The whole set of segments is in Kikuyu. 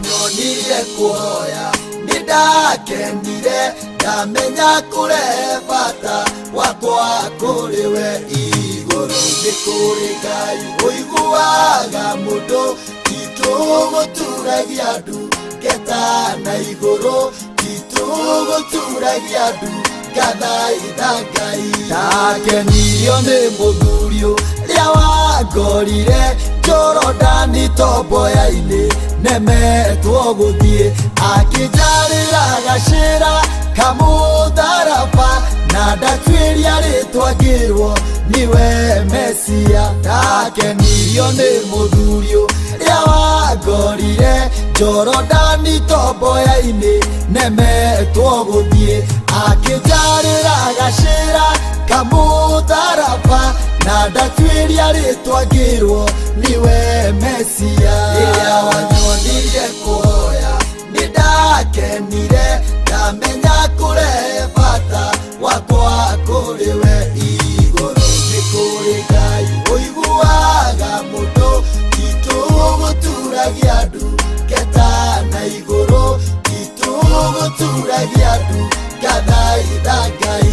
wanyonirie kũhoya nĩ ndakenire ndamenya kũrehe bata wakwa kũrĩ we igũrũ nĩ kũrĩ Ngai ũiguaga mũndũ titũgũturagia ndu ngeta na igũrũ titũgũturagia ndu ngathaitha Ngai ndakenirio nĩ mũthuri ũrĩa wangorire Jorodani tomboya-inĩ nemetwo gũthiĩ akĩnjarĩra gacĩra kamũtharaba na ndatuĩria rĩtwa ngĩrwo niwe Mesia ndakenirio nĩ mũthuri ũrĩa wangorire Jorodani tomboya-inĩ nemetwo gũthiĩ akĩnjarĩra gacĩra kamũtharaba na ndatuĩria rĩtwa ngĩrwo niwe Mesia rĩrĩa wanyonirie kũhoya nĩ ndakenire ndamenya kũrehe bata wakwa kũrĩ we igũrũ nĩ kũrĩ Ngai ũiguaga mũndũ titũgũturagia ndu ngeta na igũrũ titũgũturagia ndu ngathaitha Ngai.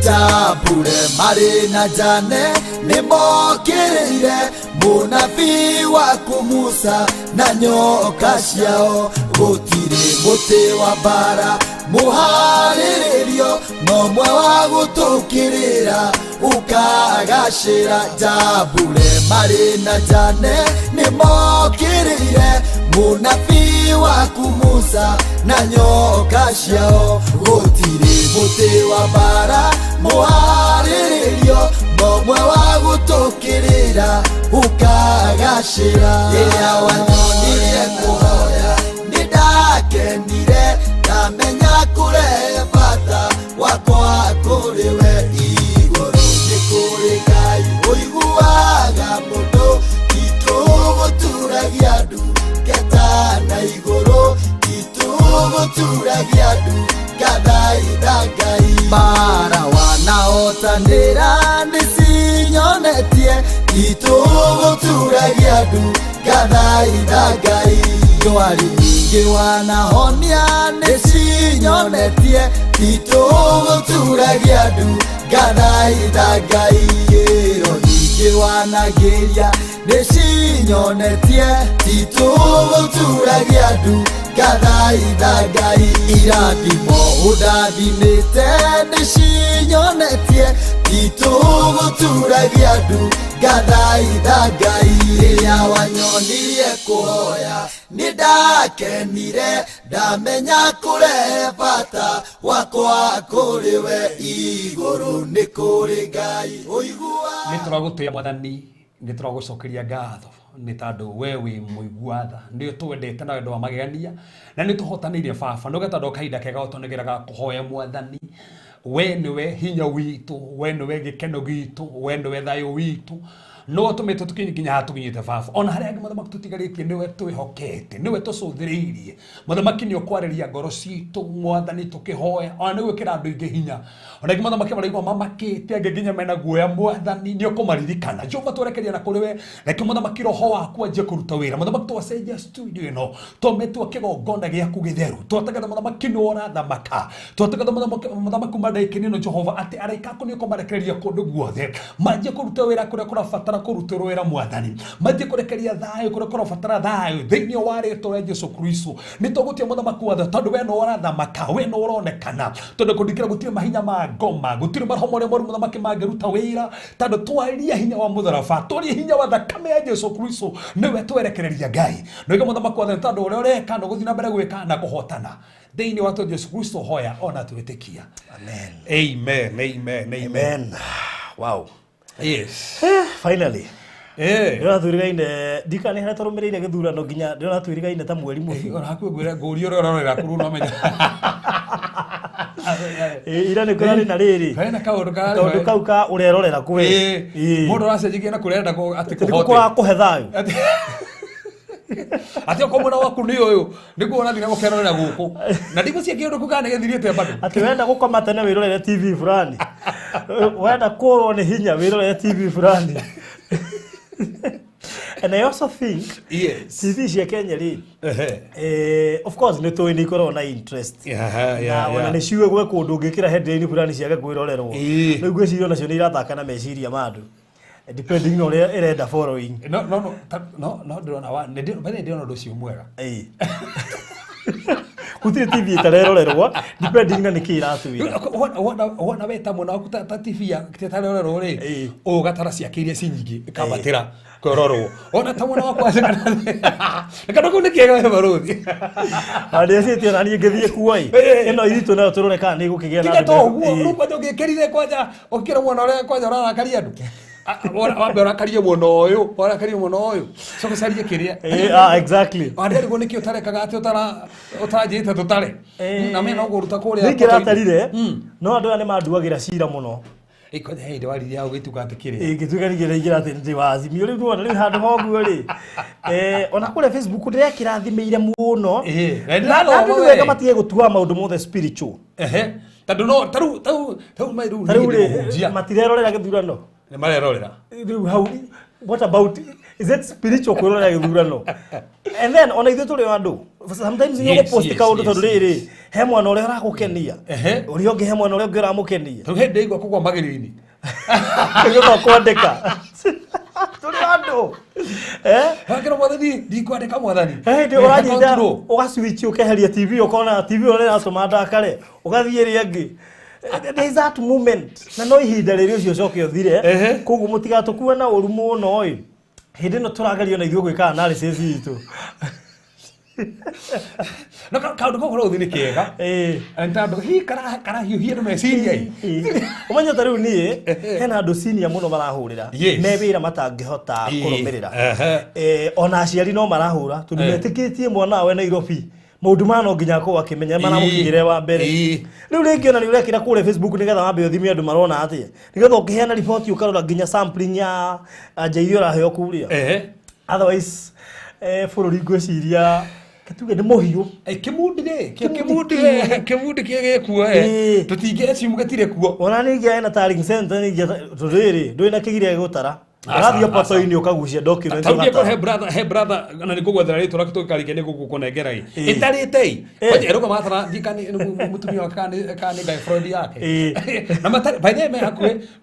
Jambure marĩ na Jane nĩ mokĩrĩire mũnabii waku Musa na nyoka ciao gũtirĩ mũtĩ wa mbara mũharĩrĩrio no mwe wa gũtũkĩrĩra ũkagacĩra. Jambure marĩ na Jane nĩ mokĩrĩire mũnabii waku Musa na nyoka ciao gũtirĩ mũtĩ wa mbara mũharĩrĩrio no mwe wa gũtũkĩrĩra ũkagacĩra. Rĩrĩa wanyonirie kũhoya nĩ ndakenire ndamenya kũrehe bata wakwa kũrĩ we igũrũ nĩ kũrĩ Ngai ũiguaga mũndũ titũgũturagia ndu ngeta na igũrũ titũgũturagia ndu ngathaitha Ngai. Mbara wanahotanĩra nĩ cinyonetie titũgũturagia ndu ngathaitha Ngai. Ndwari nyingĩ wanahonia nĩ cinyonetie titũgũturagia ndu ngathaitha Ngai. Ĩro nyingĩ wanagĩria nĩ cinyonetie titũgũturagia ndu ngathaitha Ngai. Irathimo ũndathimĩte nĩ cinyonetie titũgũturagia ndu ngathaitha Ngai. Rĩrĩa wanyonirie kũhoya nĩ ndakenire ndamenya kũrehe bata wakwa kũrĩ we igũrũ nĩ kũrĩ Ngai ũiguaga. Nĩ tũragũtĩa Mwathani, nĩ tũragũcokeria ngatho nĩ tondũ we wĩ mũigua tha, nĩ ũtwendete na wendo wa magegania na nĩ tũhotanĩire baba. Nĩ ũgetandũ kahinda kega ũtũnegeraga kũhoya Mwathani. We nĩwe hinya witũ, we nĩwe gĩkeno gitũ, we nĩwe thayũ witũ, no tũmĩte tũkinye nginya haha tũkinyĩte baba. Ona harĩa angĩ mũthamaki tũtigarĩtie nĩwe twĩhokete, nĩwe tũcũthĩrĩirie. Mũthamaki nĩ ũkwarĩria ngoro citũ Mwathani tũkĩhoya, ona nĩ gwĩkĩra andũ aingĩ hinya. Ona angĩ mũthamaki maraigua mamakĩte, angĩ nginya mena guoya Mwathani nĩ ũkũmaririkana. Jehova twerekeria na kũrĩ we, reke mũthamaki roho waku anjie kũruta wĩra. Mũthamaki twacenjia studio ĩno, twamĩtua kĩgongona gĩaku gĩtheru, twatangatha mũthamaki nĩwe ũrathamaka, twatangatha mũthamaki kuma ndagĩka-inĩ ĩno Jehova atĩ araika aku nĩ ũkũmarekereria kũndũ guothe, manjie kũruta wĩra kũrĩa kũrabatara kũrutĩrwo wĩra Mwathani, manjie kũrekeria thayũ kũrĩa kũrabatara thayũ thĩinĩ wa rĩtwa rĩa Jesu Kristo. Nĩ tũgũtua mũthamaki watho tondũ we nĩwe ũrathamaka, we nĩwe ũronekana, tondũ kũndikĩra gũtirĩ mahinya ma ngoma, gũtirĩ maroho marĩa moru mũthamaki mangĩruta wĩra, tondũ twaria hinya wa mũtharaba, twaria hinya wa thakame ya Jesu Kristo, nĩwe twerekereria Ngai. Nĩwe mũthamaki watho tondũ ũrĩa ũreka na ũgũthiĩ na mbere gwĩka na kũhotana thĩinĩ wa Jesu Kristo hoya ona twĩtĩkia. Amen. Amen, amen, amen. Amen. Wow. Yes. Finally. Ndĩratwĩrĩgaine ndikana nĩ harĩa tũrũmĩrĩire gĩthurano nginya ndĩratwĩrĩgaine ta mweri mũthĩ. Ona hakuhĩ ngwĩre ngũrie ũrĩa ũrarorera kũrũ no menya. Ira nĩ kũrarĩ na rĩrĩ. Hena kaũndũ kararĩ. Kaũndũ kau ka ũrerorera kũ we. Mũndũ ũracenjagia na kũrĩa arenda atĩ Nĩkuo kũhote. kũrakũhe thayũ. Atĩ okorwo mwena waku nĩ ũyũ nĩguo ũrathiĩ na gũkerorera gũkũ na ndigũcia kĩũndũ kũ kana nĩgĩthirĩte bado. Atĩ wenda gũkoma tene wĩrorere TV fulani, wenda kũrwo nĩ hinya wĩrorere TV fulani. And I also think TV cia Kenya rĩ, of course nĩ tũĩ nĩ ikoragwo na interest na ona nĩ ciuĩ gwĩ kũndũ ũngĩkĩra headline fulani ciage kwĩrorerwo. Rĩu ngwĩciria onacio nĩ irathaka na meciria ma andũ depending na ũrĩa ĩrenda following. No no no no no ndĩrona wa nĩ ndĩrona ũndũ ũcio mwega. Gũtirĩ TV ĩtarerorerwo depending na nĩkĩ iratwĩra. Wona we ta mwena waku ta TV ya ĩtarerorerwo rĩ, ũgatara ciake iria ci nyingĩ ĩkambatĩra kwĩrorwo. Wona ta mwena waku kana kau nĩ kĩega we barũthi. Ndĩcitie ona niĩ ngĩthiĩ kuo ĩ. Ĩno itũ nayo tũrore kana nĩ ĩgũkĩgĩa na Tiga to ũguo rĩu kwanja ũngĩkĩrire kwanja ũkĩra mwena ũrĩa kwanja ũrarakaria andũ. Wambe ũrakarie mwena ũyũ, ũrakarie mwena ũyũ. Coka ũcarie kĩrĩa. Exactly. Wanderigwo nĩkĩ ũtarekaga atĩ ũtaranjĩte tũtare. Na mena ũgũruta kũrĩa. Nĩ ingĩratarire, no andũ aya nĩ manduagĩra cira mũno. Kwanja hĩndĩ waririe hau gĩtuka atĩ kĩrĩa. Ngĩtuĩka ningĩ ndaingĩra atĩ ndĩ wa Azimio rĩu nĩwona rĩu handũ ha ũguo rĩ. Ona kũrĩa Facebook ndĩrekĩrathimĩire mũno. Na andũ nĩ wega matige gũtua maũndũ mothe spiritual. Tondũ no tarĩu tarĩu tarĩu rĩ matirerorera gĩthurano. Nĩ marerorera. Rĩu hau what about is it spiritual kwĩrorera gĩthurano? And then ona ithuĩ tũrĩ o andũ. Sometimes nĩ ũgũpost kaũndũ tondũ rĩrĩ he mwana ũrĩa ũragũkenia. Ũrĩa ũngĩ he mwana ũrĩa ũngĩ ũramũkenia. Rĩu hĩndĩ ĩigua kũgwa magerio-inĩ. Nĩguo kwandĩka. Tũrĩ andũ. Hakĩra mwathani ndikwandĩka mwathani. Hĩndĩ ũranyita ũga switch ũkeheria TV ũkona TV ũrĩa ĩratũma ndakare ũgathiĩ ĩrĩa ĩngĩ. There is that moment na no ihinda rĩrĩ ũcio ũcoke ũthire. Koguo mũtigatũkue na ũru mũno ĩ. Hĩndĩ ĩno tũragerio na ithuĩ gwĩka analysis itũ. No kaũndũ kau ũthĩ nĩ kega. Tondũ hihi karahiũhia andũ meciria ĩ. Ũmenye ta rĩu niĩ hena andũ senior mũno marahũrĩra me wĩra matangĩhota kũrũmĩrĩra. Ona aciari no marahũra tondũ metĩkĩtie mwana wawe Nairobi maũndũ maya no nginya akorwo akĩmenya maramũkinyĩre wa mbere. Rĩu rĩngĩ ona nĩ ũrekĩra kũrĩa Facebook nĩgetha wambe ũthime andũ marona atĩa. Nĩgetha ũkĩheana riboti ũkarora nginya sampling ya anja iria ũraheo kũrĩa. Otherwise bũrũri ngwĩciria tuge nĩ mũhiũ. Kĩmundi rĩ, kĩmundi kĩmundi gĩkuo tũtingĩ assume gĩtirĩ kuo. Ona ningĩ ena tallying center ningĩ tondũ rĩrĩ ndũrĩ na kĩgiria gĩgũtara. Ũrathiĩ poto-inĩ ũkagucia document ũgatara. He brother na nĩ ngũgwethera rĩtwa rĩake tũgĩkarĩkia nĩ gũkũnengera ĩ. Ĩtarĩte ĩ. Kwanja ĩrauga matara ndiĩ kana nĩ mũtumia wake kana nĩ girlfriend yake. Na matarĩ by the way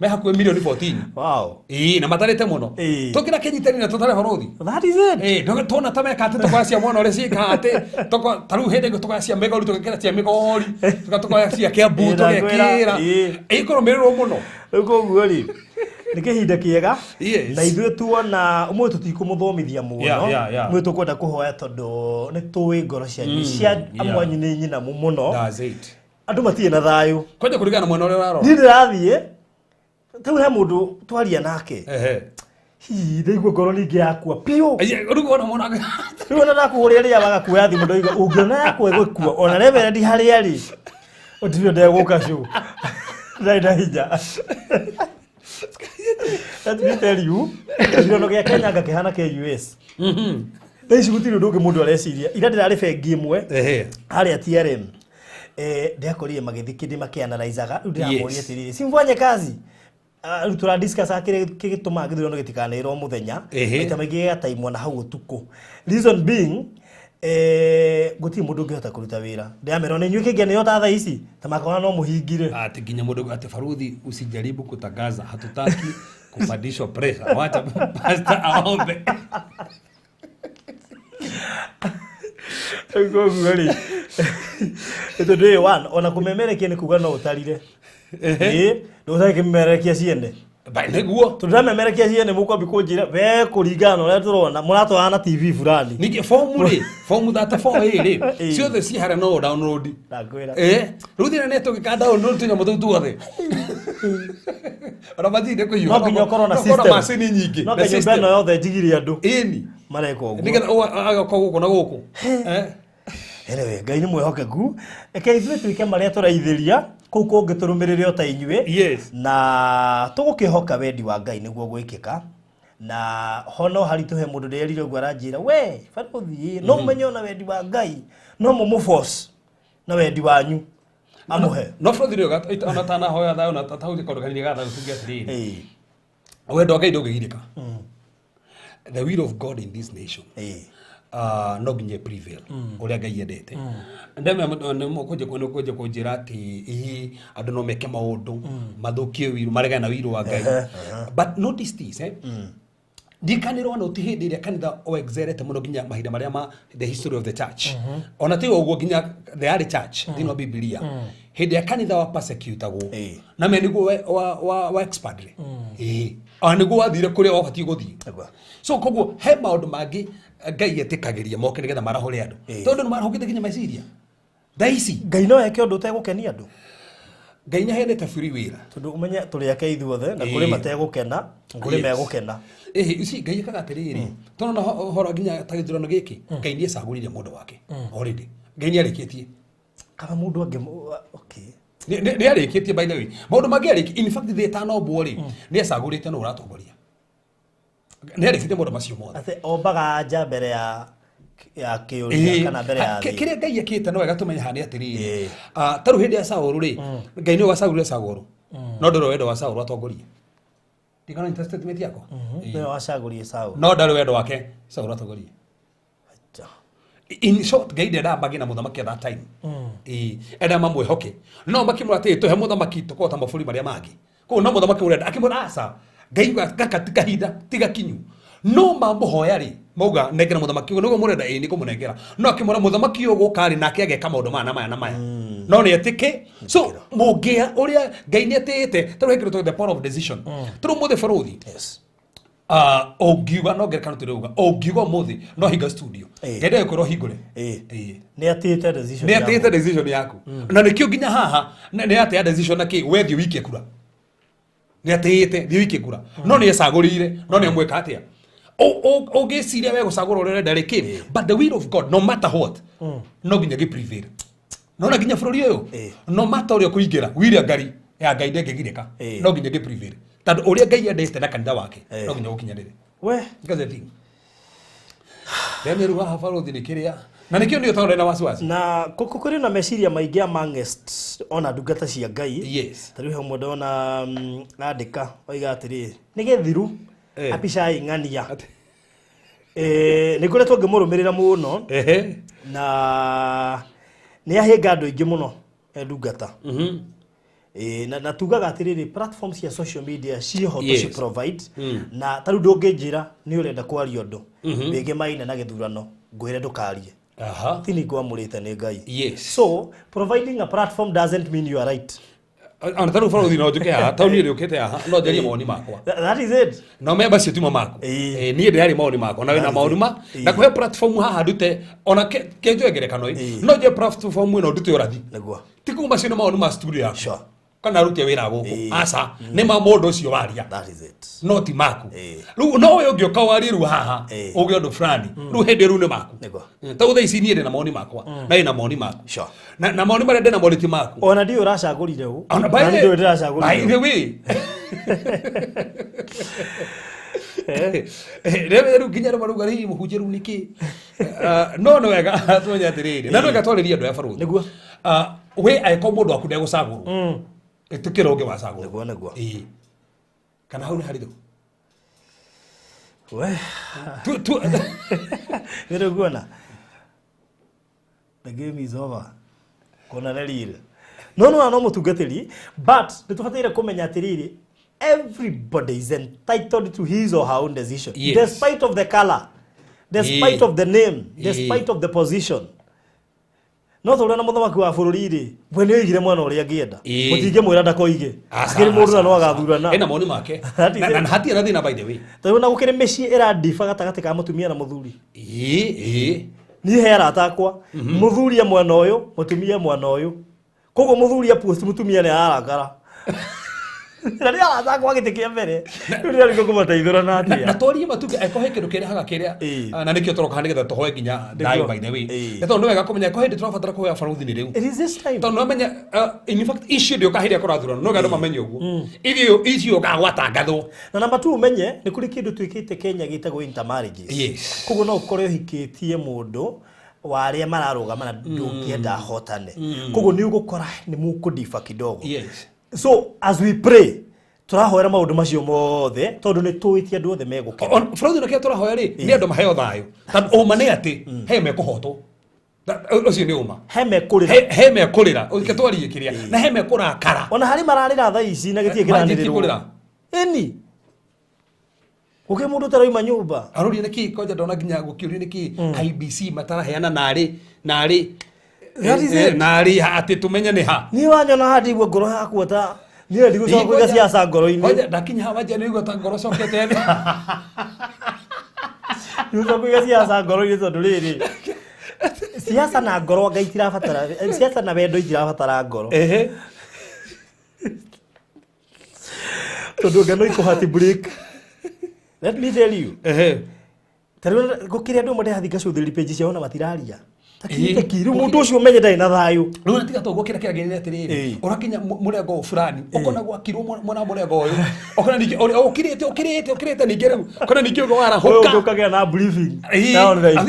me hakuhĩ milioni 14. Wow. Na matarĩte mũno. Tũkĩra kĩnyitani na tũtare bũrũri. That is it. Tuona ta meka atĩ tũkoya cia mwana ũrĩa ciĩkaga atĩ ta rĩu hĩndĩ ĩngĩ tũkoya cia Migori tũgekĩra cia Migori tũkoya cia Kiambu tũgekĩra. Ĩkũrũmĩrĩrwo mũno. Rĩu koguo rĩ nĩ kĩhinda kĩega na ithuĩ tuona ũmũthĩ tũtikũmũthomithia mũno mũthĩ tũkwenda kũhoya tondũ nĩ tũĩ ngoro cianyu cia amwe anyu nĩ nyinamu mũno. Andũ matirĩ na thayũ. Kwanja kũringana na mwena ũrĩa ũrarora. Niĩ ndĩrathiĩ rĩu he mũndũ twaria nake. Hihi ndaigua ngoro ningĩ yakua piũ. Rĩu wona mwana rĩu ona ndakũhũrĩra rĩrĩa waga kuoya thimũ ndoiga ũngĩona yakwa ĩgũkua ona reverend harĩa rĩ ũtirĩ ndegũka show. Ndarĩ na hinya. Let me tell you, gĩthurano gĩa Kenya anga kĩhana kĩa US. Thaa ici gũtirĩ ũndũ ũngĩ mũndũ areciria. Ira ndĩrarĩ bengi ĩmwe harĩa TRM. Ndĩakorire magĩthiĩ kĩndĩ makĩanalyzaga. Rĩu ndĩramoria atĩrĩrĩ, si mfanye kazi. Rĩu tũra discuss kĩrĩa gĩtũmaga gĩthurano gĩtikanĩrwo mũthenya. Maita maingĩ gĩgataimwo na hau ũtukũ. Reason being, gũtirĩ mũndũ ũngĩhota kũruta wĩra. Ndĩramera ona inyuĩ kĩngĩanĩrĩrwo ta thaa ici ta makona no mũhingire. Atĩ nginya mũndũ atĩ baruthi usijaribu kutangaza hatutaki kupandishwa pressure. Wacha pastor aombe. Rĩu koguo rĩ tondũ rĩ one ona kũmemerekia nĩ kuga no ũtarire. Ndũgũtarĩ kĩmemerekia ciene. Nĩguo. Tondũ ndamemerekia ciene mũkwambi kũnjĩra we kũringana na ũrĩa tũrona mũratwarana na TV fulani. Ningĩ fomu rĩ, fomu 34 ĩ rĩ, ciothe ciĩ harĩa no download. Ndakwĩra. Rĩu thĩna nĩ tũgĩka download tũnyamũ tũu tuothe. Ona matirĩ kũiyũra. No nginya ũkorwo na system. Macini nyingĩ. No nginya nyũmba ĩno yothe njigire andũ. Ĩni. Mareka ũguo. Nĩgetha agoka gũkũ na gũkũ. Anyway, Ngai nĩ mwĩhokeku. Reke ithuĩ twĩke marĩa tũraithĩria kũu kũngĩ tũrũmĩrĩre o ta inyuĩ. Yes. Na tũgũkĩhoka wendi wa Ngai nĩguo gwĩkĩka. Na ho no haritũhe mũndũ ndĩrerire ũguo aranjĩra we barũthi no mũmenye ona wendi wa Ngai no mũmũforce na wendi wanyu amũhe. No bũrũri rĩ ona tanahoya thayũ na tahutie kaũndũ kanini ga thayũ tuge atĩrĩrĩ, wendo wa Ngai ndũngĩgirĩka. The will of God in this nation no nginya prevail ũrĩa Ngai endete. Ndemekũnjia kũnjĩra atĩ ĩĩ andũ no meke maũndũ mathũkie wiru, maregane na wiru wa Ngai, but notice this, ndikanĩrwo na ũti hĩndĩ ĩrĩa kanitha oexerete mũno nginya mahinda marĩa ma the history of the church, ona ti ũguo nginya the early church thĩinĩ wa Bibilia, hĩndĩ ya kanitha wa persecutagwo na me nĩguo wa expand rĩ, ĩĩ, ona nĩguo wathire kũrĩa wabatiĩ gũthiĩ. So koguo he maũndũ mangĩ Ngai etĩkagĩria moke nĩgetha marahũre andũ, tondũ nĩ marahũkĩte nginya meciria thaa ici. Ngai no eke ũndũ ũtegũkenia andũ? Ngai nĩ aheanĩte free will. Tondũ ũmenye tũrĩ ake ithuothe na kũrĩ mategũkena, kũrĩ megũkena. Ĩhĩ, ici Ngai ekaga atĩrĩrĩ, tondũ na ũhoro nginya ta gĩthurano gĩkĩ, Ngai nĩ ecagũrire mũndũ wake already. Ngai nĩ arĩkĩtie. Kana mũndũ angĩ, okay. Nĩ arĩkĩtie. By the way, maũndũ mangĩ arĩki, in fact thĩ ĩtanombwo rĩ, nĩ ecagũrĩte nũ ũratongoria. Nĩ arĩkĩtie maũndũ macio mothe. Atĩ ombaga nja mbere ya kĩũria kana mbere ya thĩ. Kĩrĩa Ngai ekĩte no wega tũmenye haha nĩ atĩrĩrĩ, ta rĩu hĩndĩ ya Saũlũ rĩ, Ngai nĩwe wacagũrire Saũlũ, no ndũrĩ wendo wa Saũlũ atongorie. Ndigana interest statement yakwa. Nĩwe wacagũrire Saũlũ. No ndarĩ wendo wake Saũlũ atongorie. Acha. In short, Ngai ndendaga magĩe na mũthamaki at that time. Ĩĩ, endaga mamwĩhoke, no makĩmwĩra atĩrĩ, tũhe mũthamaki tũkorwo ta mabũrũri marĩa mangĩ. Koguo no mũthamaki ũrenda. Akĩmwĩra aca, Ngai gaka ti kahinda, ti gakinyu. No mamũhoya rĩ, mauga nengera mũthamaki ũyũ nĩguo mũrenda, ĩĩ, nĩngũmũnengera. No akĩmwĩra mũthamaki ũyũ gũka rĩ, nake ageka maũndũ maya na maya na maya, no nĩ etĩkĩ. So mũngĩa ũrĩa Ngai nĩ atĩĩte, tarĩu he kĩndũ the power of decision. Tarĩu mũthĩ bũrũri, ũngiuga no ngerekano tũrauga, ũngiuga ũmũthĩ no hinga studio, Ngai ndegũkwĩra ũhingũre. Ĩĩ. Nĩ atĩĩte decision Nĩ ya atĩĩte mũndũ. Decision yaku, na nĩkĩo nginya haha nĩ atĩa decision na kĩ we thiĩ ũikie kura. Nĩ atĩĩte thiĩ ũikie kura, no nĩ ecagũrĩire, no nĩ amwĩka atĩa. Ũngĩciria we gũcagũra ũrĩa ũrenda rĩ kĩ, but the will of God, no matter what, no nginya gĩ prevail. Nona nginya bũrũri ũyũ, no matter ũrĩa ũkũingĩra, will ya Ngai, ya Ngai ndĩngĩgirĩka. No nginya gĩ prevail, tondũ ũrĩa Ngai endete na kanitha wake no nginya gũkinyanĩre. We. That's the thing. Then rĩu haha barũthi nĩ kĩrĩa na nĩkĩo nĩ ũtondũ na wasiwasi. Na kũrĩ na meciria maingĩ amongst ona ndungata cia Ngai. Ta rĩu he ũmwe ndona andĩka oiga atĩrĩ, nĩ gĩthiru Abishai ng'ania. Nĩ ngoretwo ngĩmũrũmĩrĩra mũno na nĩ ahĩnga andũ aingĩ mũno ndungata. Na tugaga atĩrĩrĩ, platform cia social media ciĩho tũ provide, na ta rĩu ndũngĩnjĩra nĩ ũrenda kwaria ũndũ wĩgemaine na gĩthurano ngwĩre ndũkarie. Ti nĩ ngwamũrĩte nĩ Ngai. So providing a platform doesn't mean you are right. Ona tarĩu barũthi no njũke haha, taũni ĩrĩa ũkĩte haha, no njarie mawoni makwa. That is it. No memba cio timo maku. Niĩ ndĩraria mawoni makwa na wĩna That is maũndũ it. ma na kũhe platform haha ndute ona ke njoe ngerekano ĩ, no njoe platform ĩno ndute ũrathi. Ti kuma macio nĩ mawoni ma studio yaku kana aruti a wĩra gũkũ. Aca, nĩ ma mũndũ ũcio waria, That is it. no ti maku. Rĩu no we ũngĩũka warie rĩu haha uge ũndũ fulani, rĩu hĩndĩ rĩu nĩ maku. Ta thaa ici niĩ ndĩna mawoni makwa na wĩna mawoni maku. Na mawoni marĩa ndĩna mo nĩ ti maku. Ona ndiũĩ ũracagũrire ũ. Ona by Na the ndiũĩ ndĩracagũrire by ũ. the way, rĩu rĩu nginya rĩu marauga rĩu mũhunjia rĩu nĩkĩ. No nĩ wega tũmenye atĩrĩrĩ, na nĩ wega twarĩrie andũ aya barũthi. We angĩkorwo mũndũ waku ndegũcagũrwo, ĩtĩkĩra ũngĩ wacagũrwo. Nĩguo nĩguo. Ĩĩ. Kana hau nĩ haritũ. We. Nĩ guona the game is over, kuona nĩ real. No mũtungatĩri, but nĩ tũbataire kũmenya atĩrĩrĩ, everybody is entitled to his or her own decision, despite of the color, despite of the name, despite of the position. No tũrĩa na mũthamaki wa bũrũri rĩ, we nĩ oigire mwena ũrĩa angĩenda. Mũtingĩmwĩra ndakoige. Akĩrĩ mũndũ na no agathurana. Ena mawoni make. That is it. Na hatirĩ na thĩna, by the way. Tondũ na gũkĩrĩ mĩciĩ ĩrandiba gatagatĩ ka mũtumia na mũthuri. Ĩĩ ĩĩ. Niĩ he arata akwa, mũthuri e mwena ũyũ, mũtumia e mwena ũyũ, koguo mũthuri apost, mũtumia nĩ ararakara. Na nĩ arathakwo gĩtĩ kĩa mbere. Rĩu ndĩrarigwo kũmateithũra na Na atĩa. twarie matuge angĩkorwo he kĩndũ kĩrehaga kĩrĩa na nĩkĩo tũroka haha nĩgetha tũhoe nginya thayũ, by the way. Nĩ tondũ nĩ wega kũmenya angĩkorwo hĩndĩ tũrabatara kũhoya barũthi nĩ rĩu. It is this time. Tondũ nĩwamenya, in fact, icio ndĩũka hĩndĩ ĩrĩa kũrathurano no andũ mamenye ũguo irio icio ũgagwatangathwo. Na namba tu ũmenye nĩ kũrĩ kĩndũ twĩkĩte Kenya gĩtagwo intermarriages. Koguo no ũkore ũhikĩtie mũndũ wa arĩa mararũgama na ndũngĩenda ahotane. Koguo nĩ ũgũkora nĩ mũkũdifa kidogo. So as we pray, tũrahoera maũndũ macio mothe tondũ nĩ tũĩ ti andũ othe megũkena. Bũrũri na kĩrĩa tũrahoya rĩ nĩ andũ maheo thayũ, tondũ ũma nĩ atĩ he mekũhotwo. Ũcio nĩ ũma. He mekũrĩra. He mekũrĩra, ũke twarie kĩrĩa, na he mekũrakara. Ona harĩ mararĩra thaa ici na gĩtirĩ Manjĩtie kĩranĩrĩrwo. kũrĩra. Ĩni. Gũkĩrĩ mũndũ ũtarauma nyũmba. Aroria nĩkĩ kwanja ndona nginya gũkĩũrio nĩkĩ IBC mataraheana narĩ narĩ. That is it. Narĩ atĩ tũmenye nĩ ha. Niĩ wanyona haha ndiguo ngoro yakwa ta niĩ ndigũcoka kũiga siasa ngoro-inĩ. Kwanja ndakinya haha wanja nĩigua ta ngoro cokete thĩ. Ndigũcoka kũiga siasa ngoro-inĩ tondũ rĩrĩ, siasa na ngoro anga itirabatara, siasa na wendo itirabatara ngoro. Tondũ ngano ikũhati break. Let me tell you. Ta rĩu gũkĩrĩ andũ amwe ndĩrathiĩ ngacũthĩrĩria page ciao na matiraria. Takirĩte ki, rĩu mũndũ ũcio ũmenye ndarĩ na thayũ. Rĩu na tiga toguo, kĩrĩa kĩagĩrĩire atĩrĩrĩ, ũrakinya mũrengo ũyũ fulani, ũkona gwakirwo mwena mũrengo ũyũ, ũkona ningĩ ũrĩa ũkirĩte ũkirĩte ũkirĩte, ningĩ rĩu ũkona ningĩ ũguo Ũyũ warahũka. ũngĩ ũkagĩa na briefing ya online.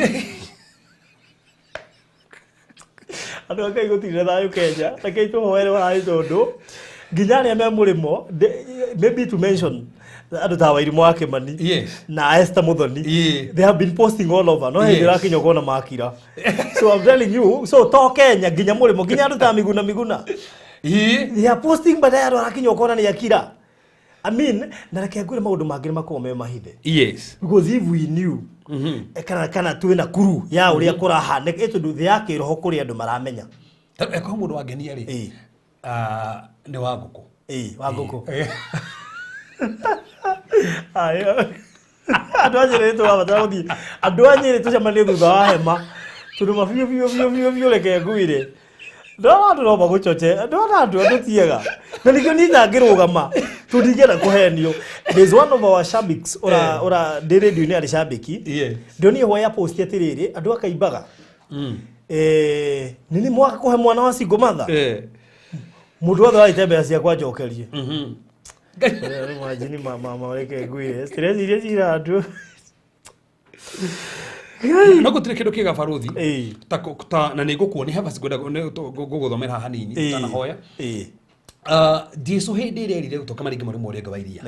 Andũ a Ngai gũtirĩ na thayũ Kenya. Rekei tũhoere thayũ tondũ nginya arĩa me mũrĩmo, maybe to mention andũ ta Wairimũ wa Kĩmani na Esther Muthoni, they have been posting all over, no hĩndĩ ĩrakinya ũkona makira. So I'm telling you, so to Kenya nginya mũrĩmo, nginya andũ ta Miguna Miguna, they are posting, but andũ arakinya ũkona nĩ akira. I mean, na reke ngwĩre maũndũ mangĩ nĩ makoragwo me mahithe. Because if we knew, kana twĩna kuru ya ũrĩa kũrahanĩka, tondũ thĩ ya kĩroho kũrĩ andũ maramenya. Eko mũndũ wangenia rĩ, nĩ wa ngũkũ. Ĩĩ, wa ngũkũ. Aya. Andũ a Nyĩrĩ tũrabatara gũthiĩ, andũ a Nyĩrĩ tũcemanie thutha wa hema tondũ ma biũ biũ biũ biũ biũ. Reke ngwĩre, ndona andũ no magũcoche, ndona andũ tiega na nĩkĩo niĩ ndangĩrũgama tondũ ndingĩenda kũhenio. There's one of our shabiks ũra ũra ndĩ radio-inĩ arĩ shabiki. Ndionire hwa ya post atĩrĩrĩ, andũ akaimbaga, nĩ nĩ mwaka kũhe mwana wa single mother. Mũndũ wothe warĩte mbeca ciakwa njokerie. Imagine ma reke ngwĩre stress iria cira andũ. No gũtirĩ kĩndũ kĩega, baruthi, ta ta na nĩ ngũkuonia haba ngwenda ngũgũthomera haha hanini ũtanahoya. Jesu hĩndĩ ĩrĩa erire gũtoka maringe mũrĩmo ũrĩa ũngĩ wa iria.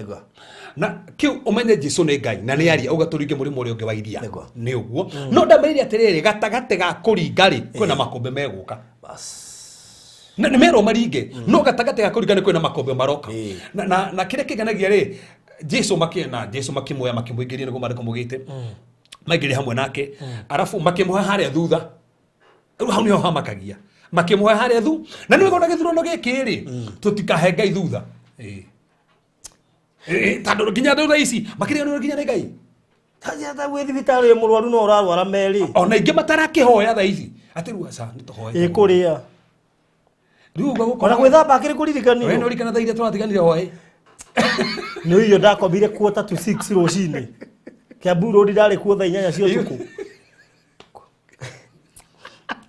Na kĩu ũmenye Jesu nĩ Ngai na nĩ aria uga tũringe mũrĩmo ũrĩa ũngĩ wa iria. Nĩ ũguo no ndamĩrĩire atĩrĩrĩ, gatagatĩ ga kũringa rĩ kwĩna makũmbĩ megũka. Na nĩ merwo maringe, no gatagatĩ ga kũringa nĩ kwĩna makũmbĩ maroka. Na kĩrĩa kĩngenagia rĩ, Jesu makĩna Jesu makĩmuoya makĩmũingĩria nĩguo marĩko mũgĩte maingĩrie hamwe nake, arabu makĩmũhe harĩa thutha. Rĩu hau nĩho hamakagia, makĩmũhe harĩa thu na nĩ wega gĩthurano gĩkĩ rĩ tũtikahe Ngai thutha. Ĩĩ. Ĩĩ, tondũ nginya andũ thaa ici makĩriganĩrwo nginya nĩ Ngai. Ta wĩ thibitarĩ wĩ mũrwaru no ũrarwara merĩ. Ona aingĩ matarakĩhoya thaa ici atĩ rĩu aca nĩ tũhoe. Ĩ kũrĩa. Rĩu ũguo gũkora. Ona gwĩthamba akĩrĩ kũririkanio. We nĩ ũrikana thaa iria tũratiganire hwaĩ? Nĩ irio ndakomire 5:45 rũcinĩ Kiambu Road, ndarĩ kuo thaa 8 cia ũtukũ.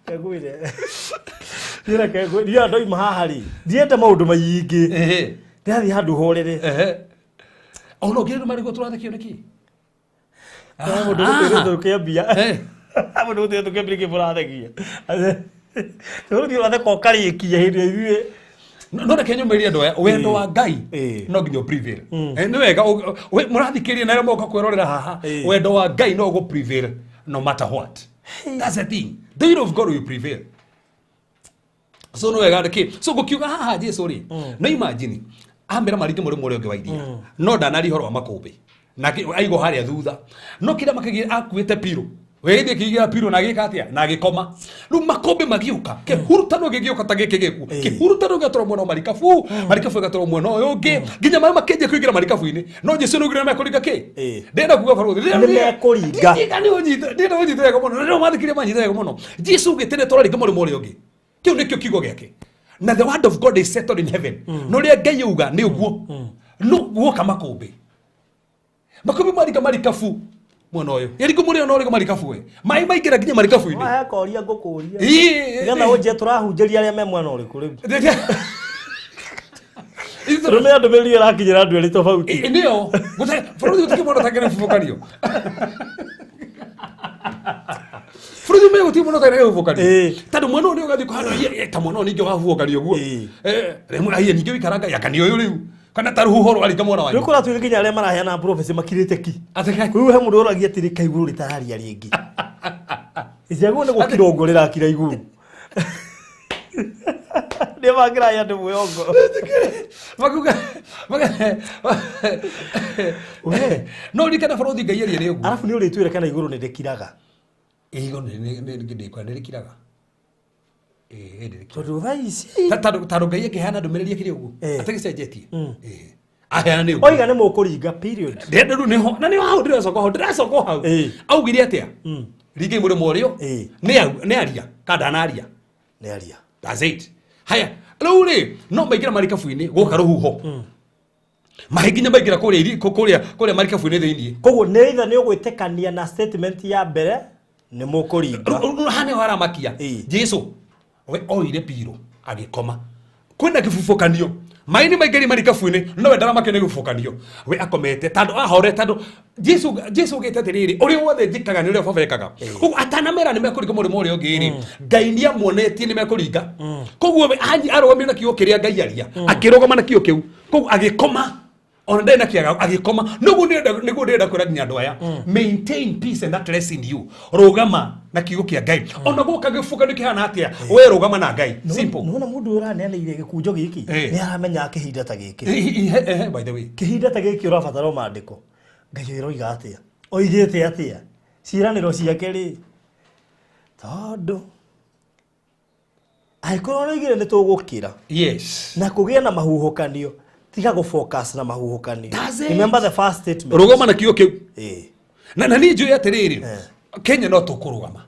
Ngwĩre niĩ, reke ngwĩre, niĩ ndoima haha rĩ ndienda maũndũ maingĩ, ndĩrathiĩ handũ horere. Ona ũngĩ rĩu marĩguo tũrathekio nĩkĩ? Mũndũ gũtwĩrĩtwo tũkĩambia, mũndũ gũtwĩrĩtwo tũkĩambia nĩkĩ mũrathekia? Tũrũthiĩ ũratheka ũkarĩkia hĩndĩ ĩrĩa ithuĩ No reke nyũmĩrĩrie andũ aya, wendo wa Ngai no nginya prevail. Nĩ wega mũrathikĩrĩria na arĩa moka kwĩrorera haha, wendo wa Ngai no ũgũ prevail no matter what. That's the thing, the will of God will prevail. So nĩ wega nĩkĩ so ngũkiuga haha Jesu rĩ, no imagine amera maringe mũrĩmo ũrĩa ũngĩ wa iria, no ndanaria ũhoro wa makũmbĩ na aigwo harĩa thutha, no kĩrĩa makagia akuĩte pillow, wegĩthiĩ kĩigĩra pillow na agĩka atĩa na agĩkoma. Rĩu makũmbĩ magĩũka, kĩhurutano gĩgĩũka ta gĩkĩ gĩkuo, kĩhurutano gĩatwarwo mwena wa marikabu, marikabu ĩgatwarwo mwena ũyũ ũngĩ, nginya maĩ makĩnjia kũingĩra marikabu-inĩ. No Jesu nĩ mekũringa kĩ. Ndĩrenda kuga barũthi Nĩ mekũringa. Ndĩrenda ũnyite wega mũno, na rĩrĩa mathikĩrĩria manyite wega mũno, Jesu ũgĩte nĩ tũraringa mũrĩmo ũrĩa ũngĩ, kĩu nĩkĩo kiugo gĩake. Na the word of God is settled in heaven. No rĩa Ngai auga nĩ ũguo. No guoka makũmbĩ. Makũmbĩ marika marikabu mwena ũyũ. Ĩrĩkũ mũrĩo no rĩko marikabu we. Maĩ maingĩra nginya marikabu-inĩ. Wahe koria ngũkũria. Ĩĩ. Nĩgetha ũnjie tũrahunjĩria arĩa me mwena ũrĩkũ rĩu. Rũmĩrĩra ndũmĩrĩri ĩrakinyĩra andũ erĩ tofauti. Ĩ- nĩyo bũrũri gũtikĩ mũndũ ũtangĩrĩa bubũkanio. Bũrũri ũmwe gũtirĩ mũndũ ũtangĩrĩa bubũkanio. Ĩ. Tondũ mwena ũyũ nĩ ũgathiĩ kũhana "Iye, ta mwena ũyũ ningĩ wabubũkanio ũguo. Ĩ. Eh, rĩmwe aiye ningĩ wĩikara ngai aka nĩ ũyũ rĩu kana ta rũhuho rwaringa mwena Rĩu wanyu. kũratuĩka nginya arĩa maraheana prophecy makirĩte ki. Atĩ Rĩu he mũndũ ũragia atĩrĩ kaĩ igũrũ rĩtararia rĩngĩ. Icagwo nĩ gũkira ũguo rĩrakira igũrũ. Nĩ mangĩrahe andũ mwĩongo. Makuga We. no ririkana bũrũri Ngai aria nĩ ũguo. Arabu nĩ ũrĩtwĩra kana igũrũ nĩ rĩkiraga. Igũrũ nĩ rĩkiraga. Ĩ, nĩ rĩkiraga. Tondũ thaa ici Tondũ Ngai akĩheana ndũmĩrĩri ĩkĩrĩ ũguo Eh. atagĩcenjetie. Ĩ. Aheana nĩ ũguo. oiga nĩ mũkũringa period. Ndĩrenda rĩu nĩho na nĩho hau ndĩracoka hau ndĩracoka hau. Ĩ. Augire atĩa? Ringai mũrĩmo ũrĩo. Ĩ. Nĩ aria kana ndanaria. Nĩ aria. That's it. Haya, rĩu rĩ no maingĩra marikabu-inĩ gwoka rũhuho. Maĩ nginya maingĩra kũrĩa kũrĩa kũrĩa marikabu-inĩ thĩinĩ. Koguo nĩ either nĩ ũgwĩtĩkania na statement ya mbere nĩ mũkũringa. Haha nĩho haramakia. Ĩ. Jesu we oire piro agĩkoma. Kwĩna kĩbubũkanio. Maĩ nĩ maingĩria marikabu-inĩ no we ndaramakio nĩ gĩbubũkanio. We akomete tondũ ahore tondũ Jesu augĩte atĩrĩrĩ ũrĩa wothe njĩkaga nĩ ũrĩa baba ekaga. Koguo atanamera nĩ mekũringa mũrĩmo ũrĩa ũngĩ rĩ Ngai nĩ amuonetie nĩ mekũringa. Koguo we arũgamire na kiugo kĩrĩa Ngai aria akĩrũgama na kiugo kĩu. Koguo agĩkoma ona ndarĩ na kĩaga agĩkoma nĩguo nĩguo ndĩrenda kwĩra nginya andũ aya, maintain peace and that rest in you. Rũgama na kiugo kĩa Ngai ona gũka gĩbuka nĩ kĩhana atĩa we rũgama na Ngai, simple. Nĩwona mũndũ ũyũ ũraneanĩire gĩkunjo gĩkĩ Eh. nĩ aramenya kĩhinda ta gĩkĩ. By the way, Kĩhinda ta gĩkĩ ũrabatara o maandĩko. Ngai ũroiga atĩa? Oigĩte atĩa? Ciĩranĩro ciake rĩ? Tondũ angĩkorwo nĩoigire nĩ tũgũkĩra na kũgĩa na mahuhũkanio, tiga gũ focus na mahuhũkanio. That's it. Remember the first statement. Rũgama na kiugo kĩu. Eh. Na niĩ njũĩ atĩrĩrĩ, Kenya no tũkũrũgama.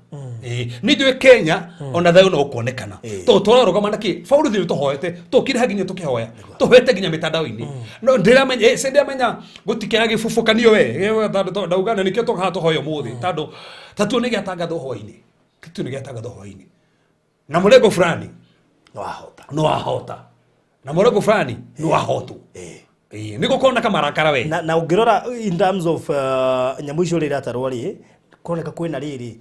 Ĩĩ, nĩ njũĩ Kenya ona thayũ no ũkuonekana tondũ tũrarũgama na kĩ baũrũ thĩ tũhoete tũkire ha nginya tũkĩhoya tũhoete nginya mĩtandao-inĩ no ndĩramenya si ndĩramenya gũtikĩra gĩbubũkanio we. Tondũ ndauga na nĩkĩo tũkaha tũhoya ũmũthĩ tondũ tatuo nĩ gĩatangathwo hwainĩ tatuo nĩ gĩatangathwo hwainĩ na mũrengo fulani No wahota. No wahota na mũrengo fulani nĩ wahotwo. Ĩĩ, nĩ gũkorwo na kamarakara we. Na ũngĩrora in terms of nyamũ icio ũrĩa iratarwo rĩ, kũroneka kwĩna rĩrĩ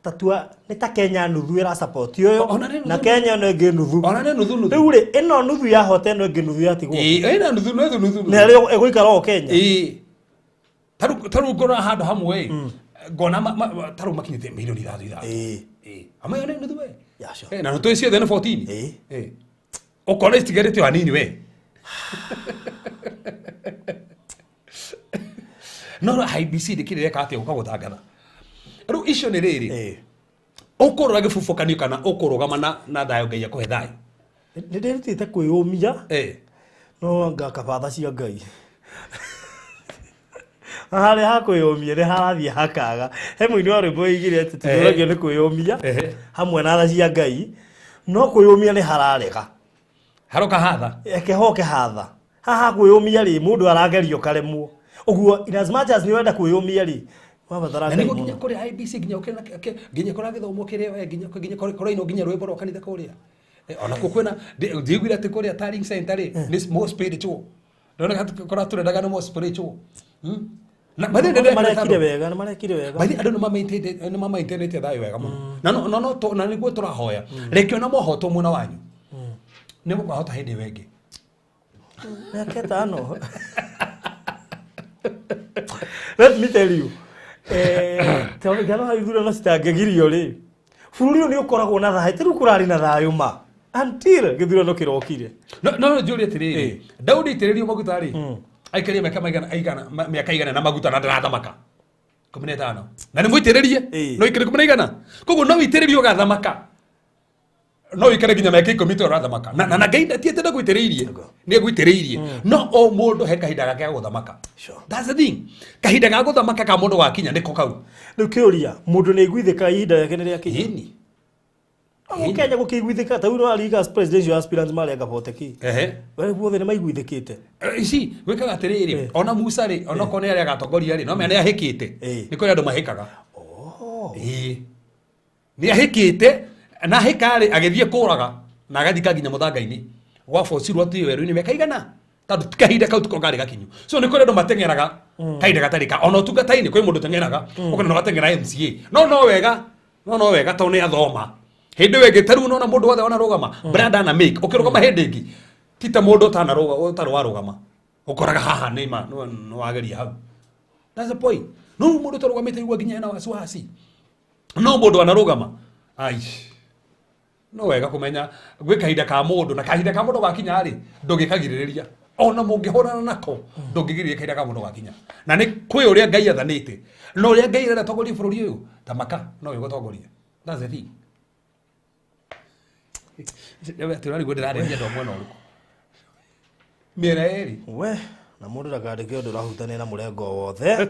tatua nĩ ta Kenya nuthu ĩra support ũyũ Ona nĩ nuthu. Na Kenya ĩno ĩngĩ nuthu. Ona nĩ nuthu nuthu. Rĩu rĩ ĩno nuthu yahota ĩno ĩngĩ nuthu yatigwo. Ĩĩ, ĩna nuthu nuthu nuthu. Na rĩo ĩgũikara o Kenya. Ĩĩ. Tarĩu ngorora handũ hamwe ĩ ngona tarĩu makinyĩte mirioni 3 3. Ĩĩ. Ĩĩ. Amwe nĩ nuthu we. Yeah, sure. Na nuthu ciothe nĩ 14. Ĩĩ. Ĩĩ. Ũkona itigarĩte o hanini we. No IBC ndĩkĩrĩ reka atĩa gũka gũtangatha. Rĩu icio nĩ rĩrĩ. Ũkũrora gĩbubũkanio kana ũkũrũgama na thayũ Ngai akũhe thayũ. Nĩ ndĩrutĩte kwĩyũmia no anga kabatha cia Ngai. Harĩa ha kwĩyũmia nĩ harathiĩ hakaga. He mũini wa rwĩmbo oigire atĩ tũtũragio nĩ kwĩyũmia hamwe na tha cia Ngai no kwĩyũmia nĩ hararega. Haroka hatha. Eke hoke hatha. Haha kwĩyũmia rĩ mũndũ aragerio karemwo. Ũguo in as much as nĩ ũrenda kwĩyũmia rĩ wabatara Na Ngai nĩguo nginya mũno. kũrĩa IBC nginya ũkĩrĩ nginya kũragĩthomwo kĩrĩa we nginya nginya kũrainwo nginya rwĩmbo rwa kanitha kũrĩa. Ona kuo kwĩna ndiguire atĩ kũrĩa Tarling Center rĩ nĩ more spiritual. Ndona kũrĩa tũrendaga nĩ more spiritual. Na by the way, Nĩ marekire wega, nĩ marekire wega. By the way, andũ nĩ mamaintainĩte thayũ wega mũno. Na no no na nĩguo tũrahoya. Reke ona mwahotwo mwena wanyu. Nĩ mũkahota hĩndĩ ĩyo ĩngĩ. Mĩaka 5. Let me tell you. Tondũ ngano ha ithurano citangĩgirio rĩ, bũrũri ũyũ nĩ ũkoragwo na thayũ, ta rĩu kũrarĩ na thayũ ma until gĩthurano kĩrokire. No njũrie atĩrĩrĩ, Daudi aitĩrĩrio maguta rĩ, aikarie mĩaka maigana aigana mĩaka igana na maguta na ndarathamaka. 15. Na nĩ mũitĩrĩrie, no ikare 10 na igana. Koguo no wĩitĩrĩrio ũgathamaka. No wĩikare nginya mĩaka 10 to ũrathamaka. Na Ngai ti atĩ ndagũitĩrĩirie, nĩ agũitĩrĩirie. No o mũndũ he kahinda gake ga gũthamaka. That's the thing. Kahinda ga gũthamaka ka mũndũ gakinya nĩko kau. Rĩu kĩũria, mũndũ nĩ aiguithĩkaga ihinda rĩake nĩ rĩakinya? Ĩni. Kenya gũkĩiguithĩka ta rĩu no presidential aspirants marĩa gaboteki. Ehe. We guothe nĩ maiguithĩkĩte. Ici gwĩkaga atĩrĩrĩ, ona Musa rĩ, ona korwo nĩ arĩa agatongoria rĩ, no menya nĩ ahĩkĩte. Nĩ kũrĩ andũ mahĩkaga. Ĩĩ. Nĩ ahĩkĩte na ahĩka rĩ agĩthiĩ kũraga na agathika nginya mũthanga-inĩ. Gwabocirwo atĩ werũ-inĩ mĩaka igana. Tondũ kahinda kau tiko karĩ gakinyu. So nĩ kũrĩ andũ mateng'eraga kahinda gatarĩ ka ona ũtungata-inĩ kwĩ mũndũ ũteng'eraga ũkona no ateng'era MCA. No wega, no wega tondũ nĩ athoma. Hĩndĩ ĩyo ĩngĩ ta rĩu nona mũndũ wothe wanarũgama brand ana make ũkĩrũgama hĩndĩ ĩngĩ ti ta mũndũ ũtarĩ warũgama ũkoraga haha nĩ ma nĩ wageria hau. That's the point. No mũndũ ũtarũgamĩte igua nginya hena wasiwasi. No mũndũ anarũgama ai no wega kũmenya gwĩ kahinda ka mũndũ na kahinda ka mũndũ gakinya rĩ ndũngĩkagirĩrĩria ona mũngĩhũrana nako ndũngĩgirĩrĩria kahinda ka mũndũ gakinya na nĩ kwĩ ũrĩa Ngai athanĩte na ũrĩa Ngai arenda tongoria bũrũri ũyũ ta maka no ĩgũtongoria. That's the thing. Tũrarigwo ndĩrarĩria andũ a mwena ũrĩkũ mĩena ĩrĩ. We na mũndũ ndakandĩke ũndũ ũrahutania na mũrengo wothe.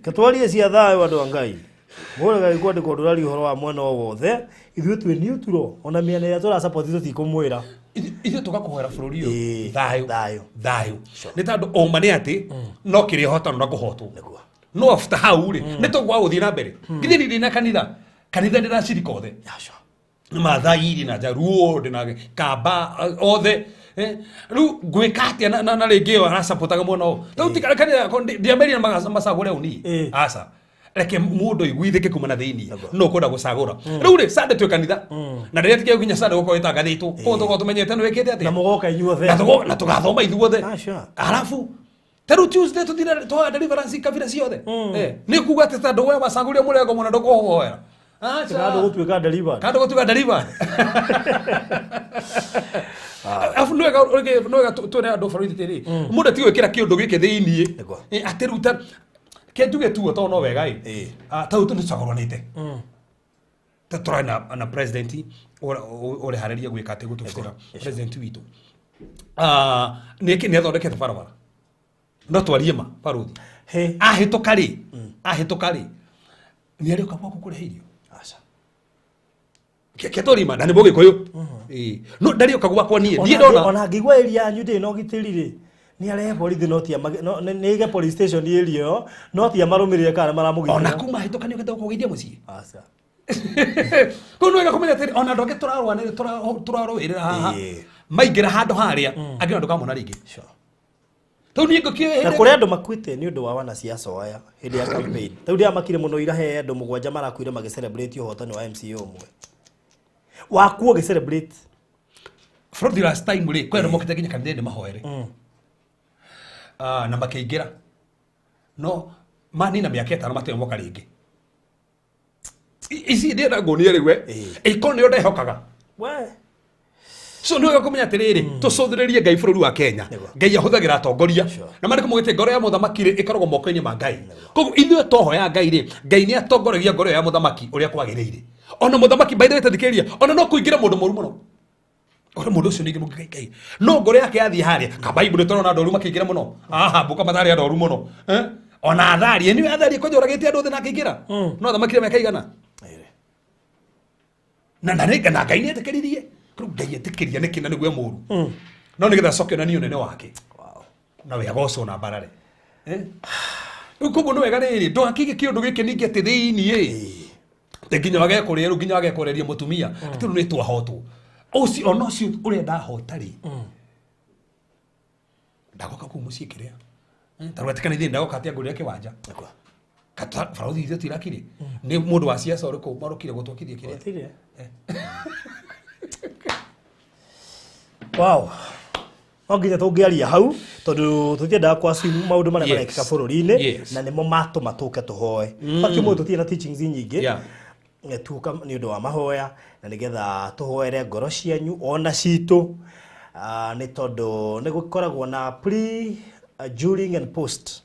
Ketwarie cia thayũ andũ a Ngai. Mũndũ kwandĩka ũndũ ũraria ũhoro wa mwena o wothe, ithuĩ twĩ neutral ona mĩena ĩrĩa tũrasupport tũtikũmwĩra. Ithuĩ tũgakũhoera bũrũri ũyũ thayũ thayũ thayũ nĩ tondũ ũma nĩ atĩ no kĩrĩa hotano na kũhotwo. No after hau rĩ nĩ tũgwa gũthiĩ na mbere. Githĩ niĩ ndĩna kanitha kanitha ndĩracirika othe Mathai na Jaruo ndĩna Kamba othe. Rĩu ngwĩka atĩa na rĩngĩ ĩyo arasupportaga mwena ũyũ. Rĩu ti kanitha ndiambĩrĩria macagũre ũni. Aca. Reke mũndũ aiguithĩke kuma na thĩinĩ no ũkwenda gũcagũra. Rĩu rĩ Sunday twĩ kanitha na ndĩretĩkia nginya Sunday gũkorwo ĩtangathĩtwo koguo tũkorwo tũmenyete nĩ wĩkĩte atĩa na mũgoka inyuothe na tũgathoma ithuothe. Arabu ta rĩu Tuesday tũthire twaga deliverance kabira ciothe. Nĩ kuga atĩ tondũ we wacagũrire mũrengo mũna ndũkũhoera. Aca. Kando gũtuĩka delivered. Kando gũtuĩka delivered. Arabu nĩ wega twĩre andũ bũrũri atĩrĩ, mũndũ atige gwĩkĩra kĩũndũ gĩkĩ thĩiniĩ. Atĩ rĩu ta ke njuge tu tondũ no wega ĩ. Ta rĩu tũcagũranĩte. Ta tũrarĩ na president ũreharĩria gwĩka atĩ gũtũbutĩra president witũ. Nĩ athondekete barabara. No twarie ma baruthi. Ahĩtũka rĩ, ahĩtũka rĩ. Nĩ arĩũka gwaku kũrehe irio. Aca. Ketũrima na nĩ mũgĩkũyũ. No ndarĩũka gwakwa niĩ. Niĩ ndona ona ngĩigua area yanyu ndĩ na ũgitĩri rĩ. Nĩ arehe borithi no tia nĩ ige police station area ĩyo no tia marũmĩrĩre kana maramũgitĩra. Ona kuma ahĩtũka nĩ ũkĩte gũkũgeithia mũciĩ. Aca. Kũu nĩ wega kũmenya atĩrĩ ona andũ angĩ tũrarũĩrĩra haha. Maingĩra handũ harĩa angĩ ona ndũkamona rĩngĩ. Tau niĩ ngũkĩoya na kũrĩ andũ makuĩte nĩ ũndũ wa wanasiasa aya hĩndĩ ya campaign. Tau ndĩramakire mũno ira he andũ mũgwanja marakuire magĩcelebrate ũhotani wa MCA ũmwe. Wakuo ũgĩcelebrate. From the last time rĩ, kwĩ andũ mokĩte nginya kanitha-inĩ mahoere. Na makĩingĩra. No manina mĩaka ĩtano matirĩ moka rĩngĩ. Ici ndĩrenda nguonie rĩu we. Ĩkorwo nĩyo ndehokaga. We. So nĩ wega kũmenya atĩrĩrĩ, tũcũthĩrĩrie Ngai bũrũri wa Kenya. Ngai ahũthagĩra atongoria. Na maandĩko maugĩte ngoro ya mũthamaki rĩ ĩkoragwo moko-inĩ ma Ngai. Koguo ithuĩ twahoya Ngai rĩ, Ngai nĩ atongoragia ngoro ya mũthamaki ũrĩa kwagĩrĩire. Ona mũthamaki by the way tathikĩrĩria, ona no kũingĩre mũndũ mũru mũno. Ore mũndũ ũcio ningĩ mũngĩ Ngai. No ngoro yake yathiĩ harĩa, ka Bible tũrona andũ oru makĩingĩra mũno. Ahabu matarĩ andũ oru mũno. Ona Atharia, nĩwe Atharia kwanja ũragĩte andũ othe na akĩingĩra. No athamakire mĩaka igana. Na na na Ngai nĩ etĩkĩririe. Rĩu Ngai etĩkĩria nĩkĩ na nĩguo mũru. No nĩgetha acoke onanie ũnene wake. Na we agocwo na mbarare. Rĩu koguo nĩ wega rĩrĩ, ndũgakĩige kĩũndũ gĩkĩ ningĩ atĩ thĩiniĩ. Atĩ nginya wage kũrĩa rĩu nginya wage kũreria mũtumia. Atĩ rĩu nĩ twahotwo. Ũcio ona ũcio ũrĩa ndahota rĩ. Ndagoka kũu mũciĩ kĩrĩa. Ta rĩu atĩ kanitha ndagoka atĩ angũrĩre kĩwanja. Kata barothi ithuĩ tirakire. Nĩ mũndũ wa siasa ũrĩkũ marũkire gũtwakithia kĩrĩa. Wow. No nginya tũngĩaria hau tondũ tũtiendaga kwa assume maũndũ marĩa marekĩka bũrũri-inĩ na nĩmo matũma tũke tũhoe. Fact ũmũthĩ tũtirĩ na teachings nyingĩ. Tuka nĩ ũndũ wa mahoya na nĩgetha tũhoere ngoro cianyu ona citũ nĩ tondũ nĩ gũkoragwo na pre, during and post.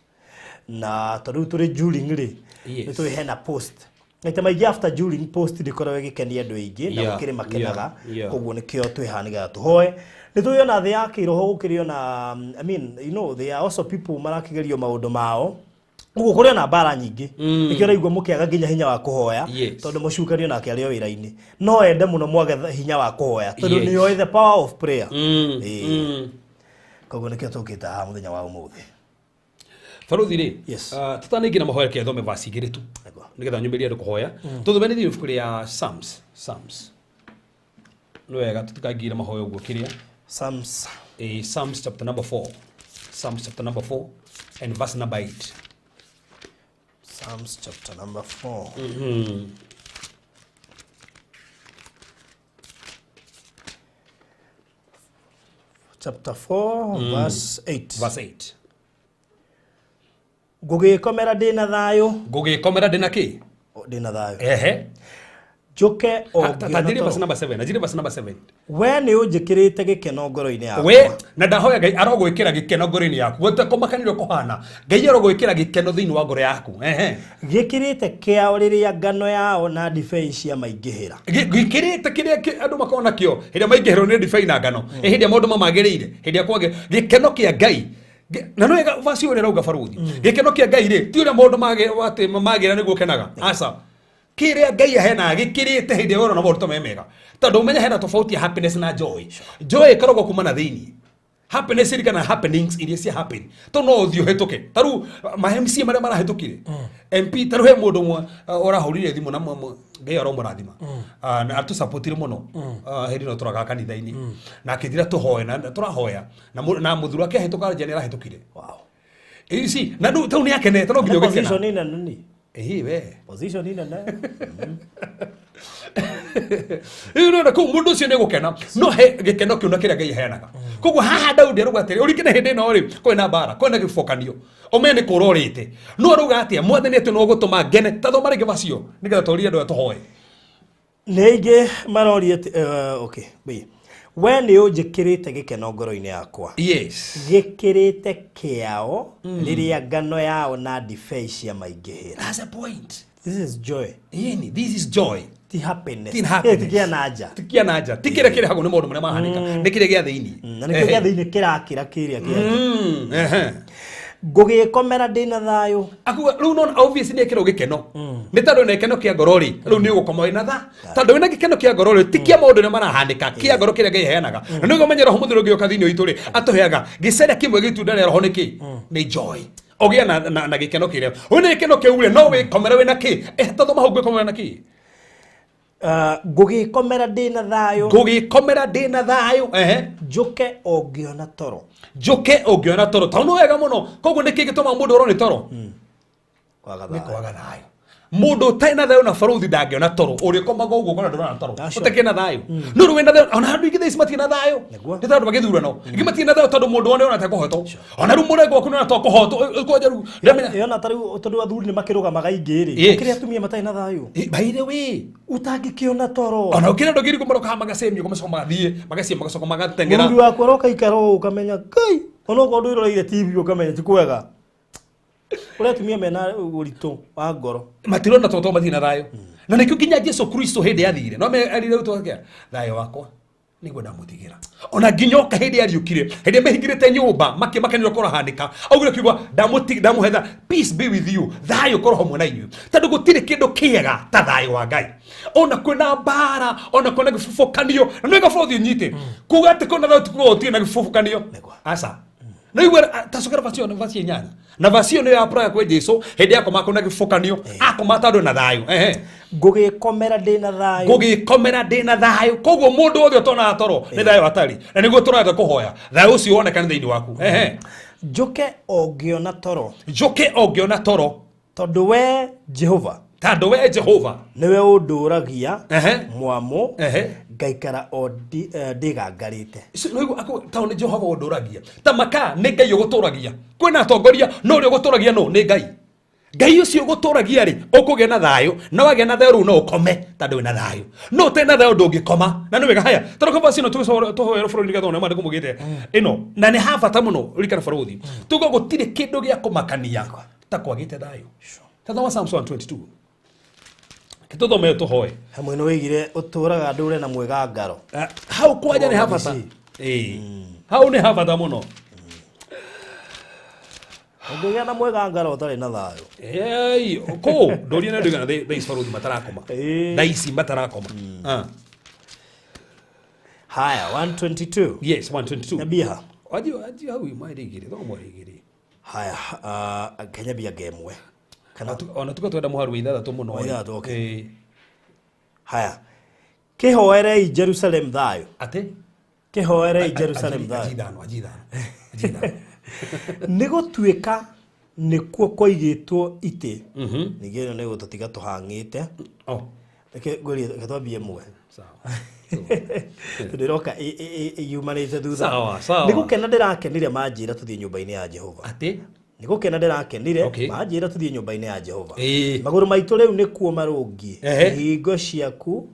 Na tondũ rĩu tũrĩ during rĩ, nĩ tũĩ hena post. Maita maingĩ after during post ndĩkoragwo ĩgĩkenia andũ aingĩ na gũkĩrĩ makenaga. Koguo nĩkĩo twĩ haha nĩgetha tũhoe. Nĩ tũĩ ona thĩ ya kĩroho gũkĩrĩ ona, I mean, you know, there are also people marakĩgerio maũndũ mao. Ũguo kũrĩ ona mbara nyingĩ. Nĩkĩo ũraigua mũkĩaga nginya hinya wa kũhoya, Yes. tondũ mũcukanio nake arĩ o wĩra-inĩ. No ende mũno mwage hinya wa kũhoya, tondũ Yes. nĩ oĩ the power of prayer. Ĩĩ. Koguo nĩkĩo tũkĩte haha mũthenya wa ũmũthĩ. Baruthi rĩ, Yes. tũtanaingĩ na mahoya kethome verse igĩrĩ tu Nĩguo. nĩgetha nyumĩrie andũ kũhoya. Tũthome nĩ thĩinĩ ibuku rĩa Psalms. Psalms. Nĩ wega tũtikaingĩre mahoya ũguo kĩrĩa. Psalms. Psalms chapter number 4. Psalms chapter number 4 and verse number 8. Psalms chapter number 4. Chapter 4, verse 8. Verse 8. Ngũgĩkomera ndĩna thayũ. Ngũgĩkomera ndĩna kĩ? Ndĩna thayũ. Ehe. Njũke o Ta ngĩona njĩre verse toro. number 7. Njĩre verse number 7. We nĩ ũnjĩkĩrĩte gĩkeno ngoro-inĩ yakwa. We na ndahoya Ngai arogwĩkĩra gĩkeno ngoro-inĩ yaku. Gũtekũmakanĩrio kũhana. Ngai arogwĩkĩra gĩkeno thĩinĩ wa ngoro yaku. Ehe. Gĩkĩrĩte kĩao rĩrĩa ngano yao na ndibei ciamaingĩhĩra. Gĩkĩrĩte kĩrĩa andũ makoragwo nakĩo hĩndĩ ĩrĩa maingĩhĩrwo nĩ ndibei na ngano. Hĩndĩ ĩrĩa maũndũ mamagĩrĩire, hĩndĩ ĩrĩa kwagĩ gĩkeno kĩa Ngai. Na nĩ wega verse ũrĩa ũrauga baruthi. Gĩkeno kĩa Ngai rĩ, ti ũrĩa maũndũ atĩ magĩra nĩguo ũkenaga. Aca. Kĩrĩa Ngai aheanaga gĩkĩrĩte hĩndĩ ĩrĩa ũrona maũndũ ta me mega. Tondũ ũmenye hena tofauti ya happiness na joy. Joy ĩkoragwo kuma na thĩinĩ. Happiness ĩrĩ kana happenings iria cia happen. Tondũ no ũthiĩ ũhĩtũke. Ta rĩu, ma MC marĩa marahĩtũkire. MP, ta rĩu he mũndũ ũmwe, ũrahũrire thimũ na Ngai aromũrathima. Na atũsupportire mũno. Hĩndĩ ĩno tũraga kanitha-inĩ. Na akĩnjĩra tũhoe, na tũrahoya. Na mũthuri wake ahĩtũka nja nĩ arahĩtũkire. Wow. You see, na rĩu tau nĩ akenete, no nginya Na ũgĩkena. position nene nini. Ĩĩ, we. Position nene. Rĩu nĩwona kũu mũndũ ũcio nĩ gũkena, no he gĩkeno kĩu na kĩrĩa Ngai aheanaga. Koguo haha Daudi arauga atĩrĩ, ũringane hĩndĩ ĩno rĩ, kwĩna mbara, kwĩna gĩbokanio. Ũmenye nĩ kũra ũrĩte. No arauga atĩa, Mwathani atĩ no ũgũtũma ngene. Ta thoma rĩngĩ verse ĩyo, nĩgetha tũrie andũ aya tũhoe. Nĩ aingĩ maroria atĩ, okay, wait. We nĩ ũnjĩkĩrĩte gĩkeno ngoro-inĩ yakwa. Yes. Gĩkĩrĩte kĩao rĩrĩa ngano yao na ndibei ciamaingĩhĩra. That's a point. This is joy. Yeni, this is joy. Ti happiness. Ti happiness. Ti kĩa na nja. Ti kĩa na nja. Ti kĩrĩa kĩrehagwo nĩ maũndũ marĩa mahanĩka. Nĩ kĩrĩa gĩa thĩinĩ. Na nĩkĩo gĩa thĩinĩ kĩrakĩra kĩrĩa kĩa nja. Ehe. Ngũgĩkomera ndĩna thayũ. Akuga, rĩu nona obviously nĩ ekĩrwo gĩkeno. Nĩ tondũ wĩna gĩkeno kĩa ngoro rĩ, rĩu nĩ ũgũkoma wĩna tha. Tondũ wĩna gĩkeno kĩa ngoro rĩ, ti kĩa maũndũ marĩa marahanĩka, kĩa ngoro kĩrĩa Ngai aheanaga. Na nĩguo ũmenye Roho Mũtheru ũngĩũka thĩinĩ witũ rĩ, atũheaga gĩcere kĩmwe gĩa itunda rĩa Roho nĩ kĩ? Nĩ joy. Ũgĩe na gĩkeno kĩrĩa. Wĩna gĩkeno kĩu rĩ, no wĩkomere wĩna kĩ? Ta thoma hau ngwĩkomera na kĩ? Ngũgĩkomera ndĩna thayũ. Ngũgĩkomera ndĩna thayũ. Ehe. Njũke o ngĩona toro. Njũke o ngĩona toro. Tondũ nĩ wega mũno. Koguo nĩkĩ gĩtũmaga mũndũ orwo nĩ toro? Kwaga Nĩ thayũ. kwaga thayũ. Mũndũ ũtarĩ na thayũ na baruthi ndangĩona toro. Ũrĩkomaga ũguo ũkona ndũrona toro. Aca. Ũtakĩrĩ na thayũ. No rĩu wĩna thayũ, ona andũ aingĩ thaa ici matirĩ na thayũ. Nĩguo. Nĩ tondũ magĩthurano. Aingĩ matirĩ na thayũ tondũ mũndũ wone ona tekũhotwo. Ona rĩu mũrengo waku nĩwona tokũhotwo. Kwanja rĩu, ndĩramenya. Ĩyo ta rĩu tondũ athuri nĩ makĩrũgamaga aingĩ rĩ. Yes. Gũkĩrĩ atumia matarĩ na thayũ. By the way, Ũtangĩkĩona toro. Ona ũkĩrĩ andũ ngiri maroka haha magacemio, magacoka magathiĩ, magaciĩ, magacoka magateng'era. Mũthuri waku aroka ikara ũũ ũkamenya, Ngai, ona okorwo ndwĩroreire TV ũkamenya ti kwega. Kũrĩ atumia mena ũritũ wa ngoro. Matirona tondũ matirĩ na thayũ. Na nĩkĩo nginya Jesu Kristo hĩndĩ yathire. No erire arutwo ake, thayũ wakwa nĩguo ndamũtigĩra. Ona nginya oka hĩndĩ yariũkire, hĩndĩ mehingĩrĩte nyũmba, makĩmakanĩra kũrahanĩka. Augire kiugo, ndamũhetha, peace be with you. Thayũ ũkorwo hamwe na inyuĩ. Tondũ gũtirĩ kĩndũ kĩega ta thayũ wa Ngai. Ona kwĩna mbara, ona kwĩna gĩbũbũkanio. Na nĩwega bũrũri ũnyite. Kuga atĩ kwĩna thayũ ti kuga gũtirĩ na gĩbũbũkanio. Nĩguo. Aca. Na igua, ta cokera verse ĩyo, verse inyanya. Na verse ĩyo nĩyo ya prayer kwĩ Jesu, hĩndĩ yakoma kwĩna gĩbũbũkanio, akoma tondũ ena thayũ. Ehe. Ngũgĩkomera ndĩna thayũ. Ngũgĩkomera ndĩna thayũ. Koguo mũndũ wothe ũtonaga toro, nĩ thayũ atarĩ. Na nĩguo tũrenda kũhoya. Thayũ ũcio wonekane thĩinĩ waku. Ehe. Njũke o ngĩona toro. Njũke o ngĩona toro. Tondũ we Jehova. Tondũ we Jehova. Nĩwe ũndũragia Ehe. mwamũ, Ehe. ngaikara o ndĩgangarĩte. Ici, no igua, aku, tondũ nĩ Jehova ũndũragia. Ta maka nĩ Ngai ũgũtũragia. Kwĩna atongoria, no ũrĩa ũgũtũragia nũ? Nĩ Ngai. Ngai ũcio ũgũtũragia rĩ, ũkũgĩa na thayũ, na wagĩa na thayũ rĩu no ũkome tondũ wĩna thayũ. No ũtarĩ na thayũ ndũngĩkoma. Na nĩ wega, haya, tondũ kaba cino tũhoere bũrũri nĩgetha one maandĩko maugĩte. Ĩno, na nĩ ha bata mũno, ririkana bũrũri. Tuga gũtirĩ kĩndũ gĩa kũmakania ta kwagĩte thayũ. Ta thoma Psalms 122. Tũthome tũhoe. Hamwe nĩ wĩigire ũtũraga ndũre na mwĩgangaro. Hau kwanja nĩ ha bata. Ĩĩ. Ĩĩ. Hau nĩ ha bata mũno. Ũngĩgĩa na mwega ngara ũtarĩ na thayũ. Ei, kũ ndũria na ndũigana thaa ici barũthi matarakoma. Ĩĩ. Thaa ici matarakoma. Ah. Haya, 122. Yes, 122. Nyabiha. Waji waji hau mweri igĩrĩ, thoma mweri igĩrĩ. Haya, Kenya mbia ngemwe. Kana Ona tuka twenda mũharu wa ithathatũ mũno. Wa ithathatũ, okay. Ĩĩ. Haya. Kĩhoerei Jerusalem thayũ. Atĩ? Kĩhoerei Jerusalem Aji thayũ. ithano, aji ithano. Aji ithano. Nĩ gũtuĩka nĩkuo koigĩtwo itĩ. Ningĩ ĩno nĩ gũtũtiga tũhang'ĩte. Oh, Reke ngwĩrie, reke twambie ĩmwe. sawa. Tondũ ĩroka yumanĩte thutha. Sawa, sawa. Nĩ gũkena ndĩrakenire manjĩra tũthiĩ nyũmba-inĩ ya Jehova. Atĩ? Nĩ gũkena ndĩrakenire Okay. manjĩra tũthiĩ nyũmba-inĩ ya Jehova. Ĩĩ. Magũrũ maitũ rĩu nĩkuo marũngiĩ. Ehe. Ihingo ciaku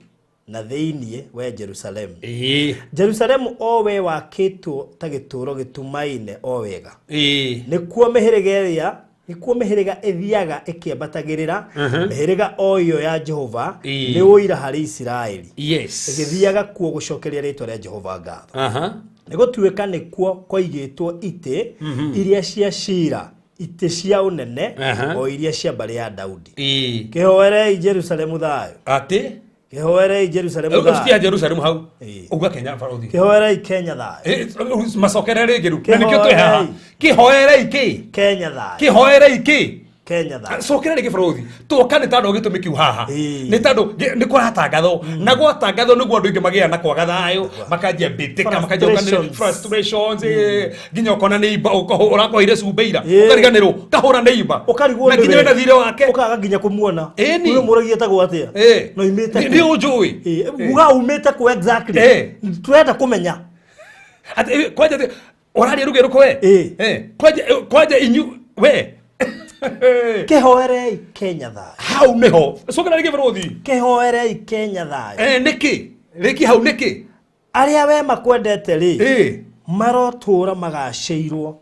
na thĩiniĩ we Jerusalemu. Ĩĩ. Jerusalemu o we wakĩtwo ta gĩtũũro gĩtumaine o wega. Ĩĩ. Nĩkuo mĩhĩrĩga ĩrĩa nĩkuo mĩhĩrĩga ĩthiaga ĩkĩambatagĩrĩra mĩhĩrĩga o ĩyo ya Jehova Ĩĩ. nĩ ũira harĩ Isiraeli Yes. ĩgĩthiaga kuo gũcokeria rĩtwa rĩa Jehova ngatho. Aha. Nĩ gũtuĩka nĩkuo koigĩtwo itĩ iria cia cira, itĩ cia ũnene Aha. o iria cia mbarĩ ya Daudi. Ĩĩ. Kĩhoerei Jerusalemu thayũ. Atĩ? Kĩhoerei Jerusalemu Ũcio thayũ. Jerusalemu hau. Ĩĩ. Uga Kenya barũthi. Kĩhoerei Kenya thayũ. Ĩĩ, macokere rĩngĩ rĩu. Na nĩkĩo twĩ haha. Kĩhoerei kĩ? Kenya thayũ. Kĩhoerei kĩ? Kenya thayũ. Cokera rĩngĩ barũthi. Twoka nĩ tondũ gĩtũmi kĩu haha. Ĩĩ. Nĩ tondũ nĩ kũratangathwo. Na gwatangathwo nĩguo andũ aingĩ magĩa na kwaga thayũ, makanjia mbĩtĩka, makanjia Frustrations. frustrations, nginya ũkona neighbor ũrakoire cumbĩ ira, Ĩĩ. ũkariganĩrwo, ũkahũra neighbor. Ũkarigwo Na nginya nĩwe. wĩna thirĩ wake. Ũkaga nginya kũmuona. Ĩni. Ũyũ mũragia etagwo atĩa? Ĩĩ. Na oimĩte Nĩ kũ? nĩ ũnjũĩ. Ĩĩ, uga umĩte kũ exactly? Ĩĩ. Tũrenda kũmenya. Atĩ kwanja atĩ ũraria ruga ĩrĩkũ we? Ĩĩ. Kwanja kwanja inyu we. Kĩhoerei Kenya thayũ. Hau nĩho. Cokera rĩngĩ barũthi. Kĩhoerei Kenya thayũ. Nĩkĩ? Rĩki hau nĩkĩ? Arĩa we makwendete rĩ, Ĩĩ. marotũra magacĩirwo.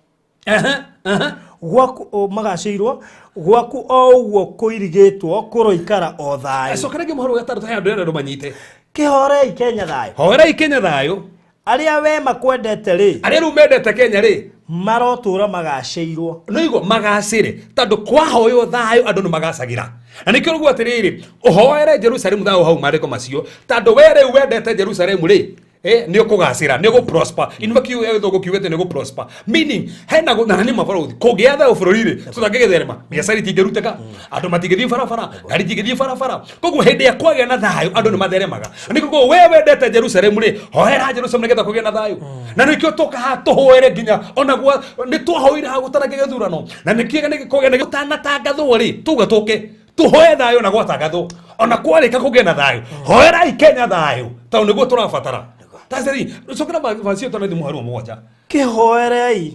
Aha, aha. Gwaku magacĩirwo gwaku o ũguo kũirigĩtwo kũroikara o thayũ. Cokera rĩngĩ mũhoro wa gatandatũ he andũ arĩa manyite. Kĩhoerei Kenya thayũ. Hoerai Kenya thayũ. Arĩa we makwendete rĩ, Arĩa rĩu mendete Kenya rĩ, marotũra magacĩirwo. nĩguo magacĩre tondũ kwahoywo thayũ andũ nĩ magacagĩra. Na nĩkĩo rĩu atĩrĩrĩ, ũhoere Jerusalemu thayũ hau maandĩko macio, tondũ we rĩu wendete Jerusalemu rĩ, nĩ ũkũgacĩra, nĩ ũgũprosper. In fact, gĩthũngũ kiugĩte nĩ ũgũprosper. Meaning, hena na nĩ mabarũthi, kũngĩa thayũ bũrũri rĩ, tũtangĩgĩtherema, biacara itingĩrutĩka, andũ matingĩthiĩ barabara, ngari itingĩthiĩ barabara. Koguo hĩndĩ ĩrĩa kwagĩa na thayũ, andũ nĩ matheremaga. Nĩ koguo we wendete Jerusalemu rĩ, hoera Jerusalemu nĩgetha kũgĩe na thayũ. Na nĩkĩo tũka haha tũhoere nginya ona gwa nĩ twahoire haha gũtanagĩa gĩthurano. Na nĩkĩo nĩ kũgĩa na gũtanatangathwo rĩ, tuga tũke tũhoe thayũ na gwatangathwo. Ona kwarĩka kũgĩe na thayũ, hoerai Kenya thayũ tondũ nĩguo tũrabatara. Tazeri, cokera vacio twana mũhari wa mũgwanja. Kĩhoerei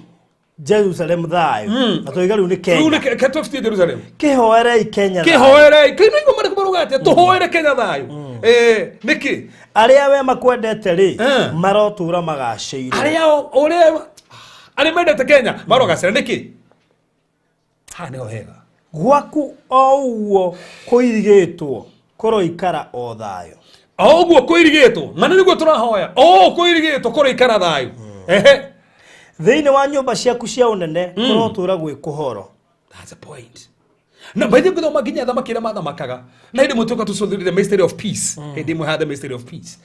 Jerusalem thayũ. Na tũiga rĩu nĩ Rĩu Kenya. nĩ ke tũbutie Jerusalem. Kĩhoerei Kenya thayũ. Kĩhoerei, kĩu nĩguo marĩkũ maruga atĩa? Tũhoere Kenya thayũ. Nĩkĩ? Arĩa we makwendete rĩ, Eh. marotũra magacĩirwo. Arĩa ũrĩa arĩa mendete Kenya marogacĩra nĩkĩ? Haha nĩho hega. Gwaku o ũguo kũirigĩtwo kũroikara o thayũ. O ũguo kũirigĩtwo, na nĩguo tũrahoya. O ũguo kũirigĩtwo kũroikara thayũ. Ehe. Thĩinĩ wa nyũmba ciaku cia ũnene kũrotũra gwĩ kũhoro. That's a point. Na by the way, gũthoma nginya athamaki arĩa mathamakaga. Na hĩndĩ ĩmwe tũka tũcũthĩrĩrie the mystery of peace. Hĩndĩ ĩmwe ha the mystery of peace.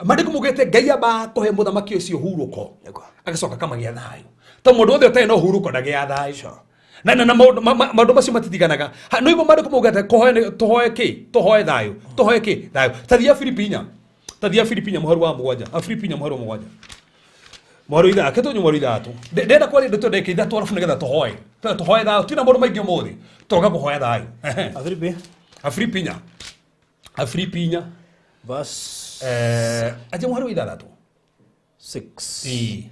Maandĩko maugĩte Ngai ambaga kũhe mũthamaki ũcio hurũko. Agacoka akamagĩa thayũ. To mũndũ wothe ũtarĩ na ũhurũko ndagĩaga thayũ. Na na na maũndũ maũndũ macio matitiganaga. No igua maandĩko maugĩte kũhoe tũhoe kĩ? Tũhoe thayũ. Tũhoe kĩ? Thayũ. Ta thiĩ Filipi inya. Ta thiĩ Filipi inya mũhari wa mũgwanja. A Filipi inya mũhari wa mũgwanja. Mũhari wa ithatũ, kĩtũnyu mũhari wa ithatũ. Ndĩrenda kwaria ndeto ndagĩka ithatũ arabu nĩgetha tũhoe. Tũhoe tũhoe thayũ, tina maũndũ maingĩ ũmũthĩ. Tũroka kũhoya thayũ. Afilipi Afilipi inya. Afilipi inya. verse Aje mũhari wa ithathatũ. 6. Ĩĩ.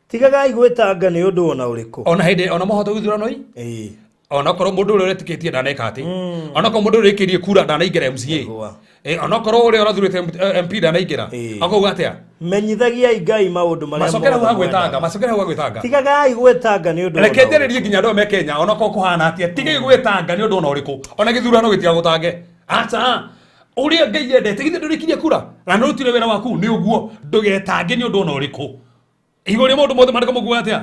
Tigagai gwĩtanga nĩ ũndũ ona ũrĩkũ. Ona hĩndĩ ona mũhoto gĩthurano i? Ĩĩ. Ona korwo mũndũ ũrĩa ũretĩkĩtie ndaneka atĩ. Ona korwo mũndũ ũrĩa ũrĩkĩrie kura ndanaingĩra MCA. Nĩguo. Ona korwo ũrĩa ũrathurĩte MP ndanaingĩra. Ĩĩ. Akauga atĩa? Menyithagiai Ngai maũndũ marĩa Macokere hau mothe ha gwĩtanga, mwendaga. macokere hau ha gwĩtanga. Tigagai gwĩtanga nĩ ũndũ Reke ona ũrĩkũ. njarĩrie nginya andũ me Kenya ona korwo kũhana atĩa, tigai gwĩtanga nĩ ũndũ ona ũrĩkũ. Ona gĩthurano gĩtigagũtange. Aca. Ũrĩa Ngai endete, githĩ ndũrĩkirie kura? Na nĩũrutire wĩra waku nĩ ũguo, ndũgetange nĩ ũndũ ona ũrĩkũ. Igũrũ rĩa maũndũ mothe maandĩko maugaga atĩa?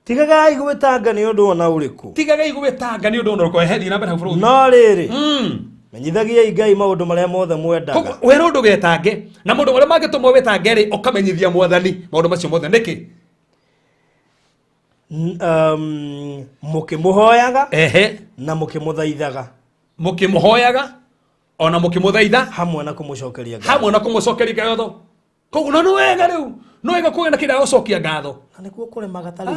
Tigagai gwĩtanga nĩ ũndũ ona ũrĩkũ. Tigagai gwĩtanga nĩ ũndũ ona ũrĩkũ. Ehe, thiĩ na mbere hau bũrũri. No rĩrĩ, menyithagiai Ngai maũndũ marĩa mothe mwendaga. Koguo werwo ndũgetange na maũndũ marĩa mangĩtũma wĩtange rĩ, ũkamenyithia mwathani maũndũ macio mothe nĩkĩ? Mũkĩmũhoyaga Ehe. na mũkĩmũthaithaga. Mũkĩmũhoyaga ona mũkĩmũthaitha hamwe na kũmũcokeria ngatho. Hamwe na kũmũcokeria ngatho. Koguo no nĩ wega rĩu, no wega kũgĩa na kĩndũ gĩa gũcokia ngatho. Na nĩkuo kũremaga ta rĩu.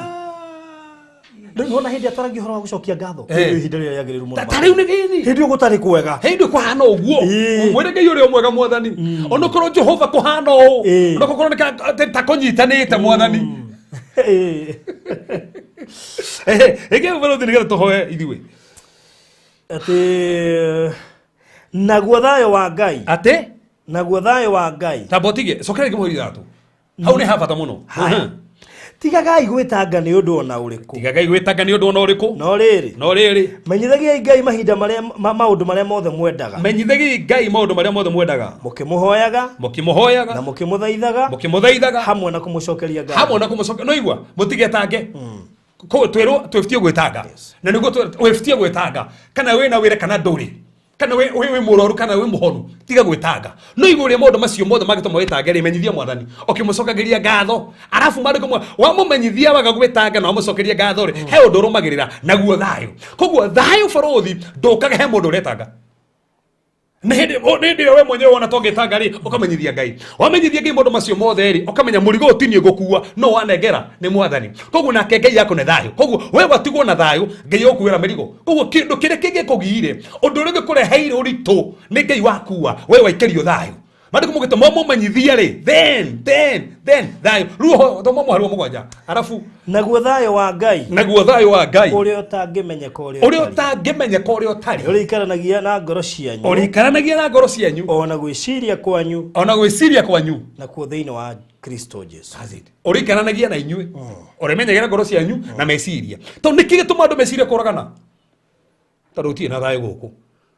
Rĩu nĩwona hĩndĩ ĩrĩa twaragia ũhoro wa gũcokia ngatho, Eh. rĩu ihinda rĩrĩa rĩagĩrĩru mũno. Ta rĩu nĩ gĩthi. Hĩndĩ ĩyo gũtarĩ kwega. Hĩndĩ kũhana ũguo. Ĩĩ. Mwĩre Ngai ũrĩa mwega mwathani. Onokorwo Jehova kũhana ũũ. Ĩĩ. Onokorwo nĩ ta kũnyitanĩte mwathani. Ĩĩ. Ehe, ĩngĩ bũrũri nĩgetha tũhoe ithuĩ. Atĩ naguo thayũ wa Ngai. Atĩ? Naguo thayũ wa Ngai. Tamba ũtige, cokera rĩngĩ mũhari ithatũ. Hau nĩ ha bata mũno. Haya. Tigagai gwĩtanga nĩ ũndũ ona ũrĩkũ. Tigagai gwĩtanga nĩ ũndũ ona ũrĩkũ. No rĩrĩ. No rĩrĩ. Menyithagiai Ngai mahinda marĩa maũndũ marĩa mothe mwendaga. Menyithagiai Ngai maũndũ marĩa mothe mwendaga. Mũkĩmũhoyaga. Mũkĩmũhoyaga. Na mũkĩmũthaithaga. Mũkĩmũthaithaga. Hamwe na kũmũcokeria ngatho. Hamwe na kũmũcokeria. No igua, mũtigetange. Koguo twĩrwo twĩbtie gwĩtanga. Na nĩguo wĩbtie gwĩtanga. Kana wĩna wĩra kana ndũrĩ. Kana wĩ mũrwaru kana wĩ mũhonu, tiga gwĩtanga. No igũrũ rĩa maũndũ macio mothe mangĩtũma wĩtange rĩ, menyithia mwathani ũkĩmũcokagĩria ngatho. Arabu maandĩko wamũmenyithia waga gwĩtanga na wamũcokeria ngatho rĩ, he ũndũ ũrũmagĩrĩra naguo thayũ. Koguo thayũ bũrũthi ndũkaga he mũndũ ũretanga. Nĩ hĩndĩ, o, nĩ hĩndĩ ĩrĩa we mwenyewe wona tongĩtanga rĩ, ũkamenyithia Ngai. Wamenyithia Ngai maũndũ macio mothe rĩ, ũkamenya mũrigo ũyũ ti niĩ ngũkua, no wanengera nĩ mwathani. Koguo nake Ngai akũne thayũ. Koguo we watigwo na thayũ, Ngai agũkuĩra mĩrigo. Koguo kĩndũ kĩrĩa kĩngĩkũgiire, ũndũ ũrĩa ũngĩkũreheire ũritũ nĩ Ngai wakua, we waikĩrio thayũ. Maandĩko maugĩte mwamũmenyithia rĩ, then thayũ. Rĩu ho, thoma mũhari wa mũgwanja. Arabu naguo thayũ wa Ngai. Naguo thayũ wa Ngai. Ũrĩa ũtangĩmenyeka ũrĩa Ũrĩa ũtariĩ. ũtangĩmenyeka ũrĩa ũtariĩ. Ũrĩikaranagia na ngoro cianyu. Ũrĩikaranagia na ngoro cianyu. Ona gwĩciria kwanyu. Ona gwĩciria kwanyu. Nakuo thĩinĩ wa Kristo Jesu. That's it. Ũrĩikaranagia na inyuĩ. Ũrĩmenyagĩra ngoro cianyu na meciria. Tondũ nĩkĩ gĩtũmaga andũ mecirie kũragana? Tondũ gũtirĩ na thayũ gũkũ.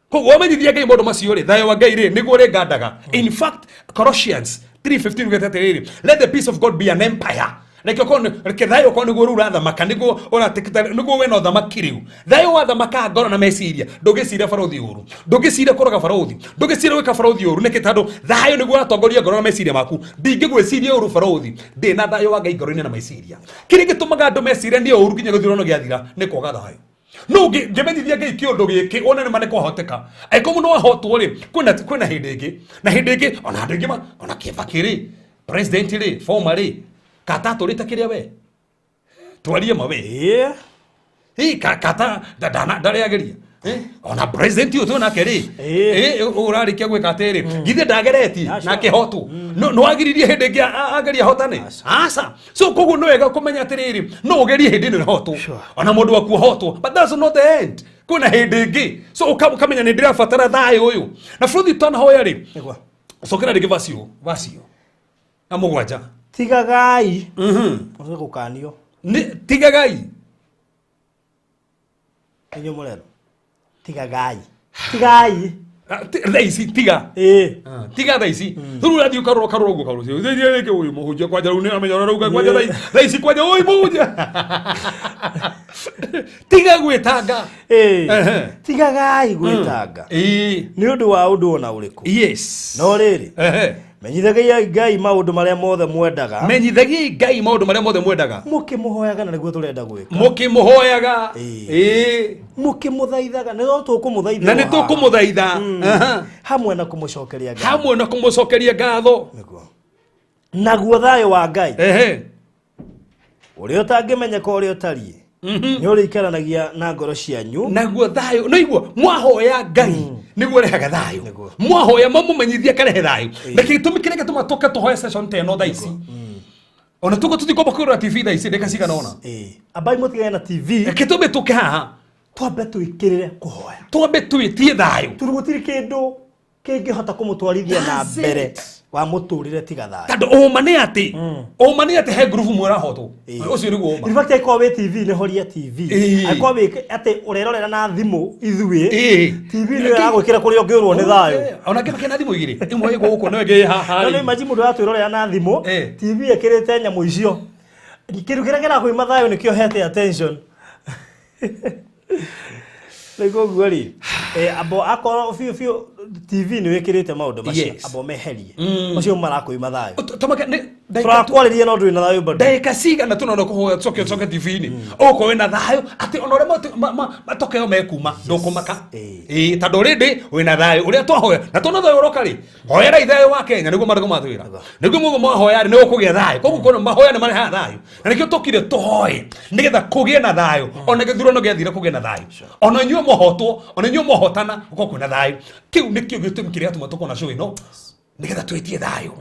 Koguo wamenyithia Ngai maũndũ macio rĩ, thayũ wa Ngai rĩ, nĩguo ũrĩngandaga. In fact, Colossians 3:15 ugĩte atĩrĩrĩ, let the peace of God be an empire. Reke ũkorwo nĩ-, reke thayũ ũkorwo nĩguo rĩu ũrathamaka, nĩguo ũratĩkĩta, nĩguo wĩna ũthamaki rĩu. Thayũ wathamaka ngoro na meciria, ndũngĩciria barũthi ũru, ndũngĩciria kũroga barũthi, ndũngĩciria gwĩka barũthi ũru. Nĩkĩ? Tondũ thayũ nĩguo ũratongoria ngoro na meciria maku. Ndingĩgwĩciria ũru barũthi, ndĩna thayũ wa Ngai ngoro-inĩ na meciria. Kĩrĩa gĩtũmaga andũ mecirie nĩ ũru nginya gĩthurano gĩathira nĩ kwaga thayũ. No ngĩmenyithia Ngai kĩũndũ gĩkĩ, wone nĩ ma nĩ kwahoteka. Angĩkorwo mũndũ wahotwo rĩ, kwĩna hĩndĩ ĩngĩ, na hĩndĩ ĩngĩ, ona andũ aingĩ ona Kibaki rĩ, president rĩ, former rĩ, kata atũrĩte kĩrĩa we? Twarie ma we. Ĩĩ. Ĩ, kata ndarĩageria. Ona president ũyũ twĩ nake rĩ, Ĩĩ. ũrarĩkia gwĩka atĩrĩ, githĩ ndageretie Aca. na akĩhotwo? No, no agiririe hĩndĩ ĩngĩ agerie ahotane? Aca. So koguo nĩ wega kũmenya atĩrĩrĩ, no ũgerie hĩndĩ ĩno ĩhotwo. Ona mũndũ waku ahotwo, but that's not the end. Kwĩna hĩndĩ ĩngĩ. So ũkamenya nĩ ndĩrabatara thayũ ũyũ. Na bũrũri tũtanahoya rĩ, Nĩguo. cokera rĩngĩ verse ĩyo, verse ĩyo. Na mũgwanja. Tigagai. Ũcoke gũkanio. Nĩ, tigagai. Inyuĩ mũrerwo. Tigagai. Tigai. Thaa ici, tiga. Ĩĩ. Tiga thaa ici. Rĩu ũrathiĩ ũkarora, ũkarora ũguo, ũkarora ũcio. Rĩu rĩngĩ ũyũ mũhunjia kwanja rĩu nĩ amenya ũrĩa ũrauga kwanja thaa ici. Thaa ici kwanja ũyũ mũhunjia. Tiga gwĩtanga. Ĩĩ. Ehe. Tigagai gwĩtanga. Ĩĩ. Nĩ ũndũ wa ũndũ ona ũrĩkũ. Yes. No rĩrĩ. Ehe. Menyithagiai Ngai maũndũ marĩa mothe mwendaga. Menyithagiai Ngai maũndũ marĩa mothe mwendaga. Mũkĩmũhoyaga na nĩguo tũrenda gwĩka. Mũkĩmũhoyaga. Ĩĩ. Ĩĩ. Mũkĩmũthaithaga, nĩ no tũkũmũthaitha. Na nĩ tũkũmũthaitha. Aha. Hamwe na kũmũcokeria ngatho. Hamwe na kũmũcokeria ngatho. Nĩguo. Naguo thayũ wa Ngai. Ehe. Ũrĩa ũtangĩmenyeka ũrĩa ũtariĩ. Nĩ ũrĩikaranagia na ngoro cianyu. Naguo thayũ, no igua, mwahoya Ngai, nĩguo ũrehaga thayũ. Nĩguo. Mwahoya mamũmenyithia akarehe thayũ. Na gĩtũmi kĩrĩa gĩtũma tũke tũhoe session ta ĩno thaa ici. Ona tũguo tũtikwamba kwĩrora TV thaa ici ndagĩka cigana ũna. Ĩĩ. Ambai mũtigane na TV. Reke twambe tũke haha. Twambe twĩkĩrĩre kũhoya. Twambe twĩtie thayũ. Tondũ gũtirĩ kĩndũ kĩngĩhota kũmũtwarithia na That's mbere it. wa mũtũrĩre tiga thayũ. Tondũ ũma nĩ atĩ, ũma nĩ atĩ he ngurubu mũrahotwo. Ũcio nĩguo ũma. In fact, angĩkorwo wĩ TV nĩ horia TV. Angĩkorwo wĩ atĩ ũrerorera na thimũ ithuĩ, TV nĩyo ĩragwĩkĩra kũrĩa ũngĩũrwo nĩ thayũ. Ona ngĩma kena thimũ igĩrĩ, ĩmwe ĩ gũkũ na ĩngĩ ĩ haha No rĩ. nĩ imagine mũndũ aratwĩrorera na thimũ, TV ĩkĩrĩte nyamũ icio. Kĩndũ kĩrĩa kĩrakũima thayũ nĩkĩo hete attention. Rĩu koguo rĩ, abo akorwo biũ biũ TV nĩ wĩkĩrĩte maũndũ macio, abo meherie. Macio marakũima thayũ. Tũrakwarĩria no ndũrĩ na thayũ bado. Ndagĩka cigana tũnona kũhoya tũcoke ũcoke TV-inĩ ũgũkorwo wĩna thayũ atĩ ona ũrĩa matokeo mekuma ndũkũmaka. Ĩĩ tondũ already wĩna thayũ ũrĩa twahoya na tona thayũ ũroka rĩ, hoerai thayũ wa Kenya nĩguo maandĩko matwĩra. Nĩguo mũguo mwahoya rĩ nĩguo kũgĩa thayũ. Koguo kũna mahoya nĩ marehaga thayũ. Na nĩkĩo tũkire tũhoe nĩgetha kũgĩe na thayũ. Ona gĩthurano gĩathira kũgĩe na thayũ. Ona inyuĩ mũhotwo, ona inyuĩ mũhotana gũkorwo kwĩna thayũ. Kĩu nĩkĩo gĩtũmi kĩrĩa gĩatũma tũkorwo na show ĩno nĩgetha twĩtie thayũ.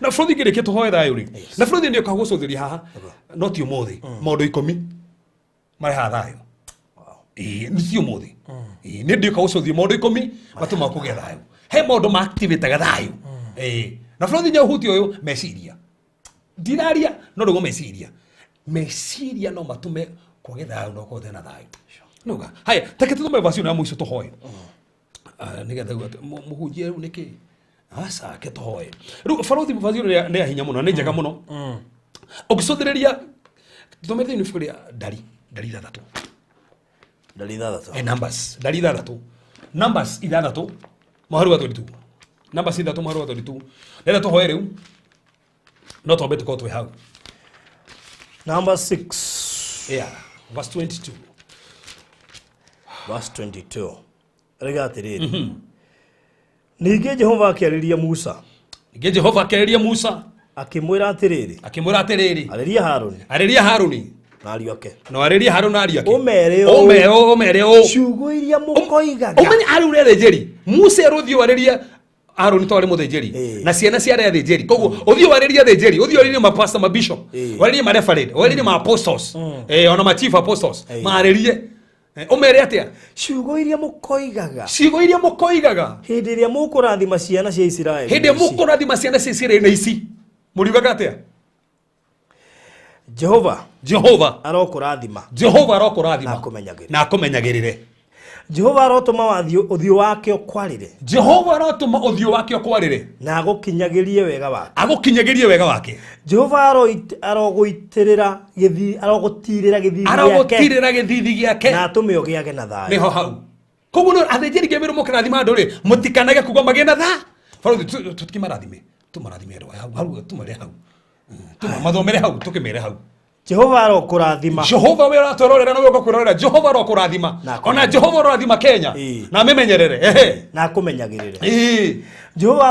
Na bũrũri ngĩrĩkia tũhoe thayũ rĩ, na bũrũri nĩ ũkaga gũcũthĩria haha, no ti ũmũthĩ, maũndũ 10 marehaga thayũ. Ĩĩ, nĩ ti ũmũthĩ. Ĩĩ, nĩ ndĩũka gũcũthia maũndũ 10 matũmaga kũgĩa thayũ. He maũndũ ma activate-aga thayũ. Ĩĩ, na bũrũri nĩ ũhuti ũyũ meciria. Ndiraria no nĩguo meciria. Meciria no matũme kwage thayũ na ũkorwo na thayũ. Nĩuga. Haya, take tũthome verse ĩno ya mũico tũhoe. Nĩgetha uga atĩ, mũhunjie rĩu nĩkĩ? Aca, ke tũhoe. Rĩu barothi verse ĩno nĩ ya hinya mũno, nĩ njega mũno. Ũngĩcũthĩrĩria, tũthome thĩinĩ ibuku rĩa Ndari, Ndari ithathatũ. Ndari ithathatũ. Numbers, Ndari ithathatũ. Numbers ithathatũ, mũhari wa 22. Numbers ithatũ, mũhari wa 22. Rĩrĩa tũhoe rĩu, no twambe tũkorwo twĩ hau. Number 6. Yeah, verse 22. Verse 22. Rĩga atĩrĩrĩ. Ningĩ Jehova akĩarĩria Musa. Ningĩ Jehova akĩarĩria Musa. Akĩmwĩra atĩrĩrĩ. Akĩmwĩra atĩrĩrĩ. Arĩria Harũni. Arĩria Harũni. Na ariũ ake. Na arĩria Harũni na ariũ ake. Ũmere ũũ. Ũmere ũũ, ũmere ũũ. Ciugo iria mũkoigaga. Ũmenye arĩ ũrĩa athĩnjĩri. Musa erũthiĩ arĩria Harũni to arĩ mũthĩnjĩri. Na ciana cia arĩa athĩnjĩri. Koguo ũthiĩ warĩrie athĩnjĩri, ũthiĩ warĩrie ma pastor, ma bishop, warĩrie ma reverend, warĩrie ma apostles, ona ma chief apostles, marĩrie. Ũmere atĩa? Ciugo iria mũkoigaga. Ciugo iria mũkoigaga. Hĩndĩ ĩrĩa mũkũrathima ciana cia Isiraeli. Hĩndĩ ĩrĩa mũkũrathima ciana cia Isiraeli na ici. Mũriugaga atĩa? Jehova. Jehova. Arokũrathima. Jehova arokũrathima. Na akũmenyagĩrĩre. Na akũmenyagĩrĩre. Jehova arotũma ũthiũ wake ũkwarĩre. Jehova arotũma ũthiũ wake ũkwarĩre. Na agũkinyagĩrie wega wake. Agũkinyagĩrie wega wake. Jehova arogũitĩrĩra gĩthithi, arogũtirĩra gĩthithi gĩake. Arogũtirĩra gĩthithi gĩake. Na atũme ũgĩage na thayũ. Nĩho hau. Koguo nĩ athĩnjĩri Ngai merwo mũkĩrathima andũ rĩ, mũtikanage kuga magĩe na tha. Barothi tũtikĩmarathime. Tũmarathime andũ aya hau, hau tũmere hau. Mathomere hau, tũkĩmere hau. Jehova arokũrathima. Jehova we ũratwĩrorera na we ũgakwĩrorera. Jehova arokũrathima. Ona Jehova ũrathima Kenya. Na amĩmenyerere. Ehe. Na akũmenyagĩrĩre. Jehova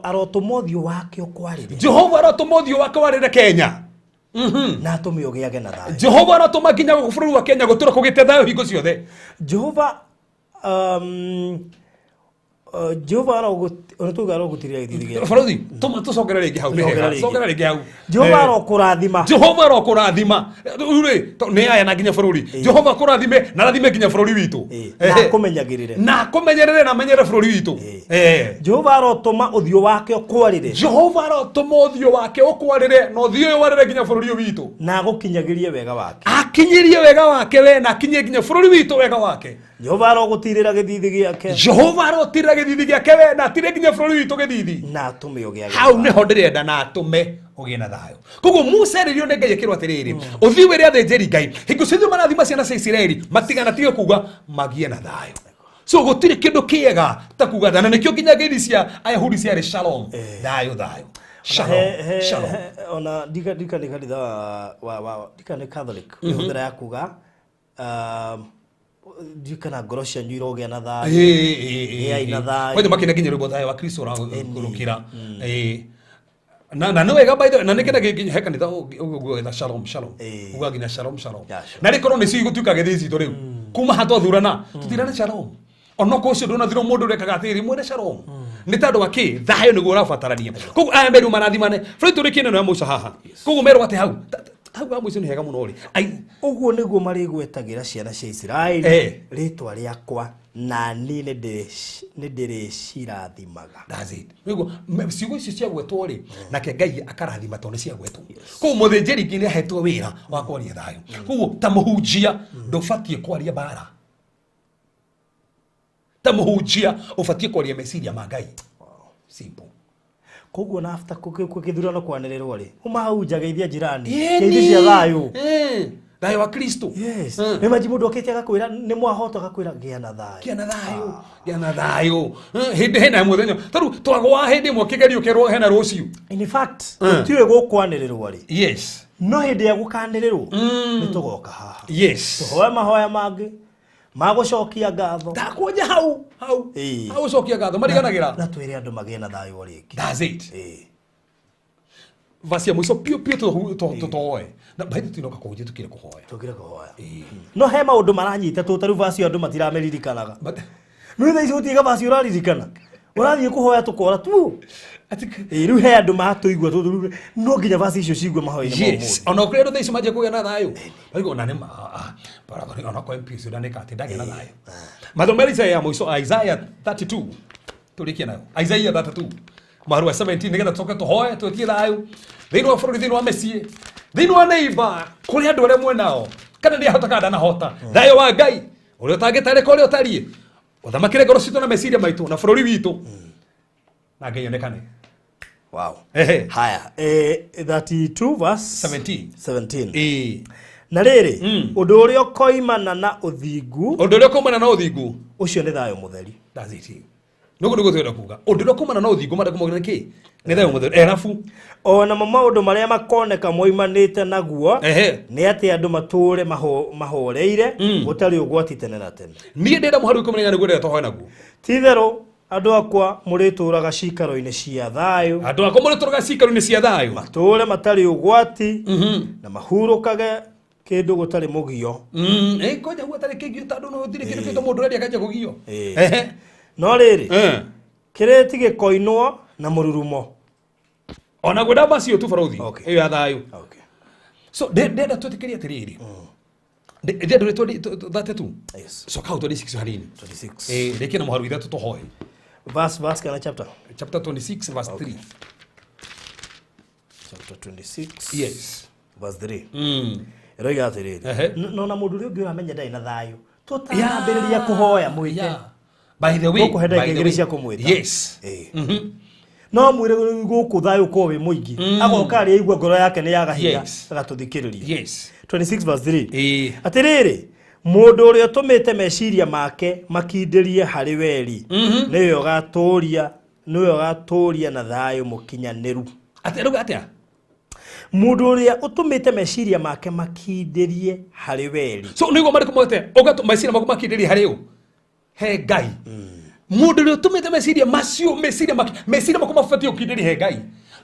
arotũma ũthiũ wake ũkwarĩre. Jehova arotũma ũthiũ wake warĩre Kenya. Na atũme ũgĩage na thayũ. Jehova arotũma nginya gũkũ bũrũri wa Kenya gũtũra kũgĩte thayũ hingo ciothe. Jehova, Jehova arogũtirĩra gĩthithi gĩake. Barothi, tũcokere rĩngĩ hau, nĩ hega. Cokera rĩngĩ hau. Jehova arokũrathima. Jehova arokũrathima. Rĩu rĩ, nĩ aya na nginya bũrũri. Jehova akũrathime na arathime nginya bũrũri witũ. Na akũmenyagĩrĩre. Na akũmenyerere na amenyerere bũrũri witũ. Jehova arotũma ũthiũ wake ũkwarĩre. Jehova arotũma ũthiũ wake ũkwarĩre na ũthiũ ũyũ warĩre nginya bũrũri ũyũ witũ. Na agũkinyagĩrie wega wake. Akinyĩrie wega wake we na akinyie nginya bũrũri witũ wega wake. Jehova arogũtirĩra gĩthithi gĩake. Jehova arotirĩra gĩthithi gĩake we na atirĩre nginya bũrũri witũ gĩthithi. Na atũme ũgĩage Hau nĩho ndĩrenda na atũme ũgĩe na thayũ. Koguo Musa erĩirio nĩ Ngai akĩrwo atĩrĩrĩ, ũthiĩ wĩre athĩnjĩri Ngai, hingo ciothe marathima ciana cia Isiraeli, matiganatige kuga magĩe na thayũ. So gũtirĩ kĩndũ kĩega ta kuga thayũ, na nĩkĩo nginya ngeithi cia Ayahudi ciarĩ shalom, thayũ thayũ. Shalom, shalom. Ona ndika nĩ kanitha wa ndika nĩ Catholic, ĩhũthĩra ya kuga, ndiũĩ kana ngoro cianyu irogĩa na thayũ. Gĩai na thayũ. Kwanja makĩina nginya rwĩmbo thayũ wa Kristo ũragũrũkĩra. Na nĩ wega by the way, na nĩ kĩndũ nginya he kanitha ũguo shalom, shalom. Uga nginya shalom, shalom. Na rĩkorwo nĩcio igũtuĩka gĩthĩ citũ rĩu. Kuma haha twathurana, tũtirane shalom. Ona korwo ũcio ndũnathirwo mũndũ ũrekaga atĩrĩrĩ, mwĩre shalom. Nĩ tondũ wa kĩ? Thayũ nĩguo ũrabatarania. Koguo aya merwo marathimane. Bũrũri tũrĩkie neno ya mũico haha. Koguo merwo atĩ hau, hau ha mũico nĩ hega mũno rĩ. Ai. Ũguo nĩguo marĩgwetagĩra ciana cia Isiraeli rĩtwa rĩakwa, na niĩ nĩ ndĩrĩcirathimaga. That's it. Nĩguo, ciugo icio ciagwetwo rĩ, nake Ngai akarathima tondũ nĩ ciagwetwo. Koguo mũthĩnjĩri Ngai nĩ ahetwo wĩra wa kwaria thayũ. Koguo ta mũhunjia ndũbatiĩ kwaria mbara. Ta mũhunjia ũbatiĩ kwaria meciria ma Ngai. Simple. Koguo na after gĩthurano kwanĩrĩrwo rĩ, uma hau nja geithia jirani, geithia cia thayũ. Thayũ wa Kristo. Yes. Nĩ maji mũndũ okĩte agakwĩra nĩ mwahota, agakwĩra gĩa na thayũ. Gĩa na thayũ, gĩa na thayũ. Hĩndĩ hena mũthenya tarĩu twagwa hĩndĩ ĩmwe kĩgerio kĩerwo hena rũciũ. In fact, tũtiũĩ gũkwanĩrĩrwo rĩ. Yes. No hĩndĩ ya gũkanĩrĩrwo nĩ tũgoka haha. Yes. Tũhoe mahoya mangĩ ma gũcokia ngatho. Ndakwanja hau hau. Hau gũcokia ngatho mariganagĩra. Na twĩre andũ magĩe na thayũ o rĩngĩ. That's it. Vasi ya mũico piũ piũ tũtoe. Na by the way tũtinoka kũhunjia tũkire kũhoya. Tũkire kũhoya. No he maũndũ maranyita tũ tarĩu vasi andũ matirameririkanaga. Rĩu thaa ici gũtirĩ vasi ũraririkana. Ũrathiĩ kũhoya tũkora tu. Rĩu he andũ matũigua tũ no nginya vasi icio cigue mahoya-inĩ ma Yes. ũmũthĩ. Ona kũrĩ andũ thaa ici manjia kũgĩa na thayũ. Barigwo ona nĩ ma ona kwa MP ũcio ndanĩka atĩ ndagĩa na thayũ. Mathomera Isaiah ya mũico Isaiah 32. Tũrĩkie nayo. Isaiah 32. Mũhari wa 17 nĩgetha tũcoke tũhoe twĩtie thayũ thĩinĩ wa bũrũri, thĩinĩ wa mĩciĩ, thĩinĩ wa neighbor, kũrĩ andũ arĩa mwenao kana nĩ ahota kana ndanahota. Thayũ wa Ngai ũrĩa ũtangĩtarĩka ũrĩa ũtariĩ ũthamakĩre ngoro citũ na meciria maitũ na bũrũri witũ na Ngai onekane. Wow. Ehe. Haya, 32 verse 17. 17. Na rĩrĩ, ũndũ ũrĩa ũkoimana na ũthingu, ũndũ ũrĩa ũkoimana na ũthingu, ũcio nĩ thayũ mũtheri. That's it. Nĩguo nĩguo twenda kuga. Ũndũ ũrĩa ũkoimana na ũthingu mandĩko maugire nĩ kĩ? Nĩ thayũ mũtheru. Erabu. O namo maũndũ marĩa makoneka moimanĩte naguo nĩ atĩ andũ matũũre mahoreire gũtarĩ ũgwati tene na tene. Niĩ ndĩrenda mũhari wa ikũmi na inya nĩguo ndĩrenda tũhoe naguo. Ti-itherũ andũ akwa mũrĩtũũraga ciikaro-inĩ cia thayũ. Andũ akwa mũrĩtũũraga ciikaro-inĩ cia thayũ. Matũũre matarĩ ũgwati na mahurũkage kĩndũ gũtarĩ mũgio. Koja gũtarĩ kĩgio tondũ no gũtirĩ kĩndũ kĩtũ mũndũ ũrendia akanjia kũgio. No rĩrĩ, kĩrĩti gĩkoinwo na mũrurumo. Ona gwenda macio tu barothi ĩyo ya thayũ. So ndĩrenda twĩtĩkĩrie atĩrĩrĩ. Ndĩrenda tũrĩ 32. Yes. So kau 26 hanini. 26. Rĩkia na mũhari wa ithatũ tũhoe. Verse kana chapter? Chapter 26 verse 3. Chapter 26. Yes. Verse 3. Ĩroiga atĩrĩrĩ. No na mũndũ ũrĩa ũngĩ ũramenya ndarĩ na thayũ. Tũtanambĩrĩria kũhoya mwĩte. By the way, Tũkũhe ndagĩka by the igĩrĩ way. cia kũmwĩta. Yes. No mwĩre gũkũ thayũ ũkorwo wĩ mũingĩ. Agoka arĩa aigua ngoro yake nĩ yaga hinya, Yes. agatũthikĩrĩria. Yes. 26 verse 3. Atĩrĩrĩ, mũndũ ũrĩa ũtũmĩte meciria make makindĩrie harĩ weri, nĩwe ũgatũũria na thayũ mũkinyanĩru. Atĩ arauga atĩa? Mũndũ ũrĩa ũtũmĩte meciria make makindĩrie harĩ weri. So nĩguo marĩkũ mote ũgatũma meciria maku makindĩrie harĩ ũ? He Ngai. Mũndũ ũrĩa ũtũmĩte meciria macio, meciria make, meciria maku mabatiĩ gũkindĩria he Ngai.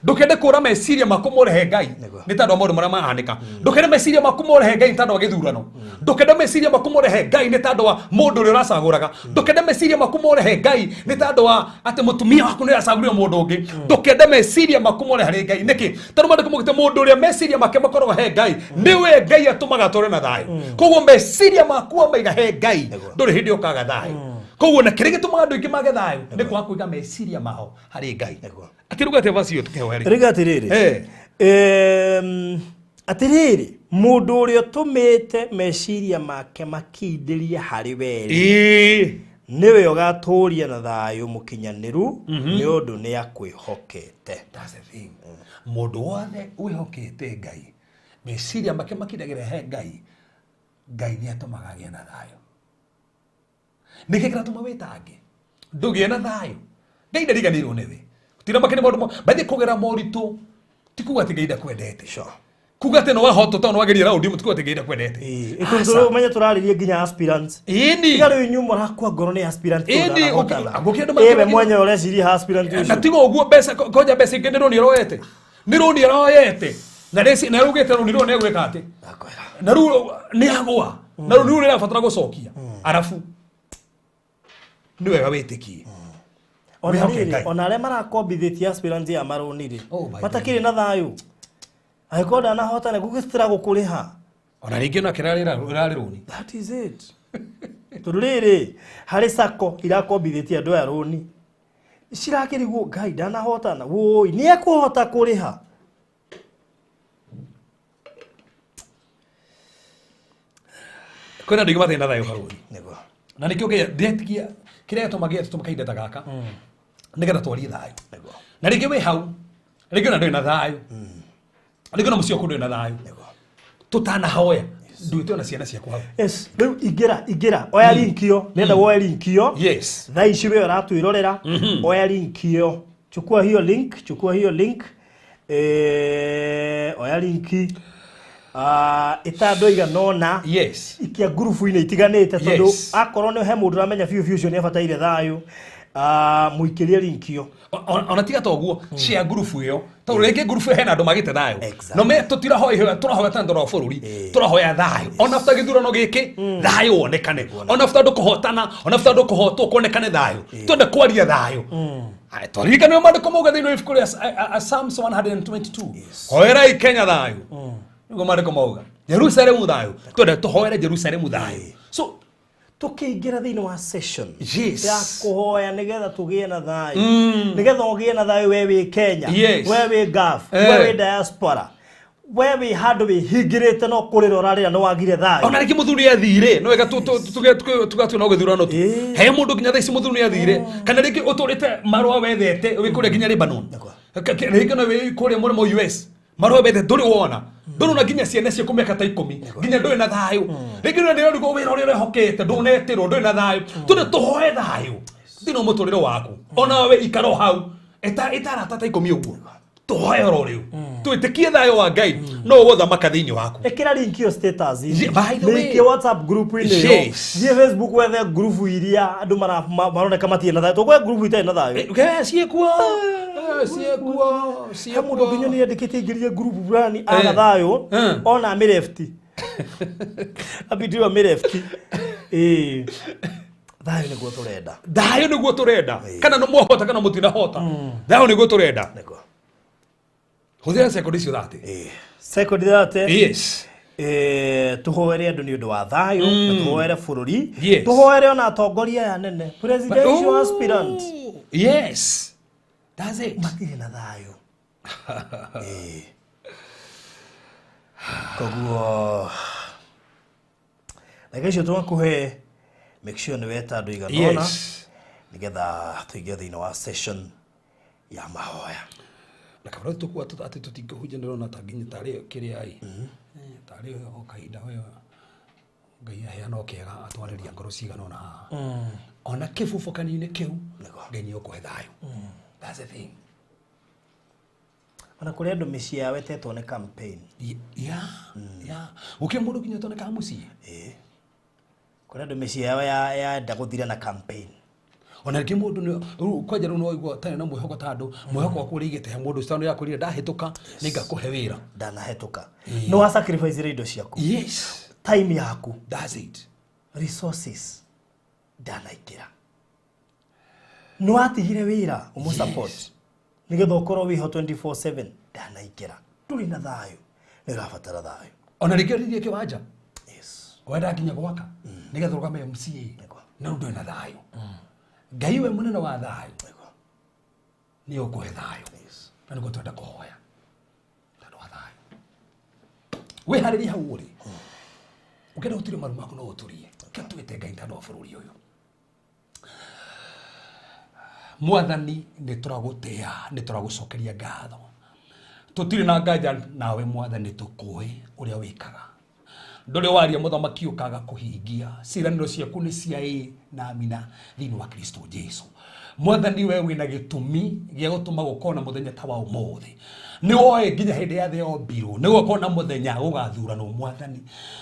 Ndũkende kũra meciria maku more he Ngai nĩ tondũ wa maũndũ marĩa mahanĩka. Ndũkende meciria maku more he Ngai nĩ tondũ wa gĩthurano. Ndũkende meciria maku more he Ngai nĩ tondũ wa mũndũ ũrĩa ũracagũraga. Ndũkende meciria maku more he Ngai nĩ tondũ wa atĩ mũtumia waku nĩ aracagũrire mũndũ ũngĩ. Ndũkende meciria maku more harĩ Ngai. Nĩkĩ? Tondũ maandĩko maugĩte mũndũ ũrĩa meciria make makoragwo he Ngai nĩwe Ngai atũmaga atũre na thayũ. Koguo meciria maku wamaiga he Ngai ndũrĩ hĩndĩ ũkaga thayũ. Koguo na kĩrĩa gĩtũmaga andũ aingĩ mage thayũ nĩ kwaga kũiga meciria mao harĩ Ngai. Atĩrĩ atĩa verse ĩyo tũkĩhoya rĩ? Rĩga atĩrĩrĩ. Atĩrĩrĩ, mũndũ ũrĩa ũtũmĩte meciria make makindĩrie harĩ weri, nĩwe ũgatũũria na thayũ mũkinyanĩru, nĩ ũndũ nĩ akwĩhokete. That's the thing. Mũndũ wothe wĩhokete Ngai, meciria make makindagĩra he Ngai, Ngai nĩ atũmaga agĩe na thayũ. Nĩkĩ kĩratũma wĩtange? Ndũgĩe na thayũ. Ngai ndariganĩirwo nĩwe. Gũtirĩ makĩria maũndũ by the way, kũgera moritũ ti kuga atĩ Ngai ndakwendete. Kuga atĩ nĩ wahotwo tondũ nĩ wageria raundi ĩmwe ti kuga atĩ Ngai ndakwendete. Ũmenye tũrarĩria nginya aspirants. Tiga rĩu inyuĩ mũrakua ngoro nĩ aspirant tondũ ndanahotana. Gũkĩra andũ We makĩra- mwenyewe ũreciria aspirant ũcio. Na tiga ũguo mbeca, konja mbeca ingĩ nĩ rũni aroete. Nĩ rũni aroete. Na rĩci, na rũgĩte rũni rũu nĩ egwĩka atĩ. Na rĩu nĩ agũa. Na rũni rũu rĩrabatara gũcokia. Arabu nĩ wega wĩtĩkie. Ona Wĩhoke rĩrĩ, Ngai. ona arĩa marakombithĩtie aspirants ya marũni rĩ, Oh my matakĩrĩ na thayũ. Angĩkorwo ndanahotana gũgĩtĩra gũkũrĩha. Ona rĩngĩ onake rĩrarĩ rũni. That is it. Tondũ rĩrĩ, harĩ sacco irakombithĩtie andũ aya rũni. Cirakĩrigwo Ngai ndanahotana. Woi, nĩ ekũhota kũrĩha. Kwĩna andũ aingĩ matarĩ na thayũ barũthi. Nĩguo. Na nĩkĩo ndĩretikia kĩrĩa gĩtũmaga gĩatũtũma kahinda ta gaka. Nĩgetha twarie thayũ. Na rĩngĩ wĩ hau, rĩngĩ ona ndũrĩ na thayũ. Rĩngĩ ona mũciĩ waku ndũrĩ na thayũ. Tũtanahoya, nduĩte ona ciana ciaku hau. Yes, rĩu ingĩra ingĩra oya link ĩyo, nenda woe link ĩyo. Thaa ici we ũratwĩrorera, oya link ĩyo, chukua hiyo link, chukua hiyo link, oya link. Ĩta andũ aigana ũna. Ikia ngurubu-inĩ itiganĩte tondũ akorwo nĩ he mũndũ ũramenya biũ biũ ũcio nĩ abataire thayũ, mũikĩrie link ĩyo. Ona tiga ta ũguo, share ngurubu ĩyo, tondũ rĩngĩ ngurubu ĩyo hena andũ magĩte thayũ. No me tũtirahoya, tũrahoya ta ndora bũrũri, tũrahoya thayũ. Ona after gĩthurano gĩkĩ, thayũ wonekane. Ona after andũ kũhotana, ona after andũ kũhotwo kuonekane thayũ. Twende kwaria thayũ. Aya, twaririkane maandĩko mauga thĩinĩ wa ibuku rĩa Psalms 122. Hoerai Kenya thayũ. Nĩguo maandĩko mauga. Jerusalemu thayũ. Twende tũhoere Jerusalemu thayũ. So Tũkĩingĩra thĩinĩ wa session ya kũhoya nĩgetha tũgĩe na thayũ, nĩgetha ũgĩe na thayũ we wĩ Kenya, we wĩ Gulf, we wĩ diaspora, we wĩ handũ wĩhingĩrĩte no kũrĩra ũrarĩra nĩ wagire thayũ. Ona rĩngĩ mũthuri athire, no wega tugatue no gĩthurano tu. He mũndũ nginya thaa ici mũthuri athire, kana rĩngĩ ũtũrĩte marũa wethete wĩ kũrĩa nginya Lebanon. Rĩngĩ no wĩ kũrĩa mũrĩmo US. Marũa wethete ndũrĩ wona. Ndũrona nginya ciana ciaku mĩaka ta 10, nginya ndũrĩ na thayũ. Rĩngĩ nĩ ndĩrarigwo wĩra ũrĩa ũrehokete, ndũnetĩrwo, ndũrĩ na thayũ. Tũndũ tũhoe thayũ thĩinĩ wa mũtũrĩre waku. Ona we ikara o hau, eta arata ta 10 ũguo. Tũhoe oro rĩu. Twĩtĩkie thayũ wa Ngai, no ũgũthamaka thĩinĩ waku. Ĩkĩra link ĩyo status-inĩ. Yeah, by the way. Mĩikie WhatsApp group-inĩ ĩyo. Thiĩ Facebook wethe group iria andũ maroneka matirĩ na thayũ. Tũkũhe group itarĩ na thayũ. Ciĩkuo. Ciĩkuo, He mũndũ ciĩkuo. nginya nĩ andĩkĩte ingĩrire group fulani aga thayũ, ona amĩrefti. Ambitiwe amĩrefti. Thayũ nĩguo tũrenda. Thayũ nĩguo tũrenda. Kana nĩ mwahota kana mũtinahota. Thayũ nĩguo tũrenda. Nĩguo. Hũthĩra sekondi icio thate. Sekondi thate. Tũhoere andũ nĩ ũndũ wa thayũ, na tũhoere bũrũri. Tũhoere ona atongoria aya nene. Presidential aspirant. Yes. That's it. Matirĩ na thayũ. Koguo reke icio twakũhe, make sure nĩ weta andũ igana ũna, nĩgetha tũingĩre thĩinĩ wa session ya mahoya. Na kabla tũkua atĩ tũtingĩhunjia ndĩrona ta nginya tarĩ kĩrĩa ĩ. Tarĩ o kahinda we Ngai aheana o kĩega atwarĩria ngoro cigana ũna haha. Ona kĩbubu kanini kĩu, Ngai nĩ ũkũhe thayũ. That's the thing. Ona kũrĩ andũ mĩciĩ yao ĩtetwo nĩ campaign. Yeah, yeah. Gũkĩrĩ mũndũ nginya ũtonekaga mũciĩ. Kũrĩ andũ mĩciĩ yao yenda gũthira na campaign. Ona rĩngĩ mũndũ nĩ, rĩu kwanja rĩu no waigua ũtarĩ na mwĩhoko ta andũ, mwĩhoko waku ũrĩigĩte he mũndũ ũcio, tondũ nĩakwĩrire ndahĩtũka, nĩngakũhe wĩra. Ndanahĩtũka. Nĩ wa sacrifice indo ciaku. Time yaku. That's it. Resources. Ndanaingĩra. Nĩ watigire wĩra, ũmũ support. Nĩgetha ũkorwo wĩho 24/7. Ndanaingĩra. Ndũrĩ na thayũ. Nĩ ũrabatara thayũ. Ona rĩngĩ ũrĩthie kĩwanja. Wenda nginya gwaka. Nĩgetha ũrũgame MCA. Na ndũrĩ na thayũ. Ngai we mũnene wa thayũ. Nĩ ũkũhe thayũ. Na nĩguo twenda kũhoya. Tondũ wa thayũ. Wĩharĩrie hau ũrĩ. Ũngĩenda gũturia maru maku no ũturie. Kĩo twĩte Ngai tondũ wa bũrũri ũyũ. Mwathani, nĩ tũragũtĩa, nĩ tũragũcokeria ngatho. Tũtirĩ na nganja nawe Mwathani, tũkũĩ ũrĩa wĩkaga. Ndũrĩ waria mũthamaki ũkaga kũhingia. Ciĩranĩro ciaku nĩ cia ĩĩ na amina thĩinĩ wa Kristo Jesu. Mwathani, we wĩna gĩtũmi gĩa gũtũma gũkorwo na mũthenya ta wa ũmũthĩ. Nĩ woĩ nginya hĩndĩ ya thĩ yombirwo, nĩ gũgakorwo na mũthenya gũgathuranwo Mwathani.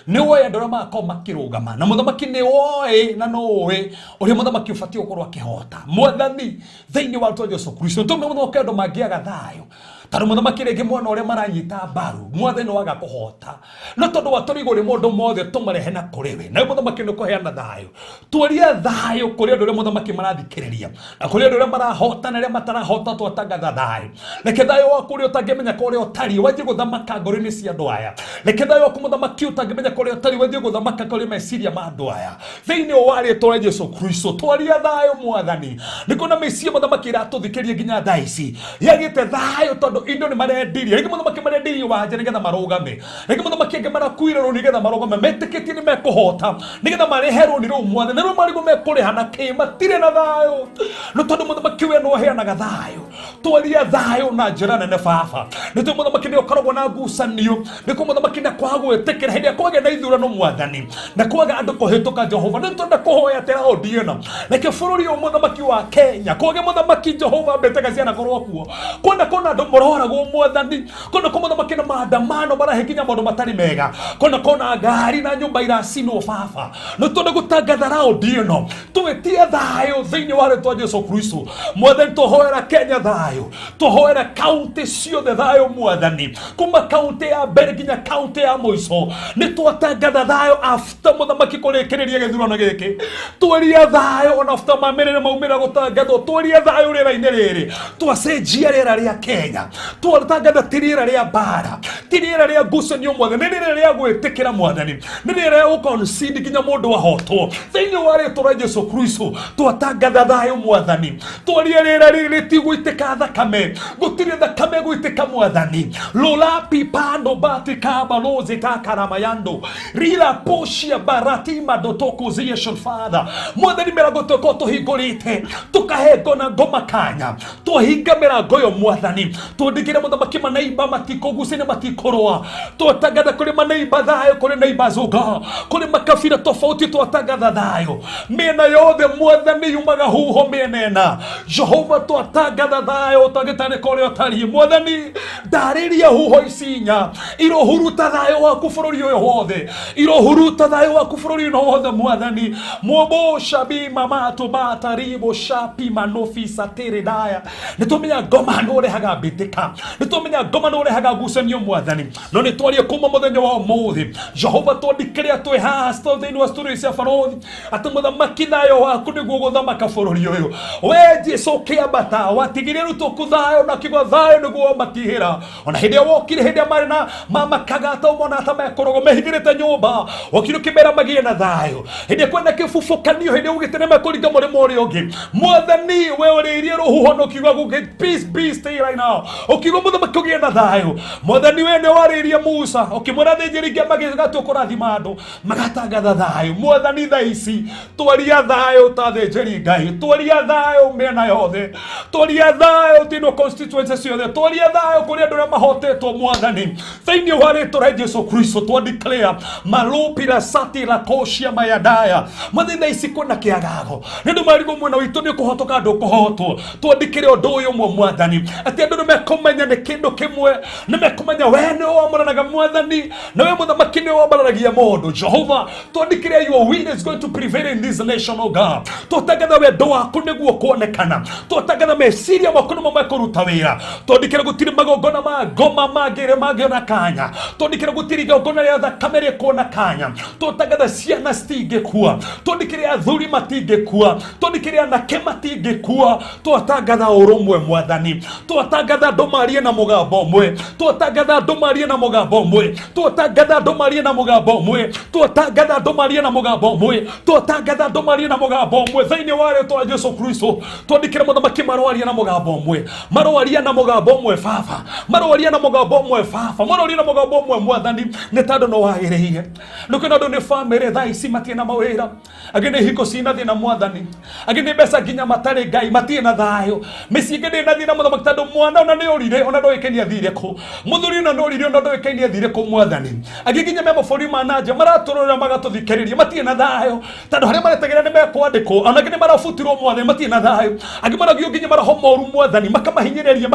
Nĩ woĩ andũ arĩa magakorwo makĩrũgama, na mũthamaki nĩ woĩ na no ũĩ ũrĩa mũthamaki ũbatiĩ gũkorwo akĩhota. Mwathani, thĩinĩ wa rĩtwa Jesu Kristo, tũme mũthamaki andũ mangĩaga thayũ. Tondũ mũthamaki rĩngĩ mwana ũrĩa maranyita mbaru, Mwathani nĩ waga kũhota. No tondũ wa tũrigũ rĩ mũndũ mothe tũmarehe na kũrĩ we. Nawe mũthamaki nĩ ũkũheana thayũ. Twaria thayũ kũrĩ andũ arĩa mũthamaki marathikĩrĩria, na kũrĩ andũ arĩa marahota na arĩa matarahota, twatangatha thayũ. Reke thayũ waku ũrĩa ũtangĩmenya kũrĩa ũtariĩ wanjie gũthamaka ngoro-inĩ cia andũ aya. Reke thayũ waku mũthamaki ũtangĩmenya kũrĩa ũtariĩ wanjie gũthamaka kũrĩ meciria ma andũ aya. Thĩinĩ wa rĩtwa rĩa Jesu Kristo, twaria thayũ Mwathani. Nĩ kuona mĩciĩ mũthamaki ĩratũthikĩria nginya thaa ici. Yagĩte thayũ tondũ Indo nĩ marendirie, rĩngĩ mũthamaki marendirie wanja nĩgetha marũgame, rĩngĩ mũthamaki angĩ marakuire rũni nĩgetha marũgame, metĩkĩtie nĩ mekũhota nĩgetha marĩhe rũni rũu mwathani, na rĩu marigũ mekũrĩha na kĩ? Matirĩ na thayũ. Nĩ tondũ mũthamaki we nĩ ũheanaga thayũ, twaria thayũ na njĩra nene baba. Nĩ tondũ mũthamaki nĩ ũkoragwo na ngucanio, nĩ kũ mũthamaki na kwaga gwĩtĩkĩra hĩndĩ ĩrĩa kwagĩa na ithurano mwathani, na kwaga andũ kũhĩtũka Jehova. Nĩ tũrenda kũhoya atĩ raundi ĩno reke bũrũri ũyũ mũthamaki wa Kenya kwage mũthamaki Jehova mbĩtĩka cianakorwo kuo, kwenda kuona andũ mororagwo mwathani, kwenda kwa mũthamaki na maandamano marahe nginya maũndũ matarĩ mega, kwenda kuona ngari na nyũmba iracinwo baba. Nĩ tũrenda gũtangatha raundi ĩno twĩtie thayũ thĩinĩ wa rĩtwa Jesu Kristo mwathani. Tũhoera Kenya thayũ, tũhoera kaunti ciothe thayũ mwathani, kuma kaunti ya mbere nginya kaunti ya mũico. Nĩ twatangatha thayũ after mũthamaki kũrĩkĩrĩria gĩthurano gĩkĩ, twaria thayũ ona after mamĩrĩra maumĩra gũtangathwo, twaria thayũ rĩera-inĩ rĩrĩ, twacenjia rĩera rĩa Kenya, twatangatha ti rĩera rĩa mbara, ti rĩera rĩa ngucanio mwathani, nĩ rĩera rĩa gwĩtĩkĩra mwathani, nĩ rĩera rĩa gũconcede nginya mũndũ ahotwo thĩinĩ wa rĩtwa rĩa Jesu Kristo. Twatangatha thayũ mwathani, twaria rĩera rĩrĩ rĩtigũitĩka thakame, gũtirĩ thakame gũitĩka mwathani. Lola pipando batika balozi takaramayando rila poshia baratima dotokuziation father mwathani, mĩrango tũkorwo tũhingũrĩte tũkahe ngona ngoma kanya, twahinga mĩrango ĩyo mwathani, twandĩkĩre mũthamaki maneiba matikũgucania, matikũrũa. Twatangatha kũrĩ maneiba thayũ, kũrĩ neiba zuga, kũrĩ makabira tofauti, twatangatha thayũ mĩena yothe mwathani, yumaga huho mĩena ĩna Jehova. Twatangatha thayũ ũtangĩtarĩka ũrĩa ũtariĩ mwathani, ndarĩria huho ici inya irohuruta thayũ waku bũrũri ũyũ wothe, irohuruta thayũ waku bũrũri ũyũ wothe mwathani. Mwobosha bima mato bataribo shapi manofisa teredaya. Nĩ tũmenya ngoma nĩ ũrehaga mbĩtĩka, nĩ tũmenya ngoma nĩ ũrehaga ngucanio mwathani, no nĩ twarie kuma mũthenya wa ũmũthĩ Jehova, twandĩkĩre twĩ haha thĩinĩ wa studio cia barothi atĩ mũthamaki thayũ waku nĩguo gũthamaka bũrũri ũyũ. We Jesu ũkĩambata watigire arutwo ku thayũ, na kiugo thayũ nĩguo wamatihĩra. Ona hĩndĩ ĩrĩa wokire, hĩndĩ ĩrĩa marĩ na mamakaga ta mona ta mekũrogwo mehithĩrĩte nyũmba, wokire ũkĩmera magĩe na thayũ. Hĩndĩ ĩrĩa kwĩna kĩbubũkanio, hĩndĩ ĩrĩa ugĩte nĩ mekũringa mũrĩmo ũrĩa ũngĩ mwathani, we ũrĩirie rũhuho na ũkiuga gũkĩ peace be still right now, ũkiuga mũthamaki ũgĩe na thayũ mwathani. We nĩ warĩirie Musa ũkĩmwĩra thĩnjĩri ngai magĩgatua kũrathima andũ magatangatha thayũ mwathani. Thaa ici twaria thayũ ta thĩnjĩri ngai, twaria thayũ mĩena yothe, twaria thayũ tino constituency ciothe, twaria thayũ kũrĩ andũ arĩa mahotetwo mwathani, thĩinĩ wa rĩtwa rĩa Jesu Kristo. Twa declare malupira sati la koshia mayadaya mwathani. Thaa ici kwĩna kĩagago nĩ ũndũ marigũ mwena witũ nĩ ũkũhotoka andũ ũkũhotwo. Twandĩkĩre ũndũ ũyũ ũmwe mwathani, atĩ andũ nĩ mekũmenya nĩ kĩndũ kĩmwe, nĩ mekũmenya we nĩ wamũranaga mwathani, na we mũthamaki nĩ wambararagia mũndũ Jehova. Twandĩkĩre your will is going to prevail in this nation, oh God. Twatangatha wendo waku nĩguo kuonekana, twatangatha meciria maku nĩmo mekũruta wĩra. Twandĩkĩre gũtirĩ magongona ma ngoma mangĩrĩ mangĩona kanya, twandĩkĩre gũtirĩ igongona rĩa thakame rĩkuona kanya. Twatangatha ciana citingĩkua, twandĩkĩre athuri matingĩkua, twandĩkĩre anake matingĩkua. Twatangatha ũrũmwe mwathani, twatangatha andũ marie na mũgambo ũmwe, twatangatha andũ marie na mũgambo ũmwe, twatangatha andũ marie na mũgambo ũmwe, twatangatha andũ marie na mũgambo ũmwe, twatangatha andũ marie na mũgambo ũmwe thĩinĩ wa rĩtwa rĩa Jesu Kristo. Twandĩkĩre mũthamaki maroaria na mũgambo ũmwe, maroaria na mũgambo ũmwe baba, maroaria na mũgambo ũmwe baba, maroaria na mũgambo ũmwe mwathani, nĩ tondũ nĩ wagĩrĩire. Nĩ kwĩna andũ nĩ bamĩrĩ thaa ici matirĩ na mawĩra, angĩ nĩ hiko cina thĩna mwathani, angĩ nĩ mbeca nginya matarĩ ngai, matirĩ na thayũ, mĩciĩ ĩngĩ ndĩrĩ na thĩna mũthamaki, tondũ mwana ona nĩ ũrire ona ndũĩkaine athire kũ, mũthuri ona nĩ ũrire ona ndũĩkaine athire kũ mwathani. Angĩ nginya me mabũrũri ma nanja maratũrũrĩra magatũthikĩrĩria, matirĩ na thayũ tondũ harĩa maretagĩra nĩ mekwandĩkwo, ona angĩ nĩ marabutirwo mwathani, matirĩ na thayũ. Angĩ maragio nginya maroho moru mwathani, makamahinyĩrĩria,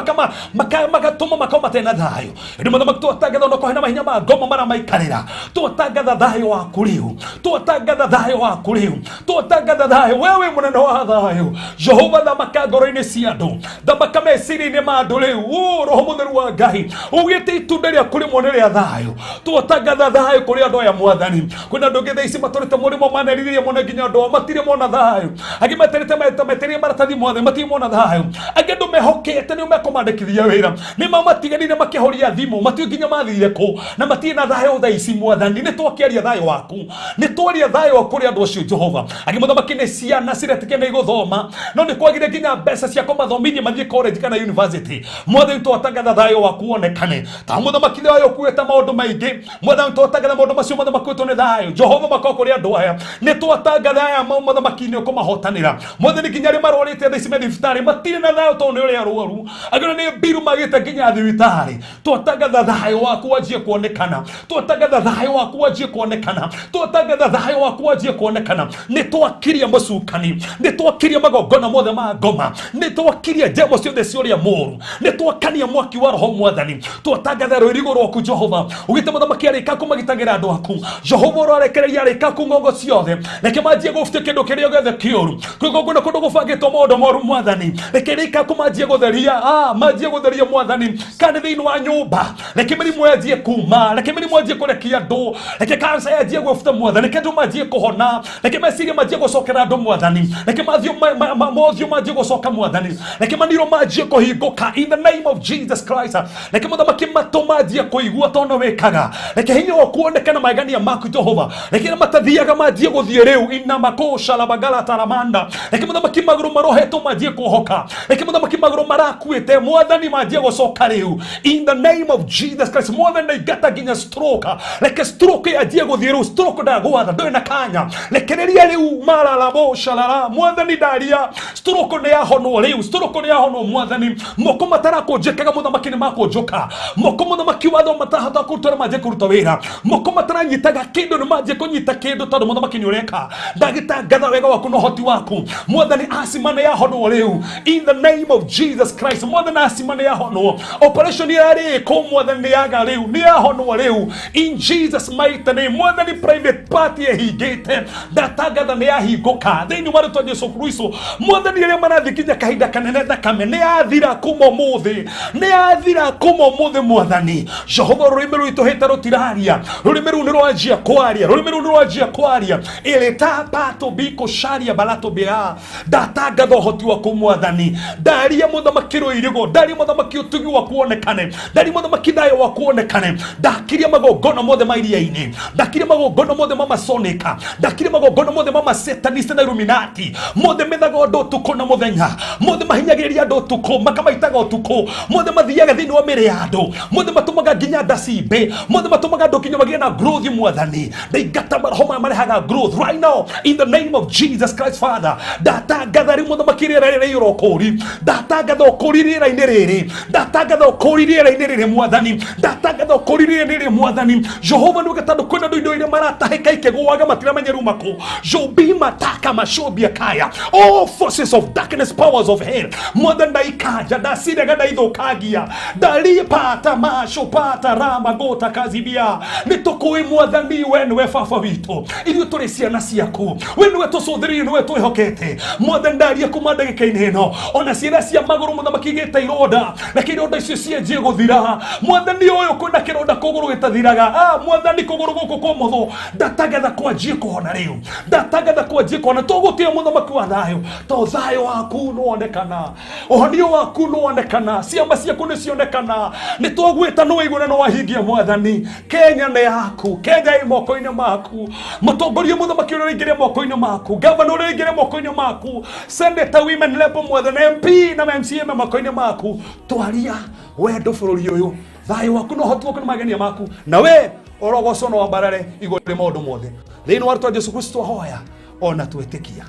magatũma makorwo matarĩ na thayũ. Ĩndĩ mũthamaki, twatangatha ona kũhena mahinya ma ngoma maramaikarĩra, twatangatha thayũ waku rĩu, twatangatha thayũ waku rĩu, twatangatha thayũ. We wĩ mũnene wa thayũ Jehova, thamaka ngoro-inĩ cia andũ, thamaka meciria-inĩ ma andũ rĩu. Ũ, roho mũtheru wa Ngai ugĩte itunda rĩaku rĩmwe nĩ rĩa thayũ. Twatangatha thayũ kũrĩ andũ aya mwathani. Kwĩna andũ angĩ thaa ici matũrĩte mũrĩmo manerirĩria mũno nginya andũ ao matirĩ mona thayũ, angĩ meterete metereire maratathi mwathani, matirĩ mona thayũ, angĩ andũ Andũ mehokete nĩo mekũmandĩkithia wĩra nĩ mamatiganire makĩhoria thimũ, matiũĩ nginya mathire kũ na matirĩ na thayũ thaa ici. Mwathani, nĩ twakĩaria thayũ waku, nĩ twaria thayũ waku kũrĩ andũ acio Jehova. Angĩ mũthamaki nĩ ciana ciretĩkia nĩ igũthoma, no nĩ kwagire nginya mbeca cia kũmathomithia mathiĩ college kana university. Mwathani, twatangatha thayũ waku wonekane. Ta mũthamaki thayũ ũkuĩte maũndũ maingĩ. Mwathani, twatangatha maũndũ macio mothe makuĩtwo nĩ thayũ Jehova makorwo kũrĩ andũ aya. Nĩ twatangatha aya mũthamaki nĩ ũkũmahotanĩra. Mwathani, nginya arĩa marwarĩte thaa ici me thibitarĩ matirĩ na thayũ tondũ nĩ ũrĩa arwaru, angĩ nĩ mbiru magĩte nginya thibitarĩ. Twatangatha thayũ waku wanjie kuonekana, twatangatha thayũ waku wanjie kuonekana, twatangatha thayũ waku wanjie kuonekana. Nĩ twakiria mũcukani, nĩ twakiria magongona mothe ma ngoma, nĩ twakiria njemo ciothe cia ũrĩa mũũru, nĩ twakania mwaki wa roho. Mwathani, twatangatha rũirigo rwaku Jehova, ugĩte mũthamaki arĩka kũmagitagĩra andũ aku. Jehova, ũrarekereria arĩka ku ng'ongo ciothe, reke manjie gũbutia kĩndũ kĩrĩa gĩothe kĩũru kwĩgongona kũndũ gũbangĩtwo maũndũ moru. Mwathani, reke rĩka kũmanjie gũtheria, manjie gũtheria. Mwathani, kana thĩinĩ wa nyũmba, reke mĩrimũ yanjie kuma, reke mĩrimũ yanjie kũrekia andũ, reke kansa yanjie gũbuta. Mwathani, reke andũ manjie kũhona, reke meciria manjie gũcokera andũ. Mwathani, reke mothiũ manjie gũcoka. Mwathani, reke maniro manjie kũhingũka in the name of Jesus Christ. Reke mũthamaki matũ manjie kũigua tondũ wĩkaga. Reke hinya waku woneke na magegania maku Jehova. Reke arĩa matathiaga manjie gũthiĩ rĩu ina makũca labagala taramanda. Reke mũthamaki magũrũ marohetwo manjie kuohoka. Reke mũthamaki magũrũ marakuĩte, Mwathani, manjie gũcoka rĩu in the name of Jesus Christ. Mwathani, ndaingata nginya stroke, reke stroke yanjie gũthiĩ rĩu. Stroke, ndagwatha, ndũrĩ na kanya, rekereria rĩu mararabo sharara. Mwathani, ndaria stroke nĩ yahonwo rĩu, stroke nĩ yahonwo. Mwathani, moko matarakũnjĩkaga, mũthamaki, nĩ makũnjũka. Moko, mũthamaki, watho matahota kũruta nĩ manjie kũruta wĩra. Moko mataranyitaga kĩndũ nĩ manjie kũnyita kĩndũ, tondũ mũthamaki nĩ ũreka. Ndagĩtangatha wega waku na ũhoti waku. Mwathani, asima nĩ yahonwo rĩu in the name of Jesus Christ. Mwathani, asima nĩ yahonwo. Operation yarĩkwo, Mwathani, nĩ yaga rĩu, nĩ yahonwo rĩu in Jesus mighty name. Mwathani, private party ĩhingĩte, ndatangatha nĩ yahingũka thĩinĩ wa rĩtwa Jesu Kristo. Mwathani, arĩa marathiĩ nginya kahinda kanene, thakame nĩ yathira kuma ũmũthĩ, nĩ yathira kuma ũmũthĩ. Mwathani Jehova, rũrĩmĩ rũitũhĩte rũtiraria, rũrĩmĩ rũu nĩ rwanjia kwaria, rũrĩmĩ rũu nĩ rwanjia kwaria. Ĩrĩtapato biko sharia balato bira. Ndatangatha ũhoti waku Mwathani. Ndaria mũthamaki rũirigo, ndaria mũthamaki ũtugi waku wonekane, ndaria mũthamaki thayũ waku wonekane. Ndakiria magongona mothe ma iria-inĩ, ndakiria magongona mothe ma masonika, ndakiria magongona mothe ma masetanist na illuminati, mothe methaga ũndũ ũtukũ na mũthenya, mothe mahinyagĩrĩria andũ ũtukũ, makamaitaga ũtukũ, mothe mathiaga thĩinĩ wa mĩrĩ ya andũ, mothe matũmaga nginya nda cimbe, mothe matũmaga andũ nginya magĩe na growth. Mwathani, ndaingata maroho maya marehaga growth right now in the name of Jesus Christ. Father, ndatangatha rĩu mũthamaki rĩera rĩrĩ rĩiyũra ũkũũri. Ndatangatha ũkũũri rĩera-inĩ rĩrĩ, ndatangatha ũkũũri rĩera-inĩ rĩrĩ. Mwathani, ndatangatha ũkũũri rĩera-inĩ rĩrĩ. Mwathani Jehova, nĩ tondũ kwĩna andũ indo iria maratahĩka ikĩgũaga, matiramenya rĩu makũ jobima taka mashobia kaya. All forces of darkness, powers of hell, Mwathani, ndaikanja, ndacirega, ndaithũkangia, ndaripata mashopata rama gota kazibia. Nĩ tũkũĩ Mwathani, we nĩwe baba witũ, ithuĩ tũrĩ ciana ciaku, we nĩwe tũcũthĩrĩirie, nĩwe twĩhokete. Mwathani, ndaria kuma ndagĩka-inĩ ĩno, ona ciana cia magũrũ, mũthamaki, igĩte ironda, reke ironda icio cianjie gũthira. Mwathani, ũyũ kwĩna kĩronda kũgũrũ gĩtathiraga. Mwathani, kũgũrũ gũkũ kwa ũmotho ndatangatha kwanjie kũhona rĩu, ndatangatha kwanjie kũhona. Tũgũtĩa mũthamaki wa thayũ, to thayũ waku nĩwonekana, ũhonio waku nĩwonekana, ciama ciaku nĩcionekana. Nĩ twagwĩta, nĩwaigua na nĩwahingia. Mwathani, Kenya nĩ yaku, Kenya ĩ moko-inĩ maku. Mũtongoria, mũthamaki, ũrĩa ũraingĩria moko-inĩ maku, gavana ũrĩa ũraingĩria moko-inĩ maku, senator, women rep, Mwathani, MP na MCA me moko-inĩ maku. Twaria wendo bũrũri ũyũ, thayũ waku na ũhoti waku na magenia maku, na we ũrogocwo na wambarare igũrũ rĩa maũndũ mothe. Thĩinĩ wa rĩtwa Jesu Kristo twahoya ona twĩtĩkia,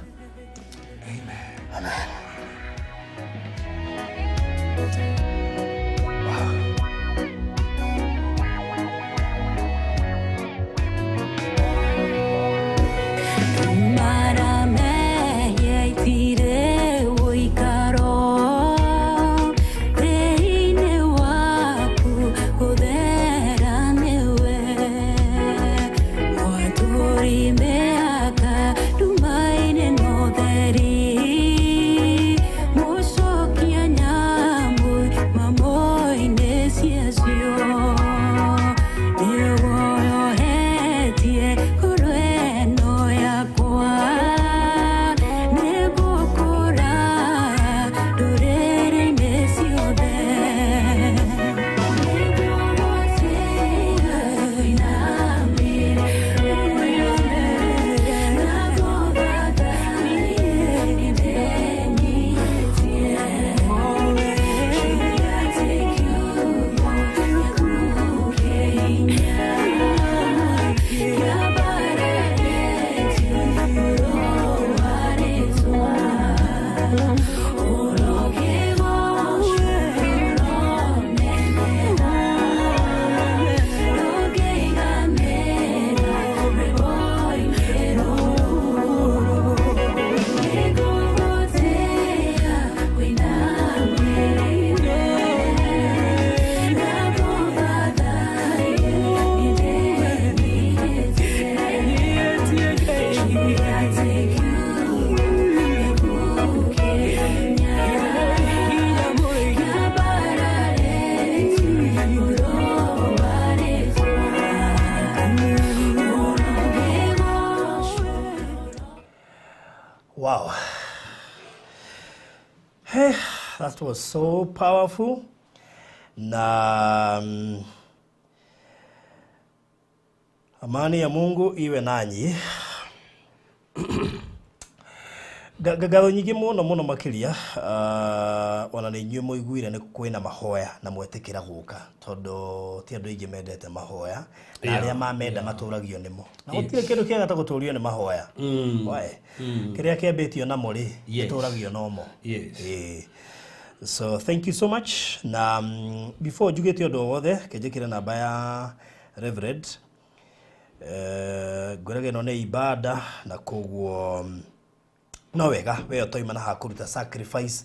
amen. Marameyeitire ũikaro thĩinĩ waku, gũthera nĩwe mwatũri mĩaka ndumainĩ no theri. Hey, that was so powerful. Na amani ya Mungu iwe nanyi. Ngatho nyingĩ mũno mũno makĩria ona nĩ inyuĩ mũiguire nĩ kwĩna mahoya na mwetĩkĩra gũka tondũ ti andũ aingĩ mendete mahoya na arĩa mamenda matũragio nĩmo na gũtirĩ kĩndũ kĩega ta gũtũrio nĩ mahoya. Kĩrĩa kĩambĩtio namo rĩ gĩtũragio nomo. So thank you so much. Na before njugĩte ũndũ o wothe kĩnjĩkĩre namba ya Reverend ngwĩraga ĩno nĩ ibada na koguo no wega we ũtoima na hakũruta sacrifice,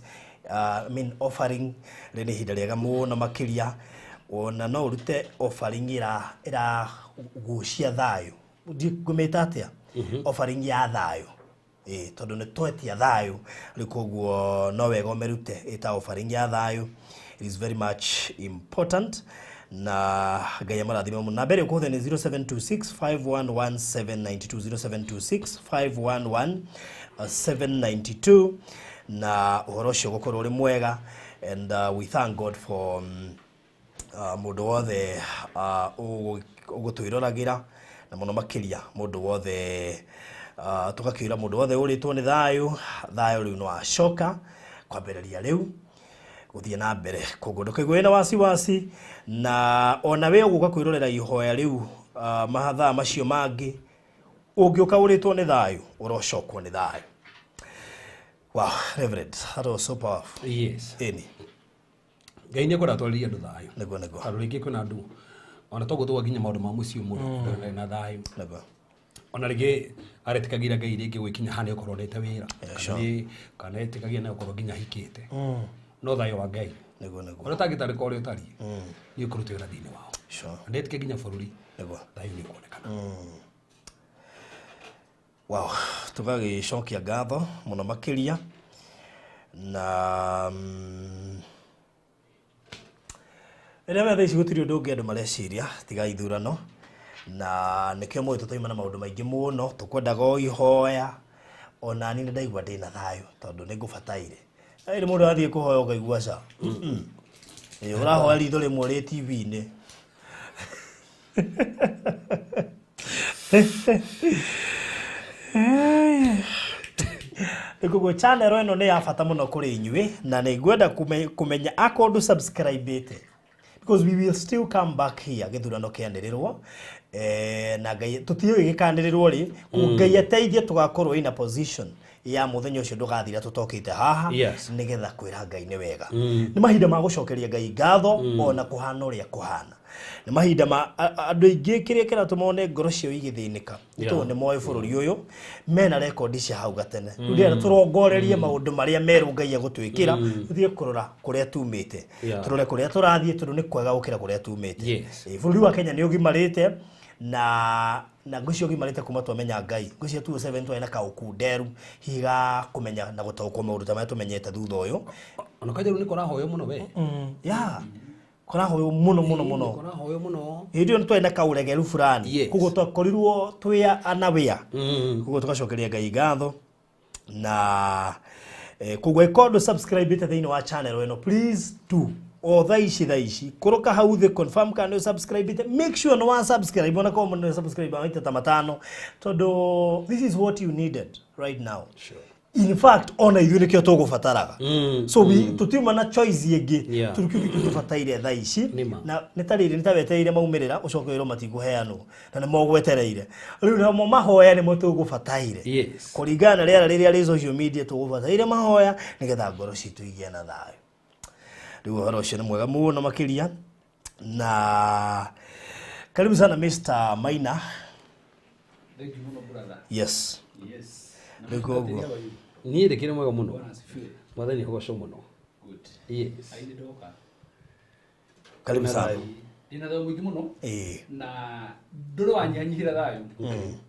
I mean offering rĩ nĩ ihinda rĩega mũno makĩria ona no ũrute offering ĩra gucia thayũ ngũmĩta atĩa offering ya thayũ tondũ nĩ twetia thayũ rĩu koguo no wega ũmĩrute ĩta offering ya thayũ. It is very much important na Ngai amarathime mũno. Namba ĩrĩa ũkũhũthĩra nĩ 0726 511792 0726 511792 na ũhoro ũcio ũgũkorwo ũrĩ mwega and we thank God for mũndũ wothe ũgũtwĩroragĩra na mũno makĩria mũndũ wothe tũgakĩũra mũndũ wothe ũrĩtwo nĩ thayũ thayũ rĩu no acoka kwambĩrĩria rĩu gũthiĩ na mbere koguo ndũkaigua wĩna wasiwasi na ona we ũgũka kwĩrorera ihoya rĩu mathaa macio mangĩ ũngĩũka ũrĩtwo nĩ thayũ ũrocokwo nĩ thayũ. Wow, Reverend, that was so powerful. Yes. Ĩni. Ngai nĩ akoragwo atwarĩria andũ thayũ. Nĩguo nĩguo. Tondũ rĩngĩ kwĩna andũ ona toguo tũgwa nginya maũndũ ma mũciĩ mũndũ ndarĩ na thayũ. Nĩguo. Ona rĩngĩ aretĩkagĩra Ngai rĩngĩ gwĩkinya haha nĩ ũkorwo onete wĩra. Kana etĩkagia nĩ ũkorwo nginya ahikĩte. No thayũ wa Ngai. Nĩguo nĩguo. Ona ũtangĩtarĩka ũrĩa ũtariĩ nĩ ũkũruta wĩra thĩinĩ wao. Sure. Na ndetĩkia nginya bũrũri. Nĩguo. Thayũ nĩ ũkuonekana. Wow, tũgagĩcokia ngatho mũno makĩria na rĩrĩa wetha ici gũtirĩ ũndũ ũngĩ andũ mareciria tiga ithurano na nĩkĩo mũĩ tũtoima na maũndũ maingĩ mũno tũkwendaga o ihoya ona niĩ nĩndaigua ndĩna thayũ tondũ nĩngũbataire. Rĩrĩ mũndũ athiĩ kũhoya ũkaigua ca ũrahoya ritho rĩmwe rĩ TV-inĩ. Koguo channel ĩno nĩ ya bata mũno kũrĩ inyuĩ na nĩ ngwenda kũmenya akorwo ndũ subscribe-ĩte because we will still come back here gĩthurano kĩanĩrĩrwo na Ngai tũtiũĩ gĩkanĩrĩrwo rĩ Ngai ateithie tũgakorwo in a position ya mũthenya ũcio ndũgathira tũtokĩte haha nĩgetha kwĩra Ngai nĩ wega. Nĩ mahinda ma gũcokeria Ngai ngatho ona kũhana ũrĩa kũhana. Nĩ mahinda ma andũ aingĩ kĩrĩa kĩratũma one ngoro ciao igĩthĩnĩka nĩ tondũ nĩ moĩ bũrũri ũyũ mena rekondi cia hau gatene. Rĩu ndĩrenda tũrongorerie maũndũ marĩa merũ Ngai egũtwĩkĩra tũthiĩ kũrora kũrĩa tumĩte tũrore kũrĩa tũrathiĩ tondũ nĩ kwega gũkĩra kũrĩa tumĩte. Bũrũri wa Kenya nĩ ũgimarĩte na ngwĩciria ũgimarĩte kuma twamenya Ngai. Ngwĩciria 2007 twarĩ na kaũkunderu hihi ga kũmenya na gũtaũkwo maũndũ ta marĩa tũmenyete thutha ũyũ. Ona kwanja rĩu nĩ kũrahoywo mũno we. Yeah. Kũrahoywo mũno mũno mũno. Kũrahoywo mũno. Hĩndĩ ĩyo nĩ twarĩ na kaũregeru fulani. Koguo twakorirwo twĩ anaware. Koguo tũgacokeria Ngai ngatho na koguo ĩkorwo ndũ subscribe-ĩte thĩinĩ wa channel ĩno please do o thaa ici kũrũka hau thĩ confirm kana nĩ subscribe-ĩte make sure nĩ wa subscribe ona korwo nĩ subscribe maita ta matano tondũ this is what you needed right now. Sure. In fact ona ithuĩ nĩkĩo tũgũbataraga. So we tũtiuma na choice ĩngĩ tondũ kĩu nĩkĩo tũbataire thaa ici na nĩ ta rĩrĩ nĩ ta wetereire maumĩrĩra ũcoke wĩrwo matikũheanwo na nĩ mogwetereire rĩu namo mahoya nĩmo tũgũbataire kũringana na rĩera rĩrĩa rĩ social media tũgũbataire mahoya nĩgetha ngoro citũ igĩe na thayũ. Rĩu ũhoro ũcio nĩ mwega mũno makĩria na karibu sana Mr. Maina. Thank you mũno brother. Yes. Yes. Rĩu koguo niĩ ndĩkĩrĩ mwega mũno. Mwathani agocwo mũno. Good. Yes. Ai ndoka. Karibu sana. Ndina thayũ mũingĩ mũno. Na ndũrĩ wanyihanyihĩra thayũ.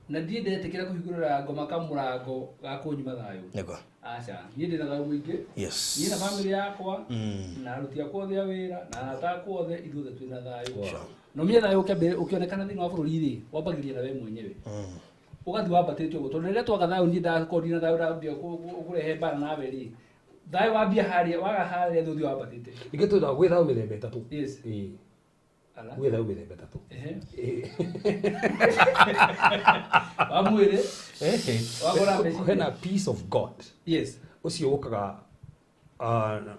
Na ndiĩ ndetĩkĩra kũhingũrĩra ngoma kamũrango ga kũnyima thayũ. Nĩguo. Aca, niĩ ndĩna thayũ mũingĩ. Yes. Niĩ na bamĩrĩ yakwa na aruti akwa othe a wĩra na arata akwa othe ithuothe twĩna thayũ. Na ũmenye thayũ ũkĩonekana thĩinĩ wa bũrũri rĩ, wambagĩrĩria na we mwenyewe. Ũgathiĩ wambatĩte ũguo tondũ rĩrĩa twaga thayũ niĩ ndakorwo ndina thayũ ndambia kũrehe mbara nawe rĩ Thayũ wambia harĩa waga harĩa thĩ ũthiĩ wambatĩte. Ningĩ twĩtagwo gwĩ thayũ mĩthemba ĩtatũ. Yes. Ĩĩ. Ala. Gwĩ thayũ mĩthemba ĩtatũ. Ehe. Wa mwĩrĩ. Ehe. Wagũra mbeca. Hena peace of God. Yes. Ũcio ũkaga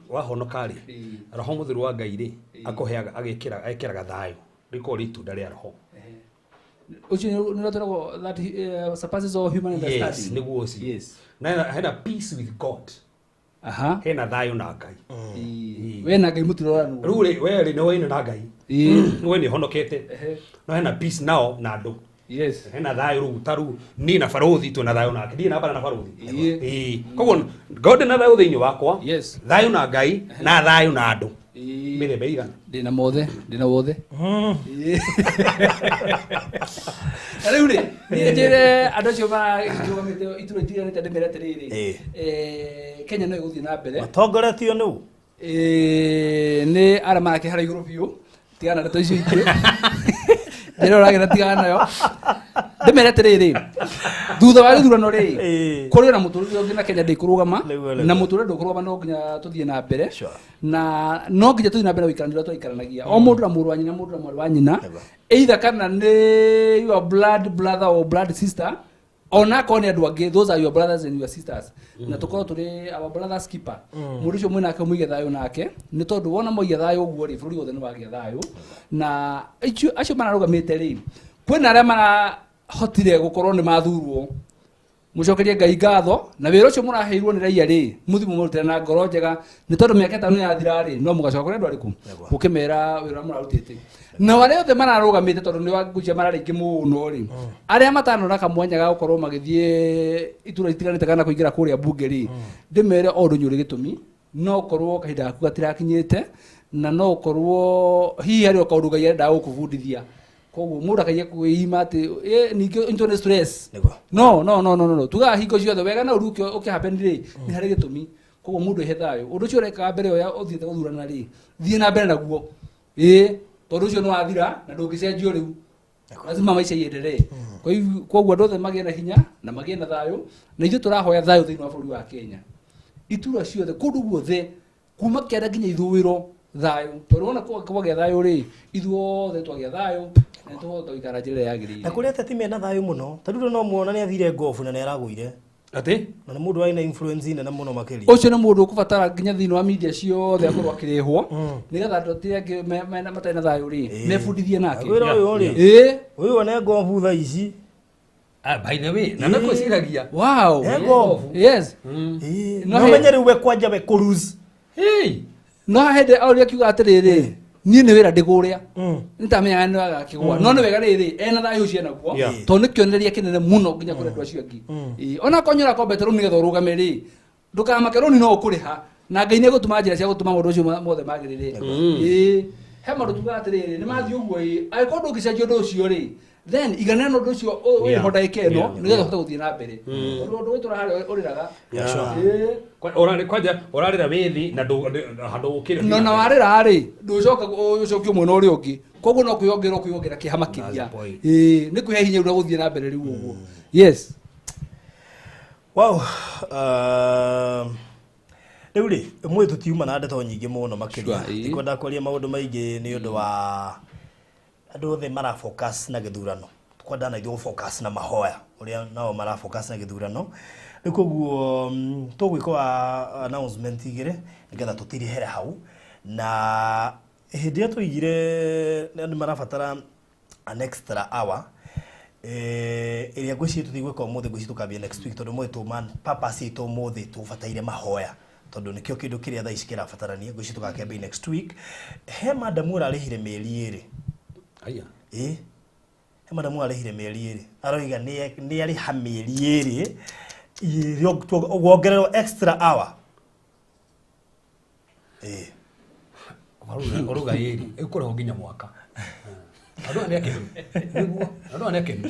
wahonoka rĩ, Ĩĩ. roho mũtheru wa Ngai rĩ, Ĩĩ. akũheaga agĩkĩra ekĩraga thayũ. Rĩkoragwo rĩ itunda rĩa roho. Ehe. Ũcio nĩ ũrĩa twĩragwo that surpasses all human understanding. Yes, nĩguo ũcio. Yes. Na hena peace with God. Aha. Hena thayũ na Ngai. Ĩĩ. We na Ngai mũtiroranwo. Rĩu rĩ, we rĩ nĩ waina na Ngai. Ĩĩ. We nĩ ũhonokete. Ehe. No hena peace nao na andũ. Yes. Hena thayũ rĩu ta rĩu niĩ na barũthi twĩna thayũ nake. Ndirĩ na mbara na barũthi. Ĩĩ. Ĩĩ. Koguo God na thayũ thĩinĩ wakwa. Yes. Thayũ na Ngai na thayũ na andũ. Ĩĩ. Mĩthemba ĩigana? Ndĩna mothe, ndĩna wothe. Na rĩu rĩ, niĩ njĩre andũ acio mararũgamĩte itura itiganĩte ndĩmere atĩrĩrĩ, Ĩĩ. Kenya no ĩgũthiĩ na mbere. Matongoretio nũ? Nĩ arĩa marakĩhara igũrũ biũ, tigana na ndeto icio ingĩ. Njĩra ũragĩra tigana nayo. Ndĩmere atĩrĩrĩ, thutha wa gĩthurano rĩ, Ĩĩ. kũrĩ ona mũtũrĩre ũngĩ na Kenya ndĩkũrũgama, Nĩguo, nĩguo. na mũtũrĩre ndũkũrũgama no nginya tũthiĩ na mbere. Sure. Na no nginya tũthiĩ na mbere gũikarania ũrĩa twaikaranagia. O mũndũ na mũrũ wa nyina, mũndũ na mwarĩ wa nyina. Nĩguo. Either kana nĩ your blood brother or blood sister, ona akorwo nĩ andũ angĩ, those are your brothers and your sisters. Na tũkorwo tũrĩ our brothers keeper. Mũndũ ũcio mwĩ nake mũige thayũ nake, nĩ tondũ wona mwaiga thayũ ũguo rĩ, bũrũri wothe nĩ wagĩa thayũ. Na acio mararũgamĩte rĩ, kwĩna arĩa marahotire gũkorwo nĩ mathurwo. Mũcokerie Ngai ngatho, na wĩra ũcio mũraheirwo nĩ raia rĩ, mũthiĩ mũmarutĩre na ngoro njega, nĩ tondũ mĩaka ĩtano yathira rĩ, no mũgacoka kũrĩ andũ arĩkũ? Nĩguo. Ũkĩmera wĩra ũrĩa mũrarutĩte. Na arĩa othe mararũgamĩte tondũ nĩ ngũcia mararĩ aingĩ mũno rĩ, arĩa matanona kamwanya ga gũkorwo magĩthiĩ itura itiganĩte kana kũingĩra kũrĩa mbunge rĩ, ndĩmere o ũndũ nyũrĩ gĩtũmi, no ũkorwo kahinda gaku gatirakinyĩte, na no ũkorwo hihi harĩ o kaũndũ Ngai arendaga gũkũbundithia. Koguo mũndũ akagia kwĩima atĩ ningĩ ũnyitwo nĩ stress. Nĩguo. No, no, no, no, no, no. Tugaga hingo ciothe wega na ũru ũkĩhappen rĩ, nĩ harĩ gĩtũmi. Koguo mũndũ ehe thayũ. Ũndũ ũcio ũrekaga mbere ĩyo ya ũthiĩte gũthurana rĩ, thiĩ na mbere naguo. Ĩĩ, tondũ ũcio nĩ wathira na ndũngĩcenjio rĩu. Lazima maisha iendelee. Kwa hivyo koguo andũ othe magĩe na hinya na magĩe na thayũ, na ithuĩ tũrahoya thayũ thĩinĩ wa bũrũri wa Kenya. Itura ciothe kũndũ guothe kuma kĩanda nginya ithũĩro thayũ. Tondũ wona kwagĩa thayũ rĩ, ithuothe twagĩa thayũ na nĩtũhota gũikara njĩra ĩrĩa yagĩrĩire. Na kũrĩ ateti mena thayũ mũno, ta rĩu no muona nĩ athire ngobu na nĩ aragũire. Atĩ? Na nĩ mũndũ warĩ na influence nene mũno makĩria. Ũcio nĩ mũndũ ũkũbatara nginya thĩinĩ wa media ciothe akorwo akĩrĩhwo, nĩgetha andũ arĩa angĩ matarĩ na thayũ rĩ, Ĩĩ. mebundithie nake. Ngwĩra ũyũ rĩ, Ĩĩ. ũyũ one ngobu thaa ici. By the way, na nĩngwĩciragia. Wow. He ngobu. Yes. Ĩĩ. No No he- menye rĩu we kwanja we kũruse. Hey. No hĩndĩ aũria akiuga atĩrĩrĩ, niĩ nĩ wĩra ndĩgũrĩa. Nĩtamenyaga nĩ agakĩgũa. No nĩ wega rĩrĩ, ena thayũ ũcio enaguo, Yeah. tondũ nĩ kĩonereria kĩnene mũno nginya kũrĩ andũ acio angĩ. Ĩĩ, ona akorwo nĩ ũrakombete rũni nĩgetha ũrũgame rĩ, ndũkamake rũni no ũkũrĩha, na Ngai nĩ egũtũma njĩra cia gũtũma maũndũ macio mothe magĩrĩre. Ĩĩ, he maũndũ tugaga atĩrĩrĩ, nĩ mathiĩ ũguo ĩĩ, angĩkorwo ndũngĩcenjia ũndũ ũcio rĩ, then iganĩra na ũndũ ũcio wĩho ndagĩka ĩno, nĩgetha ũhote gũthiĩ na mbere. Tondũ ũndũ ũyũ tũraharĩa ũrĩraga. Ĩĩ. Kwanja ũrarĩra wĩthĩ na handũ ũkĩre. No na warĩra rĩ, ndũcoka ũcokio mwena ũrĩa ũngĩ. Koguo no kwĩyongerera ũkwĩyongerera kĩeha makĩria. That's the point. Ĩĩ, nĩ kwĩhe hinya ũrĩa gũthiĩ na mbere rĩu ũguo. Yes. Wow. Rĩu rĩ, ũmũthĩ tũtiuma na ndeto nyingĩ mũno makĩria. Sure, ĩĩ. Ndikwenda kwaria maũndũ maingĩ nĩ ũndũ wa andũ othe mara focus na gĩthurano. Twenda na ithuĩ focus na mahoya ũrĩa nao mara focus na gĩthurano. Rĩu koguo tũgwĩka wa announcement igĩrĩ nĩgetha tũtirihere hau. Na hĩndĩ ĩrĩa tũigire andũ marabatara an extra hour, ĩrĩa ngwĩciria tũtigwĩka ũmũthĩ, ngwĩciria tũkambia next week, tondũ ũmũthĩ tũma purpose itũ ũmũthĩ tũbataire mahoya, tondũ nĩkĩo kĩndũ kĩrĩa thaa ici kĩrabatarania. Ngwĩciria tũgakĩambia next week. He madamu ũrarĩhire mĩeri ĩrĩ. Aya. Ĩĩ. He madamu ũrarĩhire mĩeri ĩrĩ. Aroiga nĩ arĩha mĩeri ĩrĩ, wongererwo extra hour. Ĩĩ. Ũruga ĩrĩ, ĩkũrĩhwo nginya mwaka. Andũ aya nĩ akenu. Nĩguo, andũ aya nĩ akenu.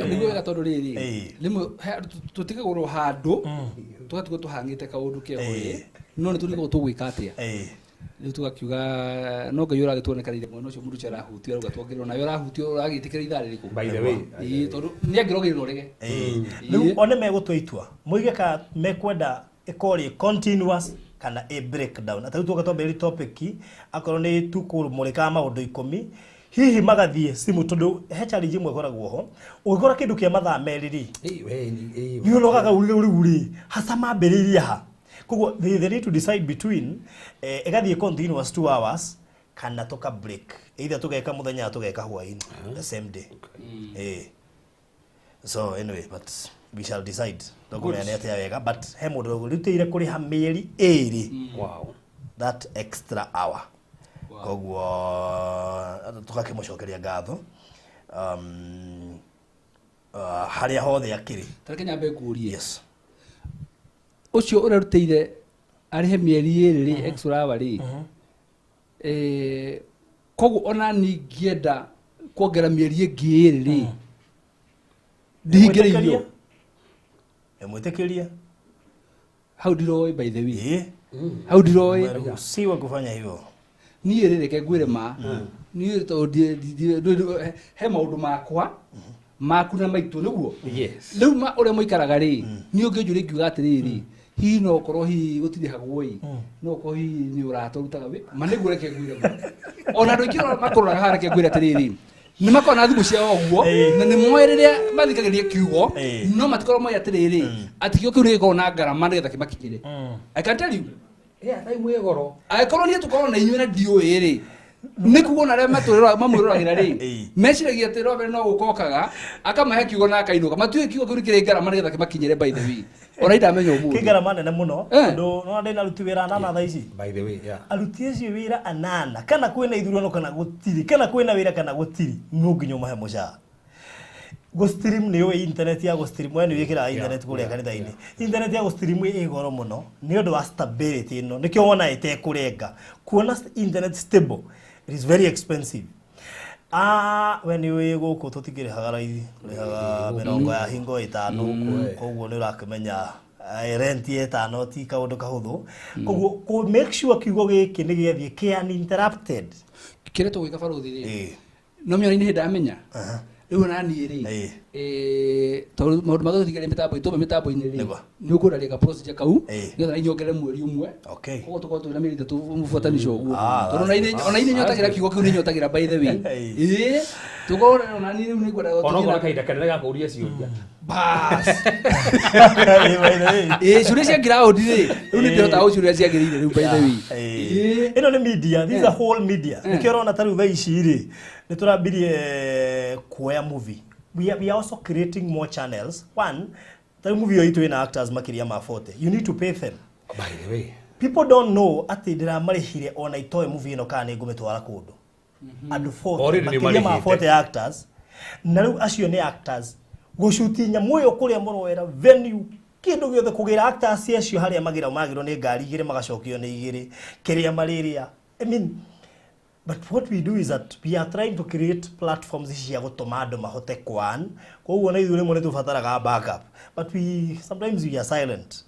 Nĩguo wega tondũ rĩrĩ, Ĩĩ. rĩmwe tũtigagũrwo handũ, tũgatigwo tũhang'ĩte kaũndũ keho rĩ, no nĩ tũrigagwo tũgwĩka atĩa. Ĩĩ. Rĩu tũgakiuga no Ngai ũragĩtuonekanĩire mwena ũcio mũndũ ũcio arahutio arauga tuongererwo, nawe ũrahutio ũragĩtĩkĩra ithaa rĩrĩkũ? By the way. Ĩĩ, tondũ nĩ angĩrogĩrĩra ũrege. Ĩĩ. Rĩu one megũtua itua. Moige ka mekwenda Ĩkorwo ĩ continuous kana ĩ breakdown. Ata rĩu tũka twambĩrĩria topic akorwo nĩ tũkũmũrĩkaga maũndũ 10 hihi magathiĩ simu tondũ he challenge ĩmwe ĩkoragwo ho ũngĩkora kĩndũ kĩa mathaa 2 rĩ nĩ ũnogaga rĩu rĩ hasa mambĩrĩirie ha koguo they need to decide between ĩgathiĩ continuous 2 hours kana tũka break either tũgeka mũthenya tũgeka hwaĩ-inĩ the same day. So anyway, but we shall decide. Ndũkũmenya nĩ atĩa wega, but he mũndũ ũrutĩire kũrĩha mĩeri 2. Wow. That extra hour. Koguo tũgakĩmũcokeria ngatho harĩa hothe akĩrĩ. Tareke nyambe ngũrie. Yes. Ũcio ũrarutĩire arĩhe mĩeri 2 rĩ extra hour rĩ. Koguo ona ningĩenda kuongera mĩeri ĩngĩ 2 rĩ. Ndingĩrĩirio. Mwĩtĩkĩria. Hau ndiroĩ by the way. Hau ndiroĩ. Umeruhusiwa kufanya hivyo. Niĩ rĩ reke ngwĩre ma. Niĩ tondũ he maũndũ makwa maku na maitũ nĩguo. Yes. Rĩu ma ũrĩa mũikaraga rĩ niĩ ũngĩnjũria ngiuga atĩrĩrĩ hihi no ũkorwo hihi gũtirĩhagwo ĩ no ũkorwo hihi nĩ ũrata ũrutaga wĩ ma nĩguo reke ngwĩre ma. Ona andũ aingĩ makũroraga haha reke ngwĩre atĩrĩrĩ nĩ makoragwo na thimũ ciao ũguo na nĩ moĩ rĩrĩa mathikagĩrĩria kiugo no matikoragwo moĩ atĩrĩrĩ atĩ kiugo kĩu nĩ gĩkoragwo na ngarama nĩgetha kĩmakinyĩre. I can tell you. Yeah, time ĩ goro. Angĩkorwo niĩ tũkorwo na inyuĩ na ndiũĩ rĩ nĩ kuga ona arĩa mamwĩroragĩra rĩ meciragia atĩ Robert no gũkokaga akamahe kiugo na akainũka matiũĩ kiugo kĩu nĩ kĩrĩ ngarama nĩgetha kĩmakinyĩre by the way. Ona ndamenya ũmũthĩ. Kĩ ngarama nene mũno tondũ no ndĩna aruti wĩra anana thaa ici. By the way, yeah. Aruti acio wĩra anana kana kwĩna ithurano kana gũtirĩ kana kwĩna wĩra kana gũtirĩ no nginya ũmahe mũcara. Go stream nĩ ũĩ internet ya go stream we nĩ wĩkĩraga internet kũrĩa kanitha-inĩ. Internet ya go stream ĩ goro mũno nĩ ũndũ wa stability ĩno nĩkĩo wona ĩtekũrenga. Kuona internet stable it is very expensive. We nĩ ũĩ gũkũ tũtikĩrĩhaga raithi tũrĩhaga mĩrongo ya hingo 5 koguo nĩ ũrakĩmenya rent 5 ti kaũndũ kahũthũ. Koguo kũ make sure kiugo gĩkĩ nĩ gĩathiĩ kĩ uninterrupted. Kĩrĩa tũgwĩka barothi rĩ no mĩona-inĩ hĩndĩ ndamenya rĩu ona niĩ rĩ tondũ maũndũ ma gũtũtigĩrĩra mĩtambo itũme mĩtambo-inĩ rĩ nĩ ũkũraria ka procedure kau nĩgetha na inyongerere mweri ũmwe koguo tũkorwo twĩna mĩeri 3 mũbuatanico ũguo tondũ ona inĩ nyotagĩra kiugo kĩu nĩ nyotagĩra by the way tũkorwo ona niĩ rĩu nĩngwenda ona okorwo kahinda kanene ga kũũria ciũria bas ciũria cia ground rĩ rĩu nĩ ndĩhotaga gũciũria ciagĩrĩire rĩu by the way. Ĩno nĩ media, this is a whole media. Nĩkĩo ũrona ta rĩu thaa ici rĩ nĩ tũrambirie kuoya movie. We are also creating more channels. One, ta movie ĩyo itũ ĩna actors makĩria ma 40. You need to pay them. By the way, people don't know atĩ ndĩramarĩhire ona itoĩ movie ĩno kana nĩ ngũmĩtwara kũndũ. Andũ 40 makĩria ma 40 actors. Na rĩu acio nĩ actors. Gũcuti nyamũ ĩyo kũrĩa mũroera venue kĩndũ gĩothe kũgĩra actors acio harĩa magĩra magĩrwo nĩ ngari igĩrĩ magacokio nĩ igĩrĩ kĩrĩa marĩrĩa. I mean, but what we do is that we are trying to create platforms cia gũtũma andũ mahote kwan. Koguo na ithuĩ rĩmwe nĩ tũbataraga backup. But we sometimes we are silent.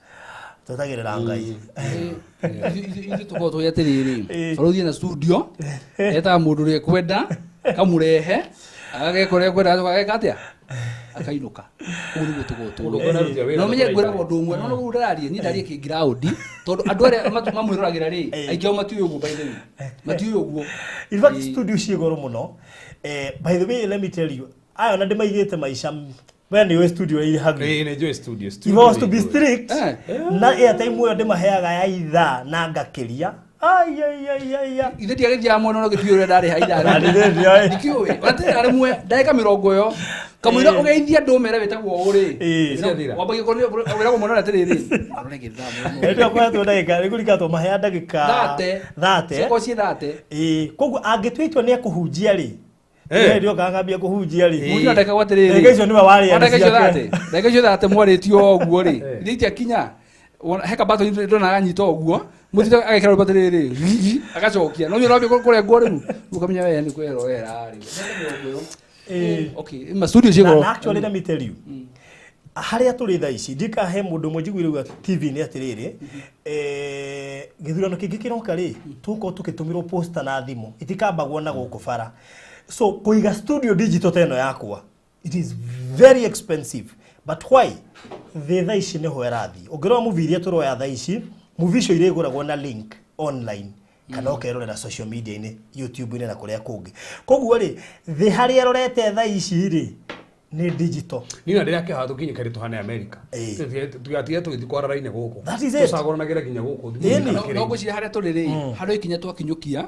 Twetagĩrĩra Ngai. Ithuĩ tũkoragwo tũĩ atĩrĩrĩ barũthi ena studio etaga mũndũ ũrĩa ekwenda kamũrehe agageka ũrĩa ekwenda ageka atĩa akainũka. Ũguo nĩguo tũkoragwo tũĩ. No menye ngwĩraga ũndũ ũmwe no rĩu ndĩraria niĩ ndaria kĩngraũndi tondũ andũ arĩa mamwĩroragĩra rĩ aingĩ ao matiũĩ ũguo by the way matiũĩ ũguo. In fact studio ciĩ goro mũno. By the way let me tell you aya ona ndĩmaigĩte maica we nĩ ũĩ studio ĩrĩ hakuhĩ. Nĩ njũĩ studio. If I was to be strict na airtime ĩyo ndĩmaheaga ya ithaa na ngakĩria. Ai ai ai ai ai. Ithe ndiagĩthiaga mwena no gĩtiũĩ ũrĩa ndarĩha ithaa. Ndikĩũĩ. Ona tĩrĩ rĩmwe ndagĩka 20 ĩyo kamũira ũgeithia andũ ũmere wĩtagwo ũũ rĩ. Wambagia wĩragwo mwana atĩrĩrĩ. Arore gĩthaa mũno. Ĩndĩ kũhetwo ndagĩka nĩ kũrika tũmahea ndagĩka 30. Ciakorwo ciĩ 30. Koguo angĩtua itua nĩ ekũhunjia rĩ. Ndio kangambia kũhunjia rĩ. Mũhunjia ndagĩka atĩrĩrĩ. Ndagĩka icio nĩwe warĩa. Ndagĩka icio 30. Ndagĩka icio 30 mwarĩtio ũguo rĩ. Ithe itiakinya. He kabato ndona aganyita ũguo mũtito agekĩra rwĩmbo atĩrĩrĩ agacokia no ũrambia kũrengwo rĩu ũkamenya we nĩ kwĩrorera rĩ. Okay, ma studio ciĩ goro. Na actually let me tell you harĩa tũrĩ thaa ici ndikahe mũndũ ũmwe njiguire uga TV-inĩ atĩrĩrĩ gĩthurano kĩngĩ kĩroka rĩ tũgũkorwo tũkĩtũmĩrwo poster na thimũ itikambagwo na gũkũ bara. So kũiga studio digital ta ĩno yakwa it is very expensive But why thĩ thaa ici nĩho ĩrathiĩ? Ũngĩrora movie iria tũroya thaa ici, movie icio irĩgũragwo na link online kana ũkerorera social media-inĩ, YouTube-inĩ na kũrĩa kũngĩ. Koguo rĩ, thĩ harĩa ĩrorete thaa ici rĩ, nĩ digital. Niĩ na ndĩrakĩhaha tũkinye karĩ tũhane America. Ĩĩ. Tũgatige tũgĩthiĩ kwarara-inĩ gũkũ. That is it. Tũcagũranagĩra nginya gũkũ. Ĩni. No ngwĩciria harĩa tũrĩ rĩ, harĩ ikinya twakinyũkia,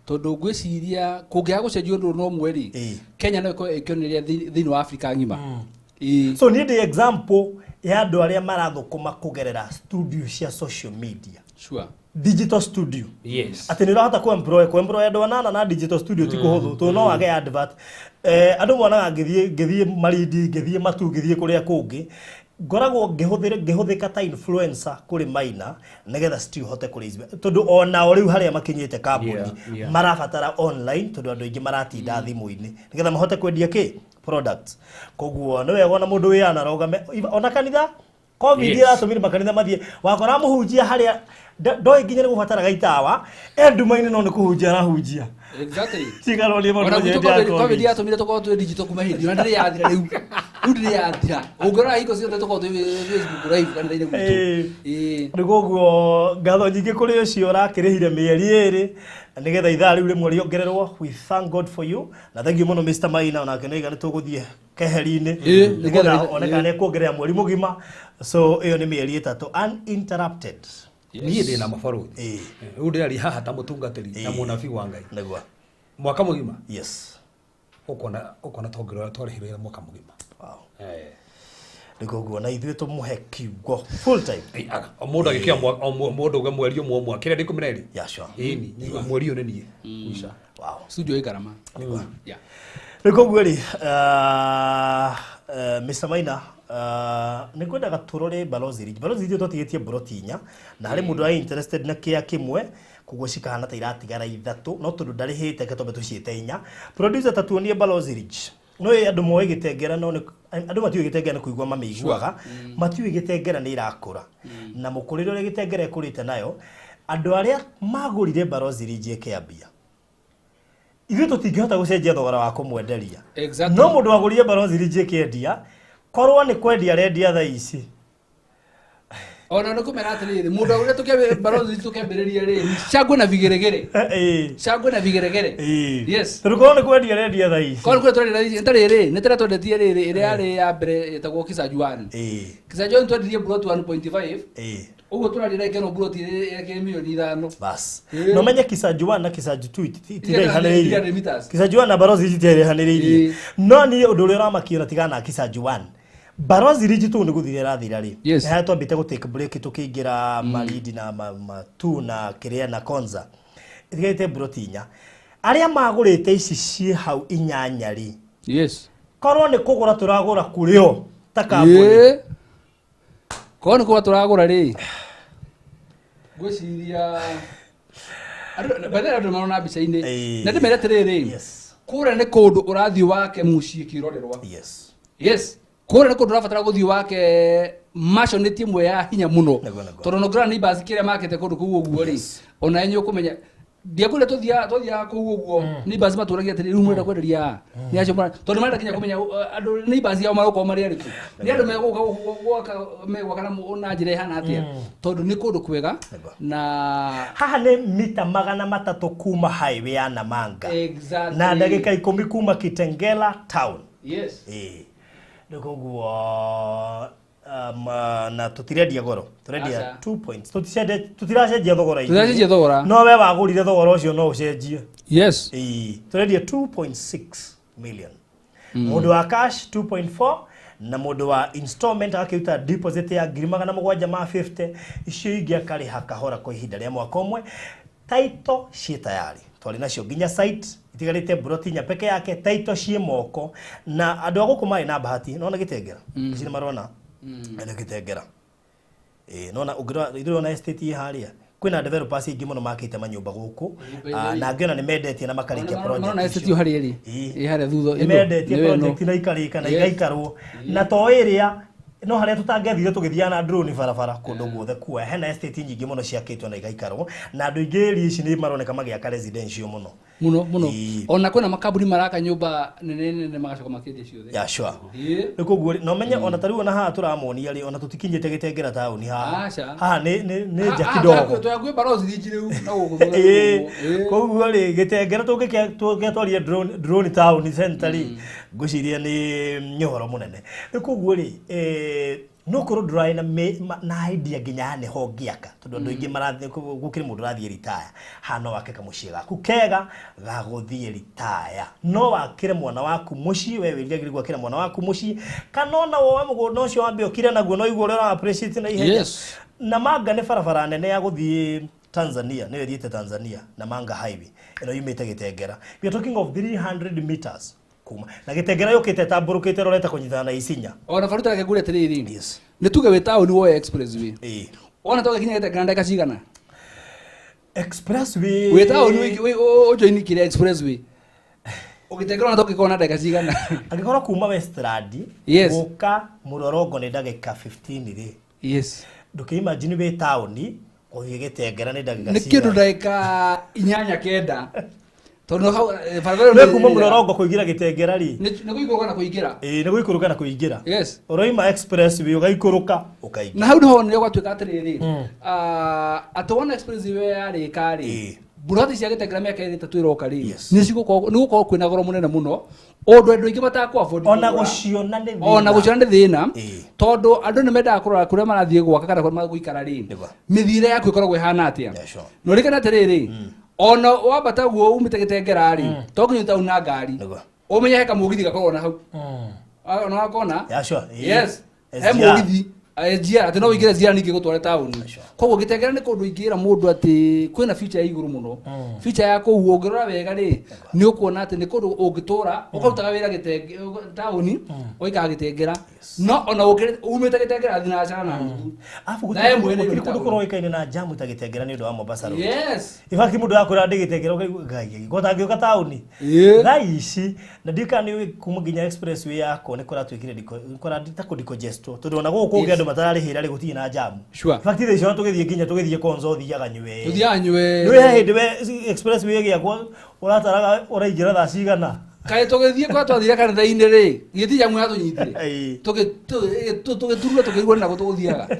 tondũ ngwĩciria kũngĩaga gũcenjio ũndũ no ũmwe rĩ, Ĩĩ. Kenya no ĩkorwo ĩkĩonereria thĩinĩ wa Afrika ng'ima. Ĩĩ. So niĩ ndĩ example ya andũ arĩa marathũkũma kũgerera studio cia social media. Sure. Digital studio. Yes. Atĩ nĩ ũrahota kũ-employ andũ anana na digital studio ti kũhũthũ, tondũ no wage advert. Andũ monaga ngĩthiĩ Marindi, ngĩthiĩ Matu, ngĩthiĩ kũrĩa kũngĩ, ngoragwo ngĩhũthĩka ta influencer kũrĩ Maina nĩgetha still hote kũ raise, tondũ onao rĩu harĩa makinyĩte kambuni marabatara online, tondũ andũ aingĩ maratinda thimũ-inĩ nĩgetha mahote kwendia kĩ products. Koguo nĩ wega ona mũndũ wĩ anarogame ona kanitha. Covid ĩratũmire makanitha mathiĩ, wakora mũhunjia harĩa ndoĩ nginya nĩ gũbataraga itawa, e nduma-inĩ, no nĩ kũhunjia arahunjia. Exactly. Tigarorie maũndũ Ona gwitũ hĩndĩ ya COVID COVID. yatũmire tũkorwo twĩ digital kuma hĩndĩ ĩyo, na ndĩrĩ yathira rĩu. Rĩu ndĩrĩ yathira. Ũngĩrora hingo ciothe tũkorwo twĩ Facebook live kanitha-inĩ gwitũ. Ĩĩ. Rĩu koguo ngatho nyingĩ kũrĩ ũcio ũrakĩrĩhire mĩeri 2 nĩgetha ithaa rĩu rĩmwe rĩongererwo. We thank God for you, na thank you mũno Mr. Maina, onake nĩaiga nĩ tũgũthiĩ keheri-inĩ nĩgetha one kana nĩekuongerera mweri mũgima. So ĩyo nĩ mĩeri 3 uninterrupted. Niĩ ndĩ na mabarũthi. Rĩu ndĩraria haha ta mũtungatĩri na mũnabii wa Ngai. Nĩguo. Mwaka mũgima. Ũkona tongĩrora twarĩhirwo mwaka mũgima. Wow. Rĩu koguo na ithuĩ tũmũhe kiugo full time. Ĩ, aga, o mũndũ agĩkĩoya o mũndũ uge mweri ũmwe ũmwe kĩrĩa ndĩ 12. Yeah, sure. Ĩni, nyigua mweri ũyũ nĩ niĩ. Uca. Wow. Studio ĩ ngarama. Yeah. Rĩu koguo rĩ, Mr. Maina, nĩ ngwendaga tũrore Balozi Ridge. Balozi Ridge twatigĩtie mburoti 4, na harĩ mũndũ arĩ interested na kĩa kĩmwe, koguo cikahana ta iratigara 3, no tondũ ndarĩhĩte reke twambe tũciĩte 4. Producer, ta tuonie Balozi Ridge. No ĩ andũ moĩ Gĩtengera, no andũ matiũĩ Gĩtengera nĩ kũigua mamĩiguaga, matiũĩ Gĩtengera nĩ irakũra. Na mũkũrĩre ũrĩa Gĩtengera ĩkũrĩte nayo, andũ arĩa magũrire Balozi Ridge ĩkĩambia, ithuĩ tũtingĩhota gũcenjia thogora wa kũmwenderia. Exactly. No mũndũ wagũrire Balozi Ridge ĩkĩendia, korwo nĩ kwendia arendia thaa ici, Ona nĩ kũmera atĩrĩrĩ, mũndũ ũrĩa tũkĩambĩ Balozi tũkĩambĩrĩria rĩ, cangwe na vigeregere. Cangwe na vigeregere. Yes. Tondũ korwo nĩ kwendia arendia thaa ici, Korwo nĩ kwendia tũrendia thaa ici, nĩ rĩ, nĩ tũrĩa twendetie rĩrĩ, ĩrĩa yarĩ ya mbere ĩtagwo Kisaju 1. Kisaju 1 twendirie plot 1.5. Ũguo tũraria ndagĩka ĩno plot ĩrĩ mirioni 5. Bas. Ĩĩ. No menye Kisaju 1 na Kisaju 2 itiraihanĩrĩirie. 300 meters. Kisaju 1 na Balozi Ridge itiraihanĩrĩirie. No niĩ ũndũ ũrĩa ũramakia ona tigana na Kisaju 1, Balozi Ridge tu nĩ gũthira ĩrathira rĩ, nĩ harĩa twambĩte gũ take break tũkĩingĩra Malindi na Matu na kĩrĩa na Konza, itigarĩte mburoti 4. Arĩa magũrĩte ici ciĩ hau 8 rĩ, korwo nĩ kũgũra tũragũra kũrĩ o ta kambuni, Ĩĩ. Korwo nĩ kũgũra tũragũra rĩ, ngwĩciria by the way, andũ marona mbica-inĩ. Na ndĩmere atĩrĩrĩ, kũrĩa nĩ kũndũ ũrathiĩ wake mũciĩ kĩrorerwa. Yes, kũrĩa nĩ kũndũ ũrabatara gũthiĩ wake maconĩtie ĩmwe ya hinya mũno, tondũ no ngĩrora neighbors kĩrĩa makĩte kũndũ kũu ũguo rĩ, ona inyuĩ ũkũmenya ndiakwĩra tũthiaga kũu ũguo, neighbors matũragia atĩrĩ, rĩu mũrenda kwenderia a nĩ acio tondũ marenda nginya kũmenya andũ neighbors ao marokorwo marĩ arĩkũ, nĩ andũ megũka gwaka megwaka na njĩra ĩhana atĩa, tondũ nĩ kũndũ kwega na Haha nĩ mita 300 kuma highway ya Namanga na ndagĩka 10 kuma Kitengela town. Ĩĩ. Rĩu koguo na tũtirendia goro, tũrendia Aca. 2 points. Tũtiracenjia thogora ithuĩ. Tũtiracenjia thogora. No we wagũrire thogora ũcio no ũcenjie. Ĩĩ, tũrendia 2.6 million. Mũndũ wa cash 2.4, na mũndũ wa installment akĩruta deposit ya 750,000, icio ingĩ akarĩha kahora kwa ihinda rĩa mwaka ũmwe. Title ciĩ tayari, twarĩ nacio nginya site, itigarĩte mburoti 4 peke yake. Title ciĩ moko, na andũ a gũkũ marĩ na bahati. Nona Gĩtengera ici nĩ marona nĩ Gĩtengera. Ĩĩ, nona ũngĩrora ithuĩ ona estate ĩ harĩa, kwĩna developers aingĩ mũno makĩte manyũmba gũkũ. Na angĩ ona nĩ mendetie na makarĩkia project Marona estate icio. ĩyo harĩa ĩrĩ. Ĩĩ. Ĩ harĩa thutha Nĩ ĩno, mendetie nĩyo ĩno. project na ikarĩka na igaikarwo, na to ĩrĩa no harĩa tũtangĩathire tũgĩthiaga na drone barabara kũndũ guothe kuoya. Hena estate nyingĩ mũno ciakĩtwo na igaikarwo, na andũ aingĩ area ici nĩ maroneka magĩaka residential mũno. Muno muno. Ĩĩ. Ona kwĩna makambuni maraka nyũmba nene nene magacoka makendia ciothe. Ya, sure. Ĩĩ. Nĩ koguo rĩ, na ũmenye ona ta rĩu ona haha tũramonia rĩ, ona tũtikinyĩte Gĩtengera taũni haha. Aca. Haha nĩ nja kidogo. Tũyakuĩ barozi rinji rĩu na gũkũ thutha Ĩĩ, ũguo. Ĩĩ. koguo rĩ, Gĩtengera tũngĩatwarire drone taũni center rĩ, ngwĩciria nĩ ũhoro mũnene. Rĩu koguo rĩ, no korwo ndũrarĩ na na idea nginya haha nĩho ũngĩaka, tondũ andũ aingĩ marathiĩ, gũkĩrĩ mũndũ ũrathiĩ retire, haha no wake kamũciĩ gaku kega ga gũthiĩ retire. No wakĩre mwana waku mũciĩ, we wĩriragĩria gwakĩra mwana waku mũciĩ, kana ona woe mũgũnda ũcio wambe ũkire naguo, no igue ũrĩa ũra appreciate na ihenya. Namanga nĩ barabara nene ya gũthiĩ Tanzania, nĩyo ĩthiĩte Tanzania, Namanga Highway ĩno yumĩte Gĩtengera. We are talking of 300 meters kuma na Gĩtengera yũkĩte ĩtambũrũkĩte ĩrorete kũnyitana na Isinya. Ona baruta reke ngũrie atĩrĩrĩ. Yes. Nĩ tuge wĩ taũni woe expressway. Ĩĩ. Wona tũgĩkinya Gĩtengera ndagĩka cigana? Expressway. Wĩ taũni ũjoini kĩrĩa expressway. Ũgĩtengera ona tũngĩkorwo na ndagĩka cigana? Angĩkorwo kuma Westland gũka Mũrorongo nĩ ndagĩka 15 rĩ. Ndũkĩ-imagine wĩ taũni gũthiĩ Gĩtengera nĩ ndagĩka Nĩ kĩndũ cigana? ndagĩka inyanya kenda. Tondũ hau, barabara ĩyo Nĩ nĩ kuma Mũrorongo kũingĩra Gĩtengera rĩ. Nĩ gũikũrũka na kũingĩra. Ĩĩ, nĩ gũikũrũka na kũingĩra. Yes. Ũroima expressway ũgaikũrũka ũkaingĩra. Na hau nĩho nĩho gwatuĩka atĩrĩrĩ, atĩ wona expressway yarĩka rĩ, mburoti cia Gĩtengera mĩaka ĩrĩ ĩtatũ ĩroka rĩ, nĩ cigũkorwo, nĩ gũkorwo kwĩna goro mũnene mũno, ũndũ andũ aingĩ matakũ afford Ona kũgũra. gũciona nĩ thĩna. Ona gũciona nĩ thĩna, tondũ andũ nĩ mendaga kũrora kũrĩa marathiĩ gwaka kana kũrĩa magũikara rĩ, mĩthiĩre yaku ĩkoragwo ĩhana atĩa. Na ũririkane atĩrĩrĩ, ona wambata guo umĩte Gĩtengera rĩ, to nginya ũthiĩ taũni na ngari, ũmenye he kamũgithi gakoragwo na hau. Ona wakona? Yeah, sure. Yes. He SGR. mũgithi. SGR, atĩ no ũingĩre SGR ningĩ gũtware taũni. Koguo Gĩtengera nĩ kũndũ ingĩra mũndũ atĩ kwĩna future ya igũrũ mũno. Future ya kũu ũngĩrora wega rĩ, nĩ ũkuona atĩ nĩ kũndũ ũngĩtũra, ũkarutaga wĩra taũni, ũgaikara Gĩtengera. No ona umĩte Gĩtengera thinacara na nuthu. Arabu Na he mwene gũtirĩ taũni. kũndũ kũroĩkaine na jamu ta Gĩtengera nĩ ũndũ wa Mombasa Road. Yes. In fact mũndũ akwĩra ndĩ Gĩtengera ũkaigua ngai ngai, gotangĩũka taũni. Thaa ici na ndiũĩ kana nĩ ũĩ kuma nginya expressway yakwo nĩ kũratuĩkire ta kũ-decongestwo, tondũ ona gũkũ kũngĩ andũ matararĩhĩra rĩ gũtirĩ na jamu. Sure. In fact thaa ici ona tũgĩthiĩ nginya tũgĩthiĩ Konza ũthiaga nywe. Tũthiaga nywe. Nĩ he hĩndĩ we expressway ĩgĩakwo ũrataraga ũraingĩra thaa cigana? Kaĩ tũgĩthiĩ kwa twathire kanitha-inĩ rĩ, gĩti jamu yatũnyitire. Tũgĩturura tũkĩrigwo nĩ nakũ tũgũthiaga.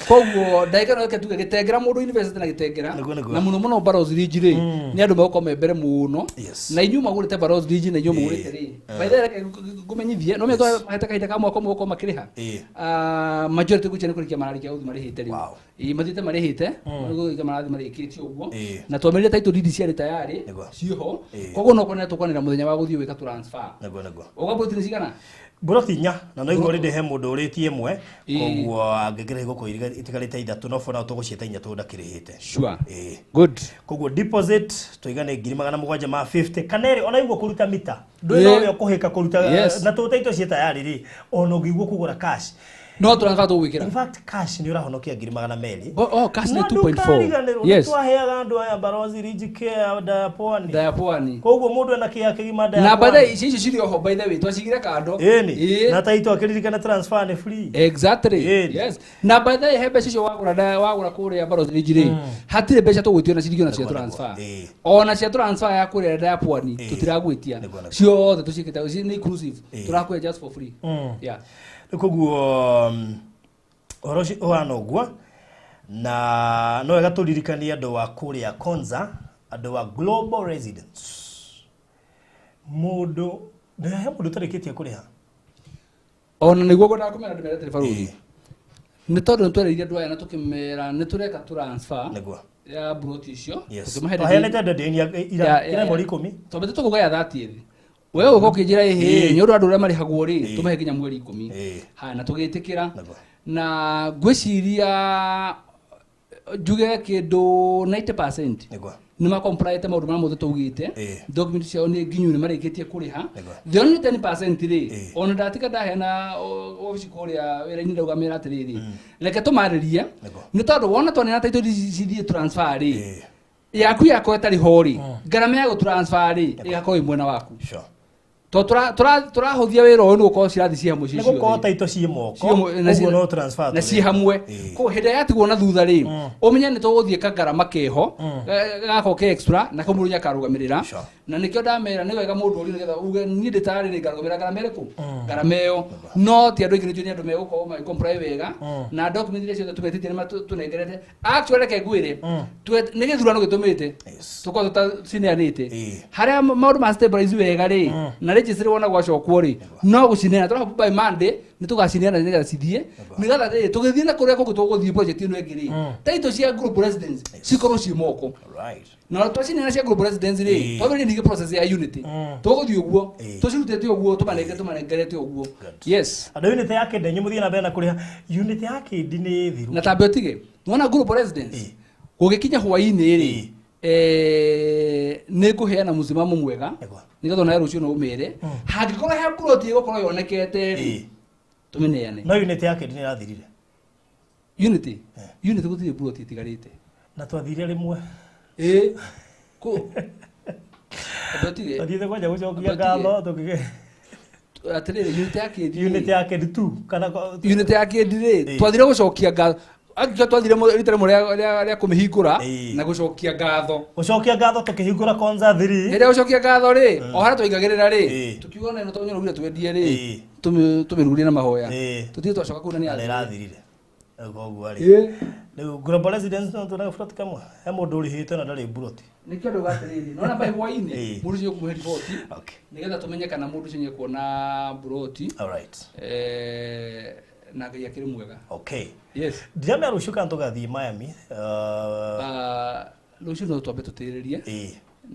Koguo ndagĩka no reke tuge Gĩtengera mũndũ university na Gĩtengera, na mũno mũno Barozi Ridge rĩ, nĩ andũ megũkorwo me mbere mũno. Na inyuĩ magũrĩte Barozi Ridge na inyuĩ mũgũrĩte rĩ, by the way reke ngũmenyithie, no menya mahete kahinda ka mwaka ũmwe gũkorwo makĩrĩha. Majority gwĩcia nĩ kũrĩkia mararĩkia gũthiĩ marĩhĩte rĩu. Ĩĩ, mathiĩte marĩhĩte, gũgĩka marathiĩ marĩkĩtie ũguo. Na twamerire title deed ciarĩ tayarĩ, ciĩho. Koguo no kũnene tũkwanĩra mũthenya wa gũthiĩ gwĩka transfer. Nĩguo, nĩguo. Ũga mburoti nĩ cigana? Mburoti inya, na no igua already he mũndũ ũrĩtie ĩmwe, koguo angĩkĩrĩha igũkorwo itigarĩte ithatũ, no for now tũgũciĩta inya tondũ ndakĩrĩhĩte. Sure. Ĩĩ. Good. Koguo deposit tũiga nĩ ngiri magana mũgwanja ma 50 kana ĩrĩ ona igua kũruta mita. Ndũĩ no ũrĩa ũkũhĩka kũruta, na tũta ito ciĩ tayarĩ rĩ, ona ũngĩigua kũgũra cash. No transfer tũgwĩkĩra. In fact cash nĩ ũrahonokia ngiri magana merĩ. Oh, cash nĩ Na 2.4. ndũkariganĩrwo, Yes. nĩ twaheaga andũ aya Barozi Ridge Care Ndaya Pwani. Ndaya Pwani. Koguo mũndũ ena kĩea kĩgima Ndaya Na by the Pwani. way, ici cirĩ oho by the way, twacigire kando. Ĩni. Ĩĩ. Na taito akĩririkana transfer nĩ free. Exactly. Ĩni. Yes. Na by the way, he mbeca icio wagũra ndaya wagũra kũrĩa Barozi Ridge rĩ, hatirĩ mbeca tũgwĩtio na ciringi ona cia transfer. Ona cia transfer ya kũrĩa Ndaya Pwani tũtiragwĩtia. Ciothe tũciĩkĩte nĩ inclusive. Tũrakũhe just for free. Yeah. Rĩu koguo ũhoro ũcio ũhana ũguo, na no wega tũririkanie andũ a kũrĩa Konza, andũ a Global Residence. Mũndũ, nĩ he mũndũ ũtarĩkĩtie kũrĩha? Ona nĩguo ngwendaga kũmera ndĩmere atĩrĩ barũthi. Nĩ tondũ nĩ twereire andũ aya na tũkĩmera nĩ tũreka transfer ya mburoti icio. Yes. Tũkĩmahe Twaheanĩte deadline ya ira mweri ikũmi. Twambĩte tũkũgaya 30. We ũka ũkĩnjĩra ĩhĩ, nĩ ũndũ andũ arĩa marĩhagwo rĩ, tũmahe nginya mweri ikũmi. Haya, na tũgĩtĩkĩra. Na ngwĩciria njuge kĩndũ 90% nĩ makomplyĩte maũndũ marĩa mothe twaugĩte. Document ciao nĩ nginyu, nĩ marĩkĩtie kũrĩha. The only 10% rĩ, ona ndatiga ndaheana obici kũrĩa wĩra-inĩ ndauga mera atĩrĩrĩ, reke tũmarĩrie, nĩ tondũ wona twanena title deed cithiĩ transfer rĩ, yaku yakorwo ĩtarĩ ho rĩ, ngarama ya gũtransfer rĩ, ĩgakorwo ĩ mwena waku. Sure. To tũrahũthia wĩra ũyũ nĩ gũkorwo cirathi ciĩ hamwe ciĩ Nĩ gũkorwo ciothe. taito ciĩ moko. Ciĩ na Ũguo no transfer na ciĩ tũreka. hamwe. Ĩĩ. Koguo hĩndĩ ĩrĩa yatigwo na thutha rĩ, ũmenye nĩ tũgũthiĩ kagarama keho gako ke extra na kau mũndũ nĩakarũgamĩrĩra. Sure. Na nĩkĩo ndamera nĩ wega mũndũ orio nĩgetha uge niĩ ndĩtarĩ rĩ ngarũgamĩrĩra ngarama ĩrĩkũ, ngarama ĩyo. No ti andũ aingĩ, nĩnjũĩ nĩ andũ megũkorwo magĩ comply wega na document iria ciothe tũmetĩtie nĩ tũnengerete. Actually, reke ngwĩre, nĩ gĩthurano gĩtũmĩte tũkorwo tũtacineanĩte. Harĩa maũndũ ma stabilize wega rĩ, na registry wona gwacokwo rĩ, no gũcineana tũrahope by Monday nĩ tũgacineana nĩgetha cithiĩ, nĩgetha rĩ tũgĩthiĩ na kũrĩa kũngĩ tũgũthiĩ project ĩno ĩngĩ rĩ, title cia Global Residence cikorwo ciĩ moko. Na twacineana cia Global Residence rĩ, twambĩrĩrie ningĩ process ya Unity. Tũgũthiĩ ũguo tũcirutĩte ũguo, tũmanengerete ũguo. Yes. Andũ unit ya kĩndĩ inyuĩ mũthiĩ na mbere na kũrĩha unit ya kĩndi nĩ thiru. Na tambe ũtige nĩwona Global Residence gũgĩkinya hwaĩ-inĩ rĩ, nĩ ngũheana mũsimamo mwega nĩgetha onawe rũciũ no ũmere hangĩkorwo he plot ĩgũkorwo yonekete rĩ, tũmĩneane. No unit ya kĩndi nĩ ĩrathirire. Unity, Unity gũtirĩ plot ĩtigarĩte. Na twathire rĩmwe. Ĩ kũ ambe ũtige. Twathiĩte kwanja gũcokia Ambe ũtige. ngatho tũkĩge Atĩrĩrĩ, unit ya kĩndi unit rĩ, ya kĩndi tu kana unit ya kĩndi rĩ, twathire gũcokia ngatho. Angĩkorwo twathire rita rĩmwe rĩa kũmĩhingũra na gũcokia ngatho. Gũcokia ngatho tũkĩhingũra Konza 3. Hĩndĩ ĩrĩa gũcokia ngatho rĩ, o harĩa twaingagĩrĩra rĩ, tũkiuga ona ĩno tondũ nĩũraugire twendie rĩ, tũmĩrugurie na mahoya. Tũthiĩ twacoka kũu na nĩ Na nĩ yathirire. ĩrathirire. Rĩu koguo rĩ, rĩu Global Residence no tuonaga buroti kamwe, he mũndũ ũrĩhĩte na ndarĩ buroti. Nĩkĩo ndauga atĩrĩrĩ, nona by hwaĩ-inĩ mũndũ ũcio nĩekũmũhe riboti nĩgetha tũmenye kana mũndũ ũcio nĩekuona buroti. All right. Na Ngai akĩrĩ mwega. Okay. Yes. Ndiramenya rũciũ kana tũgathiĩ Miami. Rũciũ no twambe tũtĩrĩrie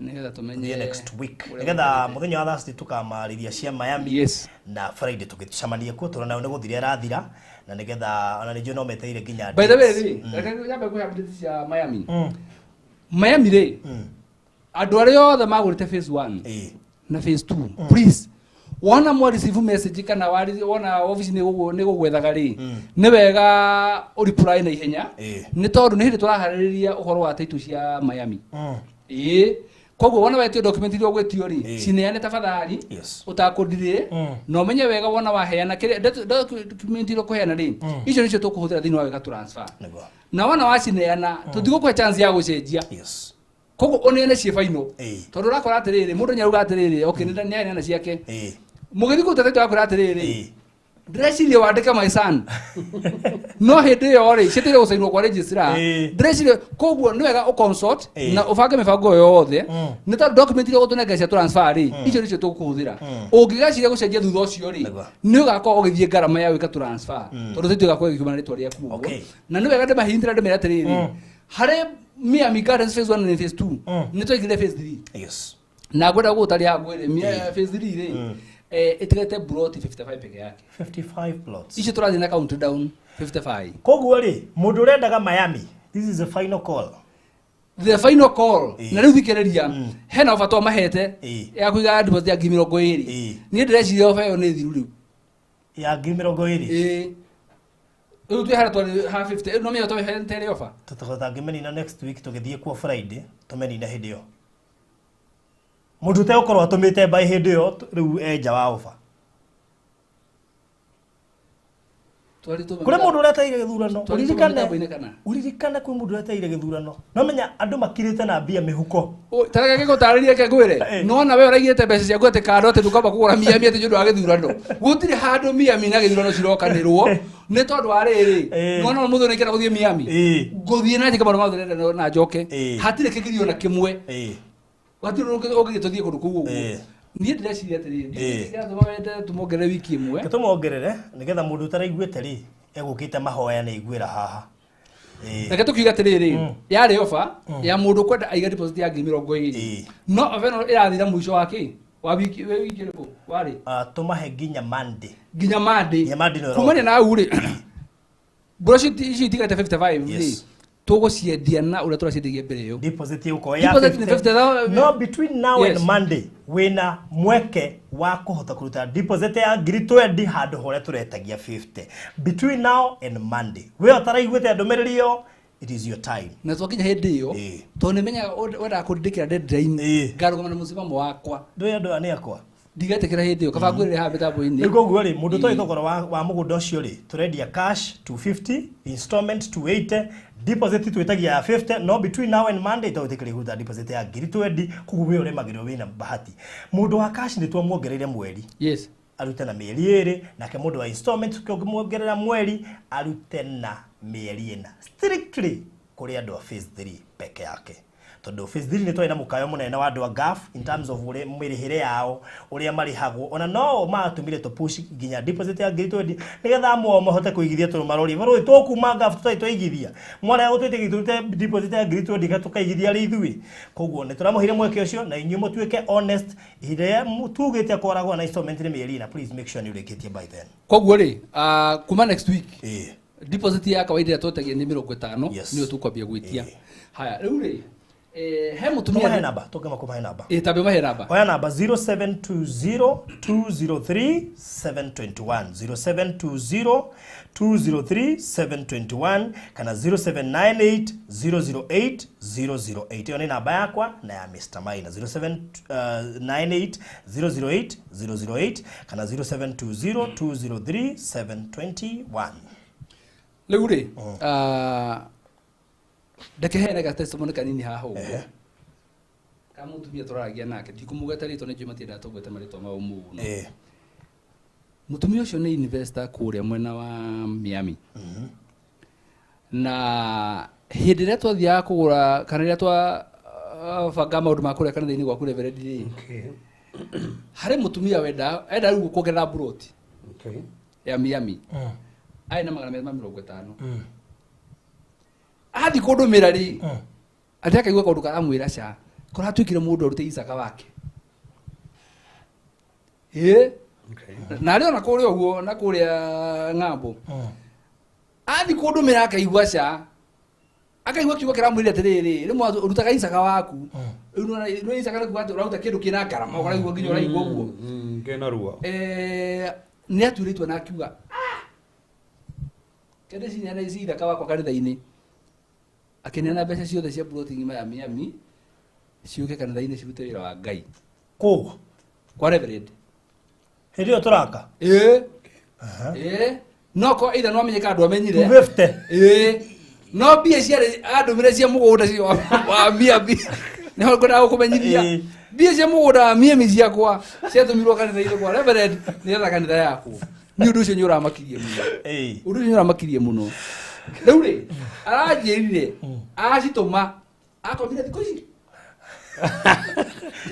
nĩgetha tũmenye Tũthiĩ next week ũrĩa nĩgetha gũikarĩte. Mũthenya wa Thursday tũkamarĩria cia Miami na Friday tũgĩcemanie kuo tũrona nĩ gũthira ĩrathira na nĩgetha ona nĩnjũĩ no metereire nginya By the way dates. rĩ, reke nyambe kũhe update cia Miami. Miami rĩ, andũ arĩa othe magũrĩte phase 1 na phase 2, please, wona mwa receive message kana wona office nĩ gũgwethaga rĩ, nĩ wega ũ reply na ihenya, nĩ tondũ nĩ hĩndĩ tũraharĩrĩria ũhoro wa title cia Miami. Ĩĩ, koguo wona wetio document iria ũgwĩtio rĩ, cineane tafadhali ũtakũndirĩ, na ũmenye wega wona waheana kĩrĩa document iria ũkũheana rĩ, icio nĩcio tũkũhũthĩra thĩinĩ wa wega transfer. Nĩguo. Na wona wacineana, tũtigũkũhe chance ya gũcenjia. Koguo ũneane ciĩ final, tondũ ũrakora atĩrĩrĩ, mũndũ nĩarauga atĩrĩrĩ, okay, nĩ nĩaneana ciake, mũgĩthiĩ kũruta title akwĩra atĩrĩrĩ, ndĩreciria wandĩke my son, no hĩndĩ ĩyo rĩ ciĩtĩire gũcainwo kwa registrar. Ndĩreciria koguo nĩ wega ũconsult na ũbange mĩbango ĩyo yothe, nĩ tondũ document iria ũgũtũnengera cia transfer rĩ, icio nĩcio tũkũhũthĩra. Ũngĩgeciria gũcenjia thutha ũcio rĩ, nĩ ũgakorwo ũgĩthiĩ ngarama ya gwĩka transfer, tondũ title ĩgakorwo ĩgĩkiuma na rĩtwa rĩaku ũguo. Na nĩ wega ndĩmahintĩra ndĩmere atĩrĩrĩ, harĩ Miami Gardens phase 1 na phase 2, nĩ twaigire phase 3. Na ngwenda gũgũtarĩa haha ngwĩre phase 3 rĩ, ĩtigĩte plot 55 peke yake. 55 plots. Icio tũrathiĩ na countdown 55. Koguo rĩ, mũndũ ũrendaga Miami, this is the final call. The final call. Na rĩu thikĩrĩria, hena ofa twamahete ya kũiga deposit ya 20,000. Niĩ ndĩreciria ofa ĩyo nĩ thiru rĩu. Ya 20,000? Ĩĩ, rĩu twĩ harĩa twarĩ ha 50, no menya twahete ĩrĩ ofa. Tũtangĩmĩnina next week tũgĩthiĩ kuo Friday, tũmĩnine hĩndĩ ĩyo. Mũndũ ũtegũkorwo atũmĩte mbaĩ hĩndĩ ĩyo rĩu e nja wa ofa. Kũrĩ mũndũ ũretereire gĩthurano. Twarĩ Ũririkane, mĩtambo-inĩ kana? Ũririkane kwĩ mũndũ ũretereire gĩthurano. No menya andũ makirĩte na mbia mĩhuko. Tareke ngũtarĩrie, reke ngwĩre, nona we ũraigĩte mbeca ciaku atĩ kando atĩ ndũkamba kũgũra Miami atĩ nĩ ũndũ wa gĩthurano. Gũtirĩ handũ Miami na gĩthurano cirokanĩrwo, nĩ tondũ wa rĩrĩ, nona mũthũ nĩ gũthiĩ Miami, ngũthiĩ na njĩke maũndũ mothe ndĩrenda na njoke, hatirĩ kĩgirio na kĩmwe, hatirĩ ũndũ ũngĩgĩtũthiĩ kũndũ kũu ũguo. Niĩ ndĩreciria atĩrĩrĩ, ndĩratũma wende tũmongerere wiki ĩmwe. Reke tũmongerere nĩgetha mũndũ ũtaraiguĩte rĩ, egũkĩte mahoya nĩ aiguĩra haha. Reke tũkiuge atĩrĩrĩ, yarĩ ofa ya mũndũ kwenda aiga deposit ya 20,000, no ofa ĩno ĩrathira mũico wa kĩ wa wiki, wĩ wiki ĩrĩkũ warĩ? Tũmahe nginya Monday. Nginya Monday. Nginya Monday no Kumania na hau rĩ, brochure ici itigarĩte 55 rĩ, tũgũciendia na ũrĩa tũraciendagia mbere ĩyo. Deposit ĩgũkorwo ya Deposit nĩ 50. 50,000. No between now and Monday wĩna mweke wa kũhota kũruta deposit ya 20,000 handũ horĩa tũretagia 50. Between now and Monday, we ũtaraiguĩte ndũmĩrĩri ĩyo, it is your time. Na twakinya hĩndĩ ĩyo, tondũ nĩ menyaga wendaga kũndĩkĩra deadline, ngarũgama na mũsimamo wakwa. Ndũĩ andũ aya nĩ akwa. Ndigetĩkĩra hĩndĩ ĩyo kaba ngwĩrĩre haha mĩtambo-inĩ. Rĩu koguo rĩ, mũndũ ũtoĩ thogora wa mũgũnda ũcio rĩ, tũrendia cash 250, installment 280, deposit twĩtagia ya 50, no between now and Monday twĩtĩkĩria kũruta deposit ya ngiri 20, koguo we ũrĩmagĩrwo wĩna bahati. Mũndũ wa cash nĩ twamuongereire mweri. Yes. Arute na mĩeri 2, nake mũndũ wa installment tũkĩmuongerera mweri arute na mĩeri 4. Strictly kũrĩ andũ a phase 3 peke yake. Tondũ phase 3 nĩ twarĩ na mũkayo mũnene wa andũ a GAF in terms of ũrĩa mĩrĩhĩre yao, ũrĩa marĩhagwo, ona no matũmire tũ push nginya deposit ya ngiri 20 nĩgetha amwe ao mahote kũigithia tondũ marori marori tũkuma GAF tũtarĩ twaigithia, mwarega gũtwĩtĩkia tũrute deposit ya ngiri 20 tũkaigithia rĩ ithuĩ. Koguo nĩ tũramũheire mweke ũcio na inyuĩ mũtuĩke honest ihinda rĩrĩa tugĩte kwaragwo na installment nĩ mĩeri 4, please make sure nĩ ũrĩkĩtie by then. Koguo rĩ, kuma next week deposit ya kawaida ĩrĩa twetagia nĩ 50, nĩyo tũkwambia gwĩtia. Haya, rĩu rĩ, he mũtumia Tũmahe namba, tũngĩma kũmahe namba. Tambe ũmahe namba. Oya namba 0720 203 721, 0720 203 721 kana 0798 008 008. Ĩyo nĩ namba yakwa na ya Mr. Maina, 0798 008 008 kana 0720 203 721. Rĩu rĩ, ndeke heane ga testimony kanini haha ũguo. Ka mũtumia tũraragia nake, ndikũmũgweta rĩtwa nĩ njũĩ matiendaga tũgwete marĩtwa mao mũno. Mũtumia ũcio nĩ investor kũrĩa mwena wa Miami. Na hĩndĩ ĩrĩa twathiaga kũgũra kana rĩrĩa twabanga maũndũ ma kũrĩa kanitha-inĩ gwaku Reverend rĩ, harĩ mũtumia wenda enda rĩu kuongerera plot ya Miami. Arĩ na 250. Athiĩ kũndũmĩra rĩ, atĩ akaigua kaũndũ karamwĩra ca, kũratuĩkire mũndũ arute Isaka wake. Na arĩ ona kũrĩa ũguo, na kũrĩa ng'ambo. Athiĩ kũndũmĩra akaigua ca, akaigua kiugo kĩramwĩra atĩrĩrĩ, rĩmwe rutaga Isaka waku. Rĩu nĩ Isaka nĩ kuga atĩ ũraruta kĩndũ kĩna ngarama, ũraigua nginya ũraigua ũguo. Kĩna ruo. Nĩ atuire itua na akiuga, kende cineane ici Ithaka wakwa kanitha-inĩ. Akĩneana mbeca ciothe cia ploti ng'ima ya Miami ciũke kanitha-inĩ cirute wĩra wa Ngai. Kũ? Kwa Reverend. Hĩndĩ ĩyo tũraka? No ko either no amenye kana ndwamenyire. 250. No mbia ciarĩ andũmĩre cia mũgũnda cio wa Miami. Nĩho ngwendaga gũkũmenyithia. Mbia cia mũgũnda wa Miami ciakwa ciatũmirwo kanitha-inĩ kwa Reverend nĩgetha kanitha yakwo. Nĩ ũndũ ũcio nĩ ũramakirie mũno. Ũndũ ũcio nĩ ũramakirie mũno. Rĩu rĩ, aranjĩrire, acitũma, akomire thikũ ici.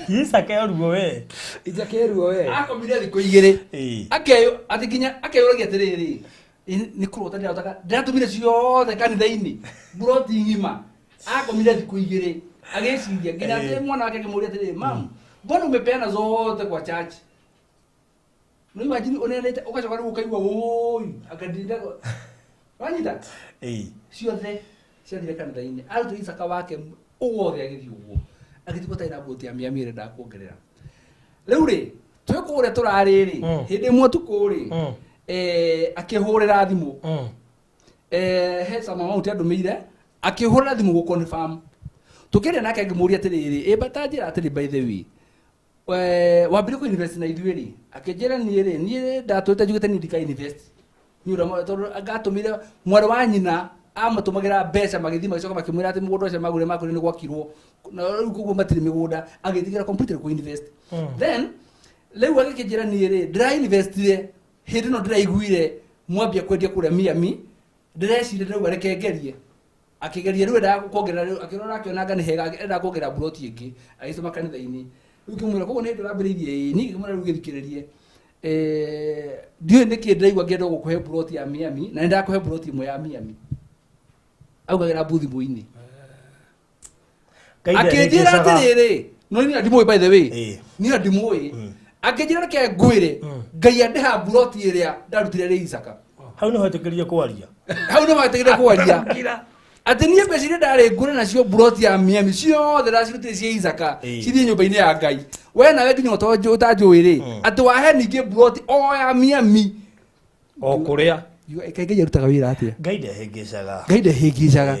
Isaka eruo we. Isaka eruo we. Akomire thikũ 2. Akeyo, atĩ nginya akeyũragia atĩrĩrĩ, nĩ kũrota ndĩrotaga, ndĩratũmire ciothe kanitha-inĩ, mburoti ng'ima. Akomire thikũ 2, agĩciria, nginya atĩ mwana wake akĩmũũria atĩrĩrĩ, mam, mbona umepeana zote kwa church? No imagine ũneanĩte, ũgacoka rĩu ũkaigua ũũi, akandinda. Wanyita? Ciothe ciathire kanitha-inĩ. Arutire Isaka wake wothe agĩthiĩ ũguo. Agĩtigwo atarĩ na mbũti ya Miami ĩrĩa endaga kuongerera. Rĩu rĩ, twĩ kũrĩa tũrarĩ rĩ, hĩndĩ ĩmwe ũtukũ rĩ, akĩhũrĩra thimũ. He some amount andũmĩire, akĩhũrĩra thimũ gũ confirm. Tũkĩaria nake ngĩmũũria atĩrĩrĩ, ĩ but anjĩra atĩrĩ by the way, wambire kũ invest na ithuĩ rĩ? Akĩnjĩra niĩ rĩ, niĩ ndatũrĩte njugĩte niĩ ndika invest. Nĩ ũndũ wa tondũ ngatũmire mwarĩ wa nyina amatũmagĩra mbeca magĩthiĩ magĩcoka makĩmwĩra atĩ mũgũnda ũcio magũrire makũrire nĩ gwakirwo. Na rĩu koguo matirĩ mĩgũnda, agĩtigĩra completely kũ invest. Then rĩu agĩkĩnjĩra niĩ rĩ, ndĩra investire hĩndĩ ĩno ndĩraiguire mwambia kwendia kũrĩa Miami, ndĩreciria ndĩrauga reke ngerie. Akĩgeria rĩu endaga kuongerera rĩu, akĩrora akĩona anga nĩ hega, endaga kuongerera ploti ĩngĩ, agĩcoma kanitha-inĩ. Rĩu ngĩmwĩra, koguo nĩ hĩndĩ ũrambĩrĩirie ĩĩ, niĩ ngĩmwĩra rĩu gĩthikĩrĩrie. Ndiũĩ nĩkĩ ndĩraigua ngĩenda gũkũhe ploti ya Miami, na nĩndakũhe ploti ĩmwe ya Miami. Augagĩra mbu thimũ-inĩ. Ngai Akĩnjĩra ndehĩngĩcaga. atĩrĩrĩ, no niĩ ndimũĩ by the way. Niĩ ndimũĩ. Akĩnjĩra reke ngwĩre, Ngai andĩha ploti ĩrĩa ndarutire rĩ Isaka. Hau nĩho etĩkĩrire kwaria. Hau nĩho etĩkĩrire kwaria. Atĩ niĩ mbeca iria ndarĩ ngũre nacio ploti ya Miami ciothe ndacirutire cia Isaka, cithiĩ nyũmba-inĩ ya Ngai. We nawe nginya ũtanjũĩ rĩ, atĩ wahe ningĩ ploti o ya Miami. O kũrĩa. Ngai Ngai arutaga wĩra atĩa? Ngai ndehĩngĩcaga. Ngai ndehĩngĩcaga.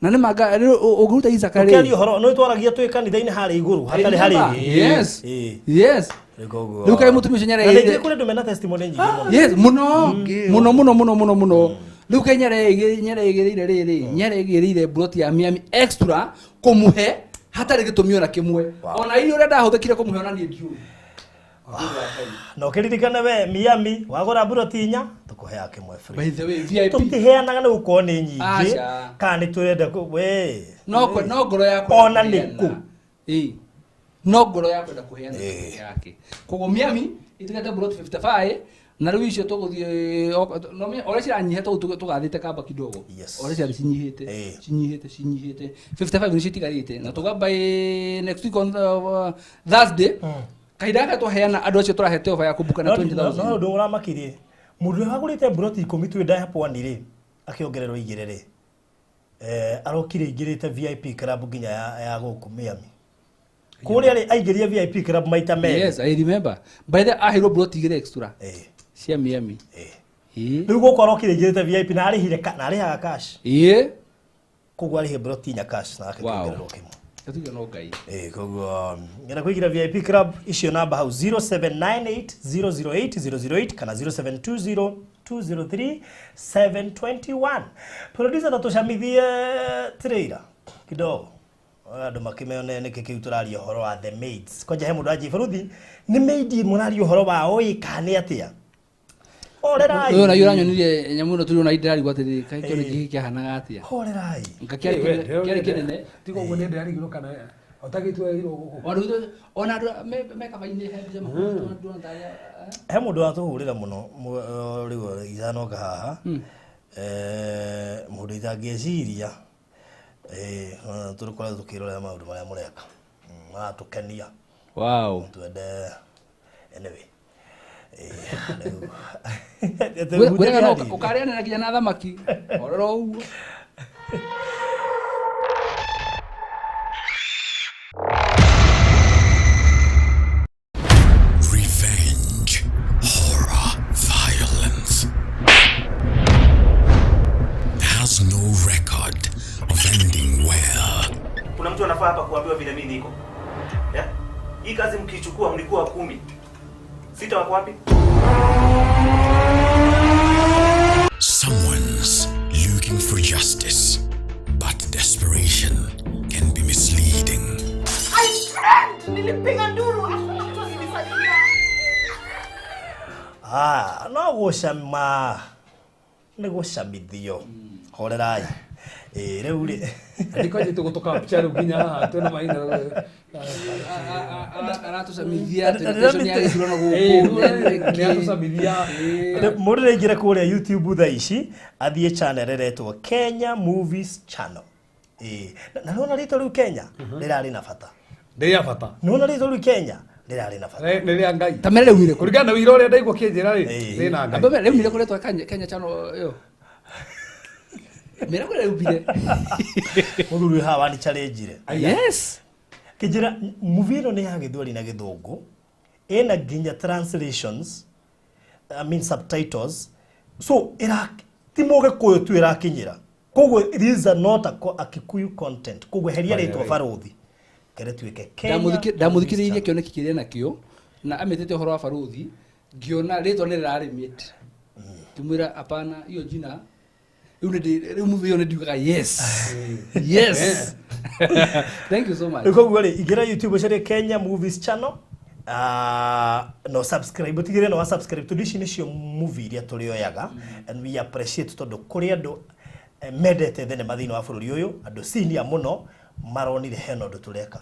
Na nĩ manga ũngĩruta Isaka rĩ. Ũkĩaria ũhoro nĩ twaragia twĩ kanitha-inĩ harĩa igũrũ hatarĩ harĩ. Yes. Ĩĩ. Yes. Rĩu Rĩu kaĩ mũtumia ũcio Na nĩareire- ningĩ kũrĩ andũ mena testimony nyingĩ mũno. Yes, mũno mũno mũno mũno mũno mũno. Rĩu kaĩ nĩareigĩrĩire rĩrĩ, nĩareigĩrĩire plot ya Miami extra kũmũhe hatarĩ gĩtũmi ona kĩmwe. Ona iria ũrĩa ndahũthĩkire kũmũhe ona niĩ ndiũĩ. Na ũkĩririkane we Miami wagũra mburoti inya tũkũheaga kĩmwe free. By the way, VIP. Tũtiheanaga nĩ gũkorwo nĩ nyingĩ Aca. kana nĩ tũrenda we. No no ngoro ya kwenda Ona nĩ kũheana. kũ. Ĩĩ. No ngoro ya kwenda kũheana yake. Koguo Miami itigate plot 55 na rĩu icio tũgũthiĩ no ũrĩa ciranyiha tũgathĩte kamba kidogo. Yes. Ũrĩa ciarĩ cinyihĩte cinyihĩte cinyihĩte 55 nĩcio itigarĩte na tũgamba next week on Thursday kahinda gaka twaheana andũ acio tũrahete ofa ya kũmbuka na No 20,000. ũndũ ũramakirie mũndũ ũrĩa wagũrĩte mburoti ikũmi twĩ ndaya pwani rĩ akĩongererwo igĩrĩ rĩ arokire aingĩrĩte VIP club nginya ya gũkũ Miami. Kũrĩa rĩ aingĩria VIP club maita merĩ. Yes, I remember. By the aheirwo plot igĩrĩ extra cia Miami. Ĩĩ. Rĩu gũkũ arokire aingĩrĩte VIP na arĩhire na arĩhaga cash. Ĩĩ. Koguo arĩhe mburoti inya cash na akĩongererwo kĩmwe. Gatuge no Ngai. Koguo ngenda kũingĩra VIP club icio namba hau 0798008008 kana 0720203721. Producer ta tũcamithie trailer kidogo andũ makĩmeone nĩkĩ kĩu tũraria ũhoro wa The Maids. Kwanja he mũndũ anjĩ baruthi nĩ maid mũraria ũhoro wao ĩ kana nĩ atĩa? Horerai. Ũyũ nayo ũranyonirie nyamũ ĩno tũrĩ ona ndĩrarigwo atĩrĩrĩ kaĩ kĩoneki gĩkĩ kĩahanaga atĩa? Horerai. Nga kĩarĩ kĩnene. Tiga ũguo nĩ ndĩrarigirwo kana ũtagĩtwerirwo gũkũ. Ona andũ me kaba-inĩ he mbica mahũrĩtwo ndona tarĩ He mũndũ watũhũrĩra mũno rĩu itanoka haha mũndũ itangĩciria tũrĩkoretwo tũkĩrorera maũndũ marĩa mũreka maratũkenia. Wow. Twende anyway. Gwĩraga no ũkarĩanĩra nginya na thamaki. Horera ũguo. Revenge, horror, violence has no record of ending well. Kuna mtu anafaa hapa kuambiwa vile mimi niko. Yeah? Hii kazi mkichukua mlikuwa 10. 6 wako wapi? Someone's looking for justice, but desperation can be misleading. I screamed! Nilipiga nduru, hakuna mtu alinisaidia. No gũcama nĩ gũcamithio. Horerai. Rĩu rĩ Ndiko tũgũtũkapcha rĩu nginya haha twĩna maina. Aratũcamithia atĩ nĩ agĩthurano gũkũ. Nĩ atũcamithia. Mũndũ nĩaingĩre kũrĩa YouTube thaa ici athiĩ channel ĩretwo Kenya Movies Channel. Na nĩwona rĩtwa rĩu Kenya rĩrarĩ na bata. Nĩ rĩa bata. Nĩwona rĩtwa rĩu Kenya rĩrarĩ na bata. Nĩ rĩa Ngai. Ta mere rĩu Kũringana na wĩira ũrĩa ndaigua kĩnjĩra rĩ, rĩna Ngai. Ambe rĩu nĩ kũretwo Kenya Channel ĩyo. Mera kũrĩa rĩu Mũthuri haha wani challenge re. Yes. Kĩnjĩra movie ĩno nĩ ya Gĩthweri na Gĩthũngũ. Ĩna nginya translations, I mean subtitles. So ĩra ti Mũgĩkũyũ tu ĩrakinyĩra. Koguo these are not a Kikuyu content. Koguo heria rĩtwa Barũthi. Kere tuĩke Kenya. Ndamũthikĩrĩirie kĩoneki kĩrĩa nakĩo na amĩtĩte ũhoro wa Barũthi ngĩona rĩtwa nĩ rĩrarĩmĩte. Ngĩmwĩra hapana hiyo jina rĩu movie ĩyo nĩ ndiugaga yes. Yes. Thank you so much. Koguo rĩ ingĩra YouTube ũcarie Kenya Movies Channel. No subscribe utigire no subscribe tondũ ici nĩcio movie iria tũrĩoyaga and we appreciate tondũ kũrĩ andũ mendete thenema thĩinĩ wa bũrũri ũyũ andũ senior mũno maronire hena ũndũ tũreka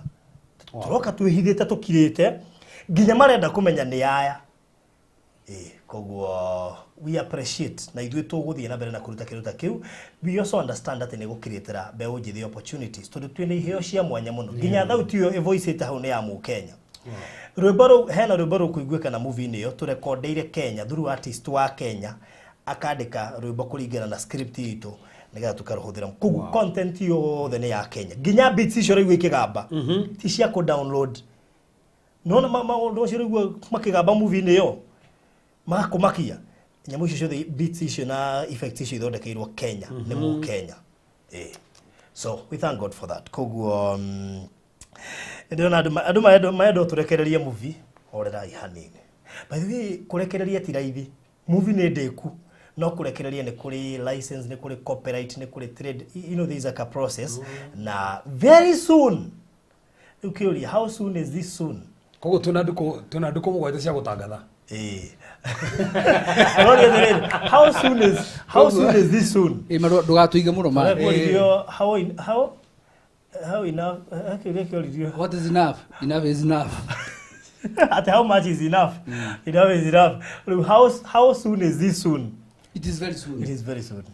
tũroka twĩhithĩte tũkirĩte nginya marenda kũmenya nĩ aya. Koguo we appreciate na ithuĩ tũgũthiĩ na mbere na kũruta kĩndũ ta kĩu. We also understand atĩ nĩ gũkirĩtĩra mbeũ njĩthĩ opportunities tondũ twĩna iheo cia mwanya mũno nginya thauti ĩyo ĩvoicĩte hau nĩ ya Mũkenya. Rwĩmbo rũu hena rwĩmbo rũkũiguĩka na movie-inĩ ĩyo tũrekondeire Kenya through artist wa Kenya akandĩka rwĩmbo kũringana na script itũ nĩgetha tũkarũhũthĩra. Koguo content yothe nĩ ya Kenya nginya beats icio ũraigua ikĩgamba ti cia kũ download. Nĩwona maũndũ macio ũraigua makĩgamba movie-inĩ ĩyo magakũmakia nyamũ icio ciothe beats icio na effects icio ithondekeirwo Kenya nĩ Mũkenya. So we thank God for that. Koguo ndĩrona andũ marenda tũrekererie movie, horerai hanini. By the way, kũrekereria ti raithi. Movie nĩ ndĩku, no kũrekereria nĩ kũrĩ license, nĩ kũrĩ copyright, nĩ kũrĩ trade, you know, there is like a process. Na very soon, rĩu kĩũria, how soon is this soon? Koguo twĩna ndukũ 7 cia gũtangatha. Ĩĩ. Ũroria atĩrĩrĩ, how soon is this soon? Ĩ, ma ndũgatũige mũno ma. Ũrekũririo how in, how how enough, kĩũria kĩoririo. What is enough? Enough is enough. At how much is enough? Enough is enough. Rĩu how soon is this soon? It is very soon. It is very soon.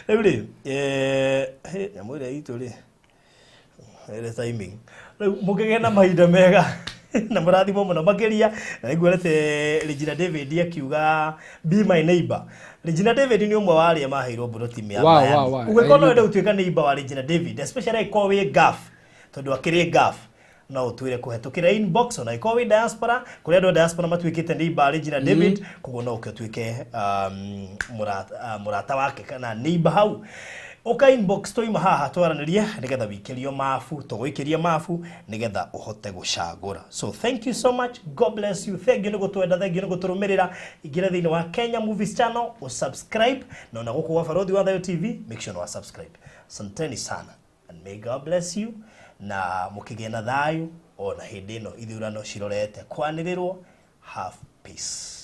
Rĩu rĩ, he, nyamũ ĩrĩa itũ rĩ, ĩrĩ timing. Rĩu mũkĩgĩe na mahinda mega na mũrathimwo mũno makĩria. Na nĩnguonete Regina David akiuga, "Be my neighbor." Regina David nĩ ũmwe wa arĩa maheirwo mburoti ya Miami. Ũngĩkorwo no wende gũtuĩka neighbor wa Regina David, especially angĩkorwo wĩ Gulf, tondũ akĩrĩ Gulf, no ũtwĩre kũhetũkĩra inbox. Ona ĩkorwo wĩ diaspora, kũrĩa andũ a diaspora matuĩkĩte neighbor a Regina David, koguo no ũke ũtuĩke mũrata wake kana neighbor hau. Ũka inbox twaima haha twaranĩrie nĩgetha wikĩrio mabu, tũgũikĩria mabu nĩgetha ũhote gũcagũra. So thank you so much, God bless you. Thank you nĩ gũtwenda, thank you nĩ gũtũrũmĩrĩra. Ingĩra thĩinĩ wa Kenya Movies Channel usubscribe, na ona gũkũ gwa Barothi wa Thayo TV, make sure nĩ wa subscribe. Asanteni sana and may God bless you, na mũkĩgĩe na thayũ ona hĩndĩ ĩno ithurano cirorete kwanĩrĩrwo. Have peace.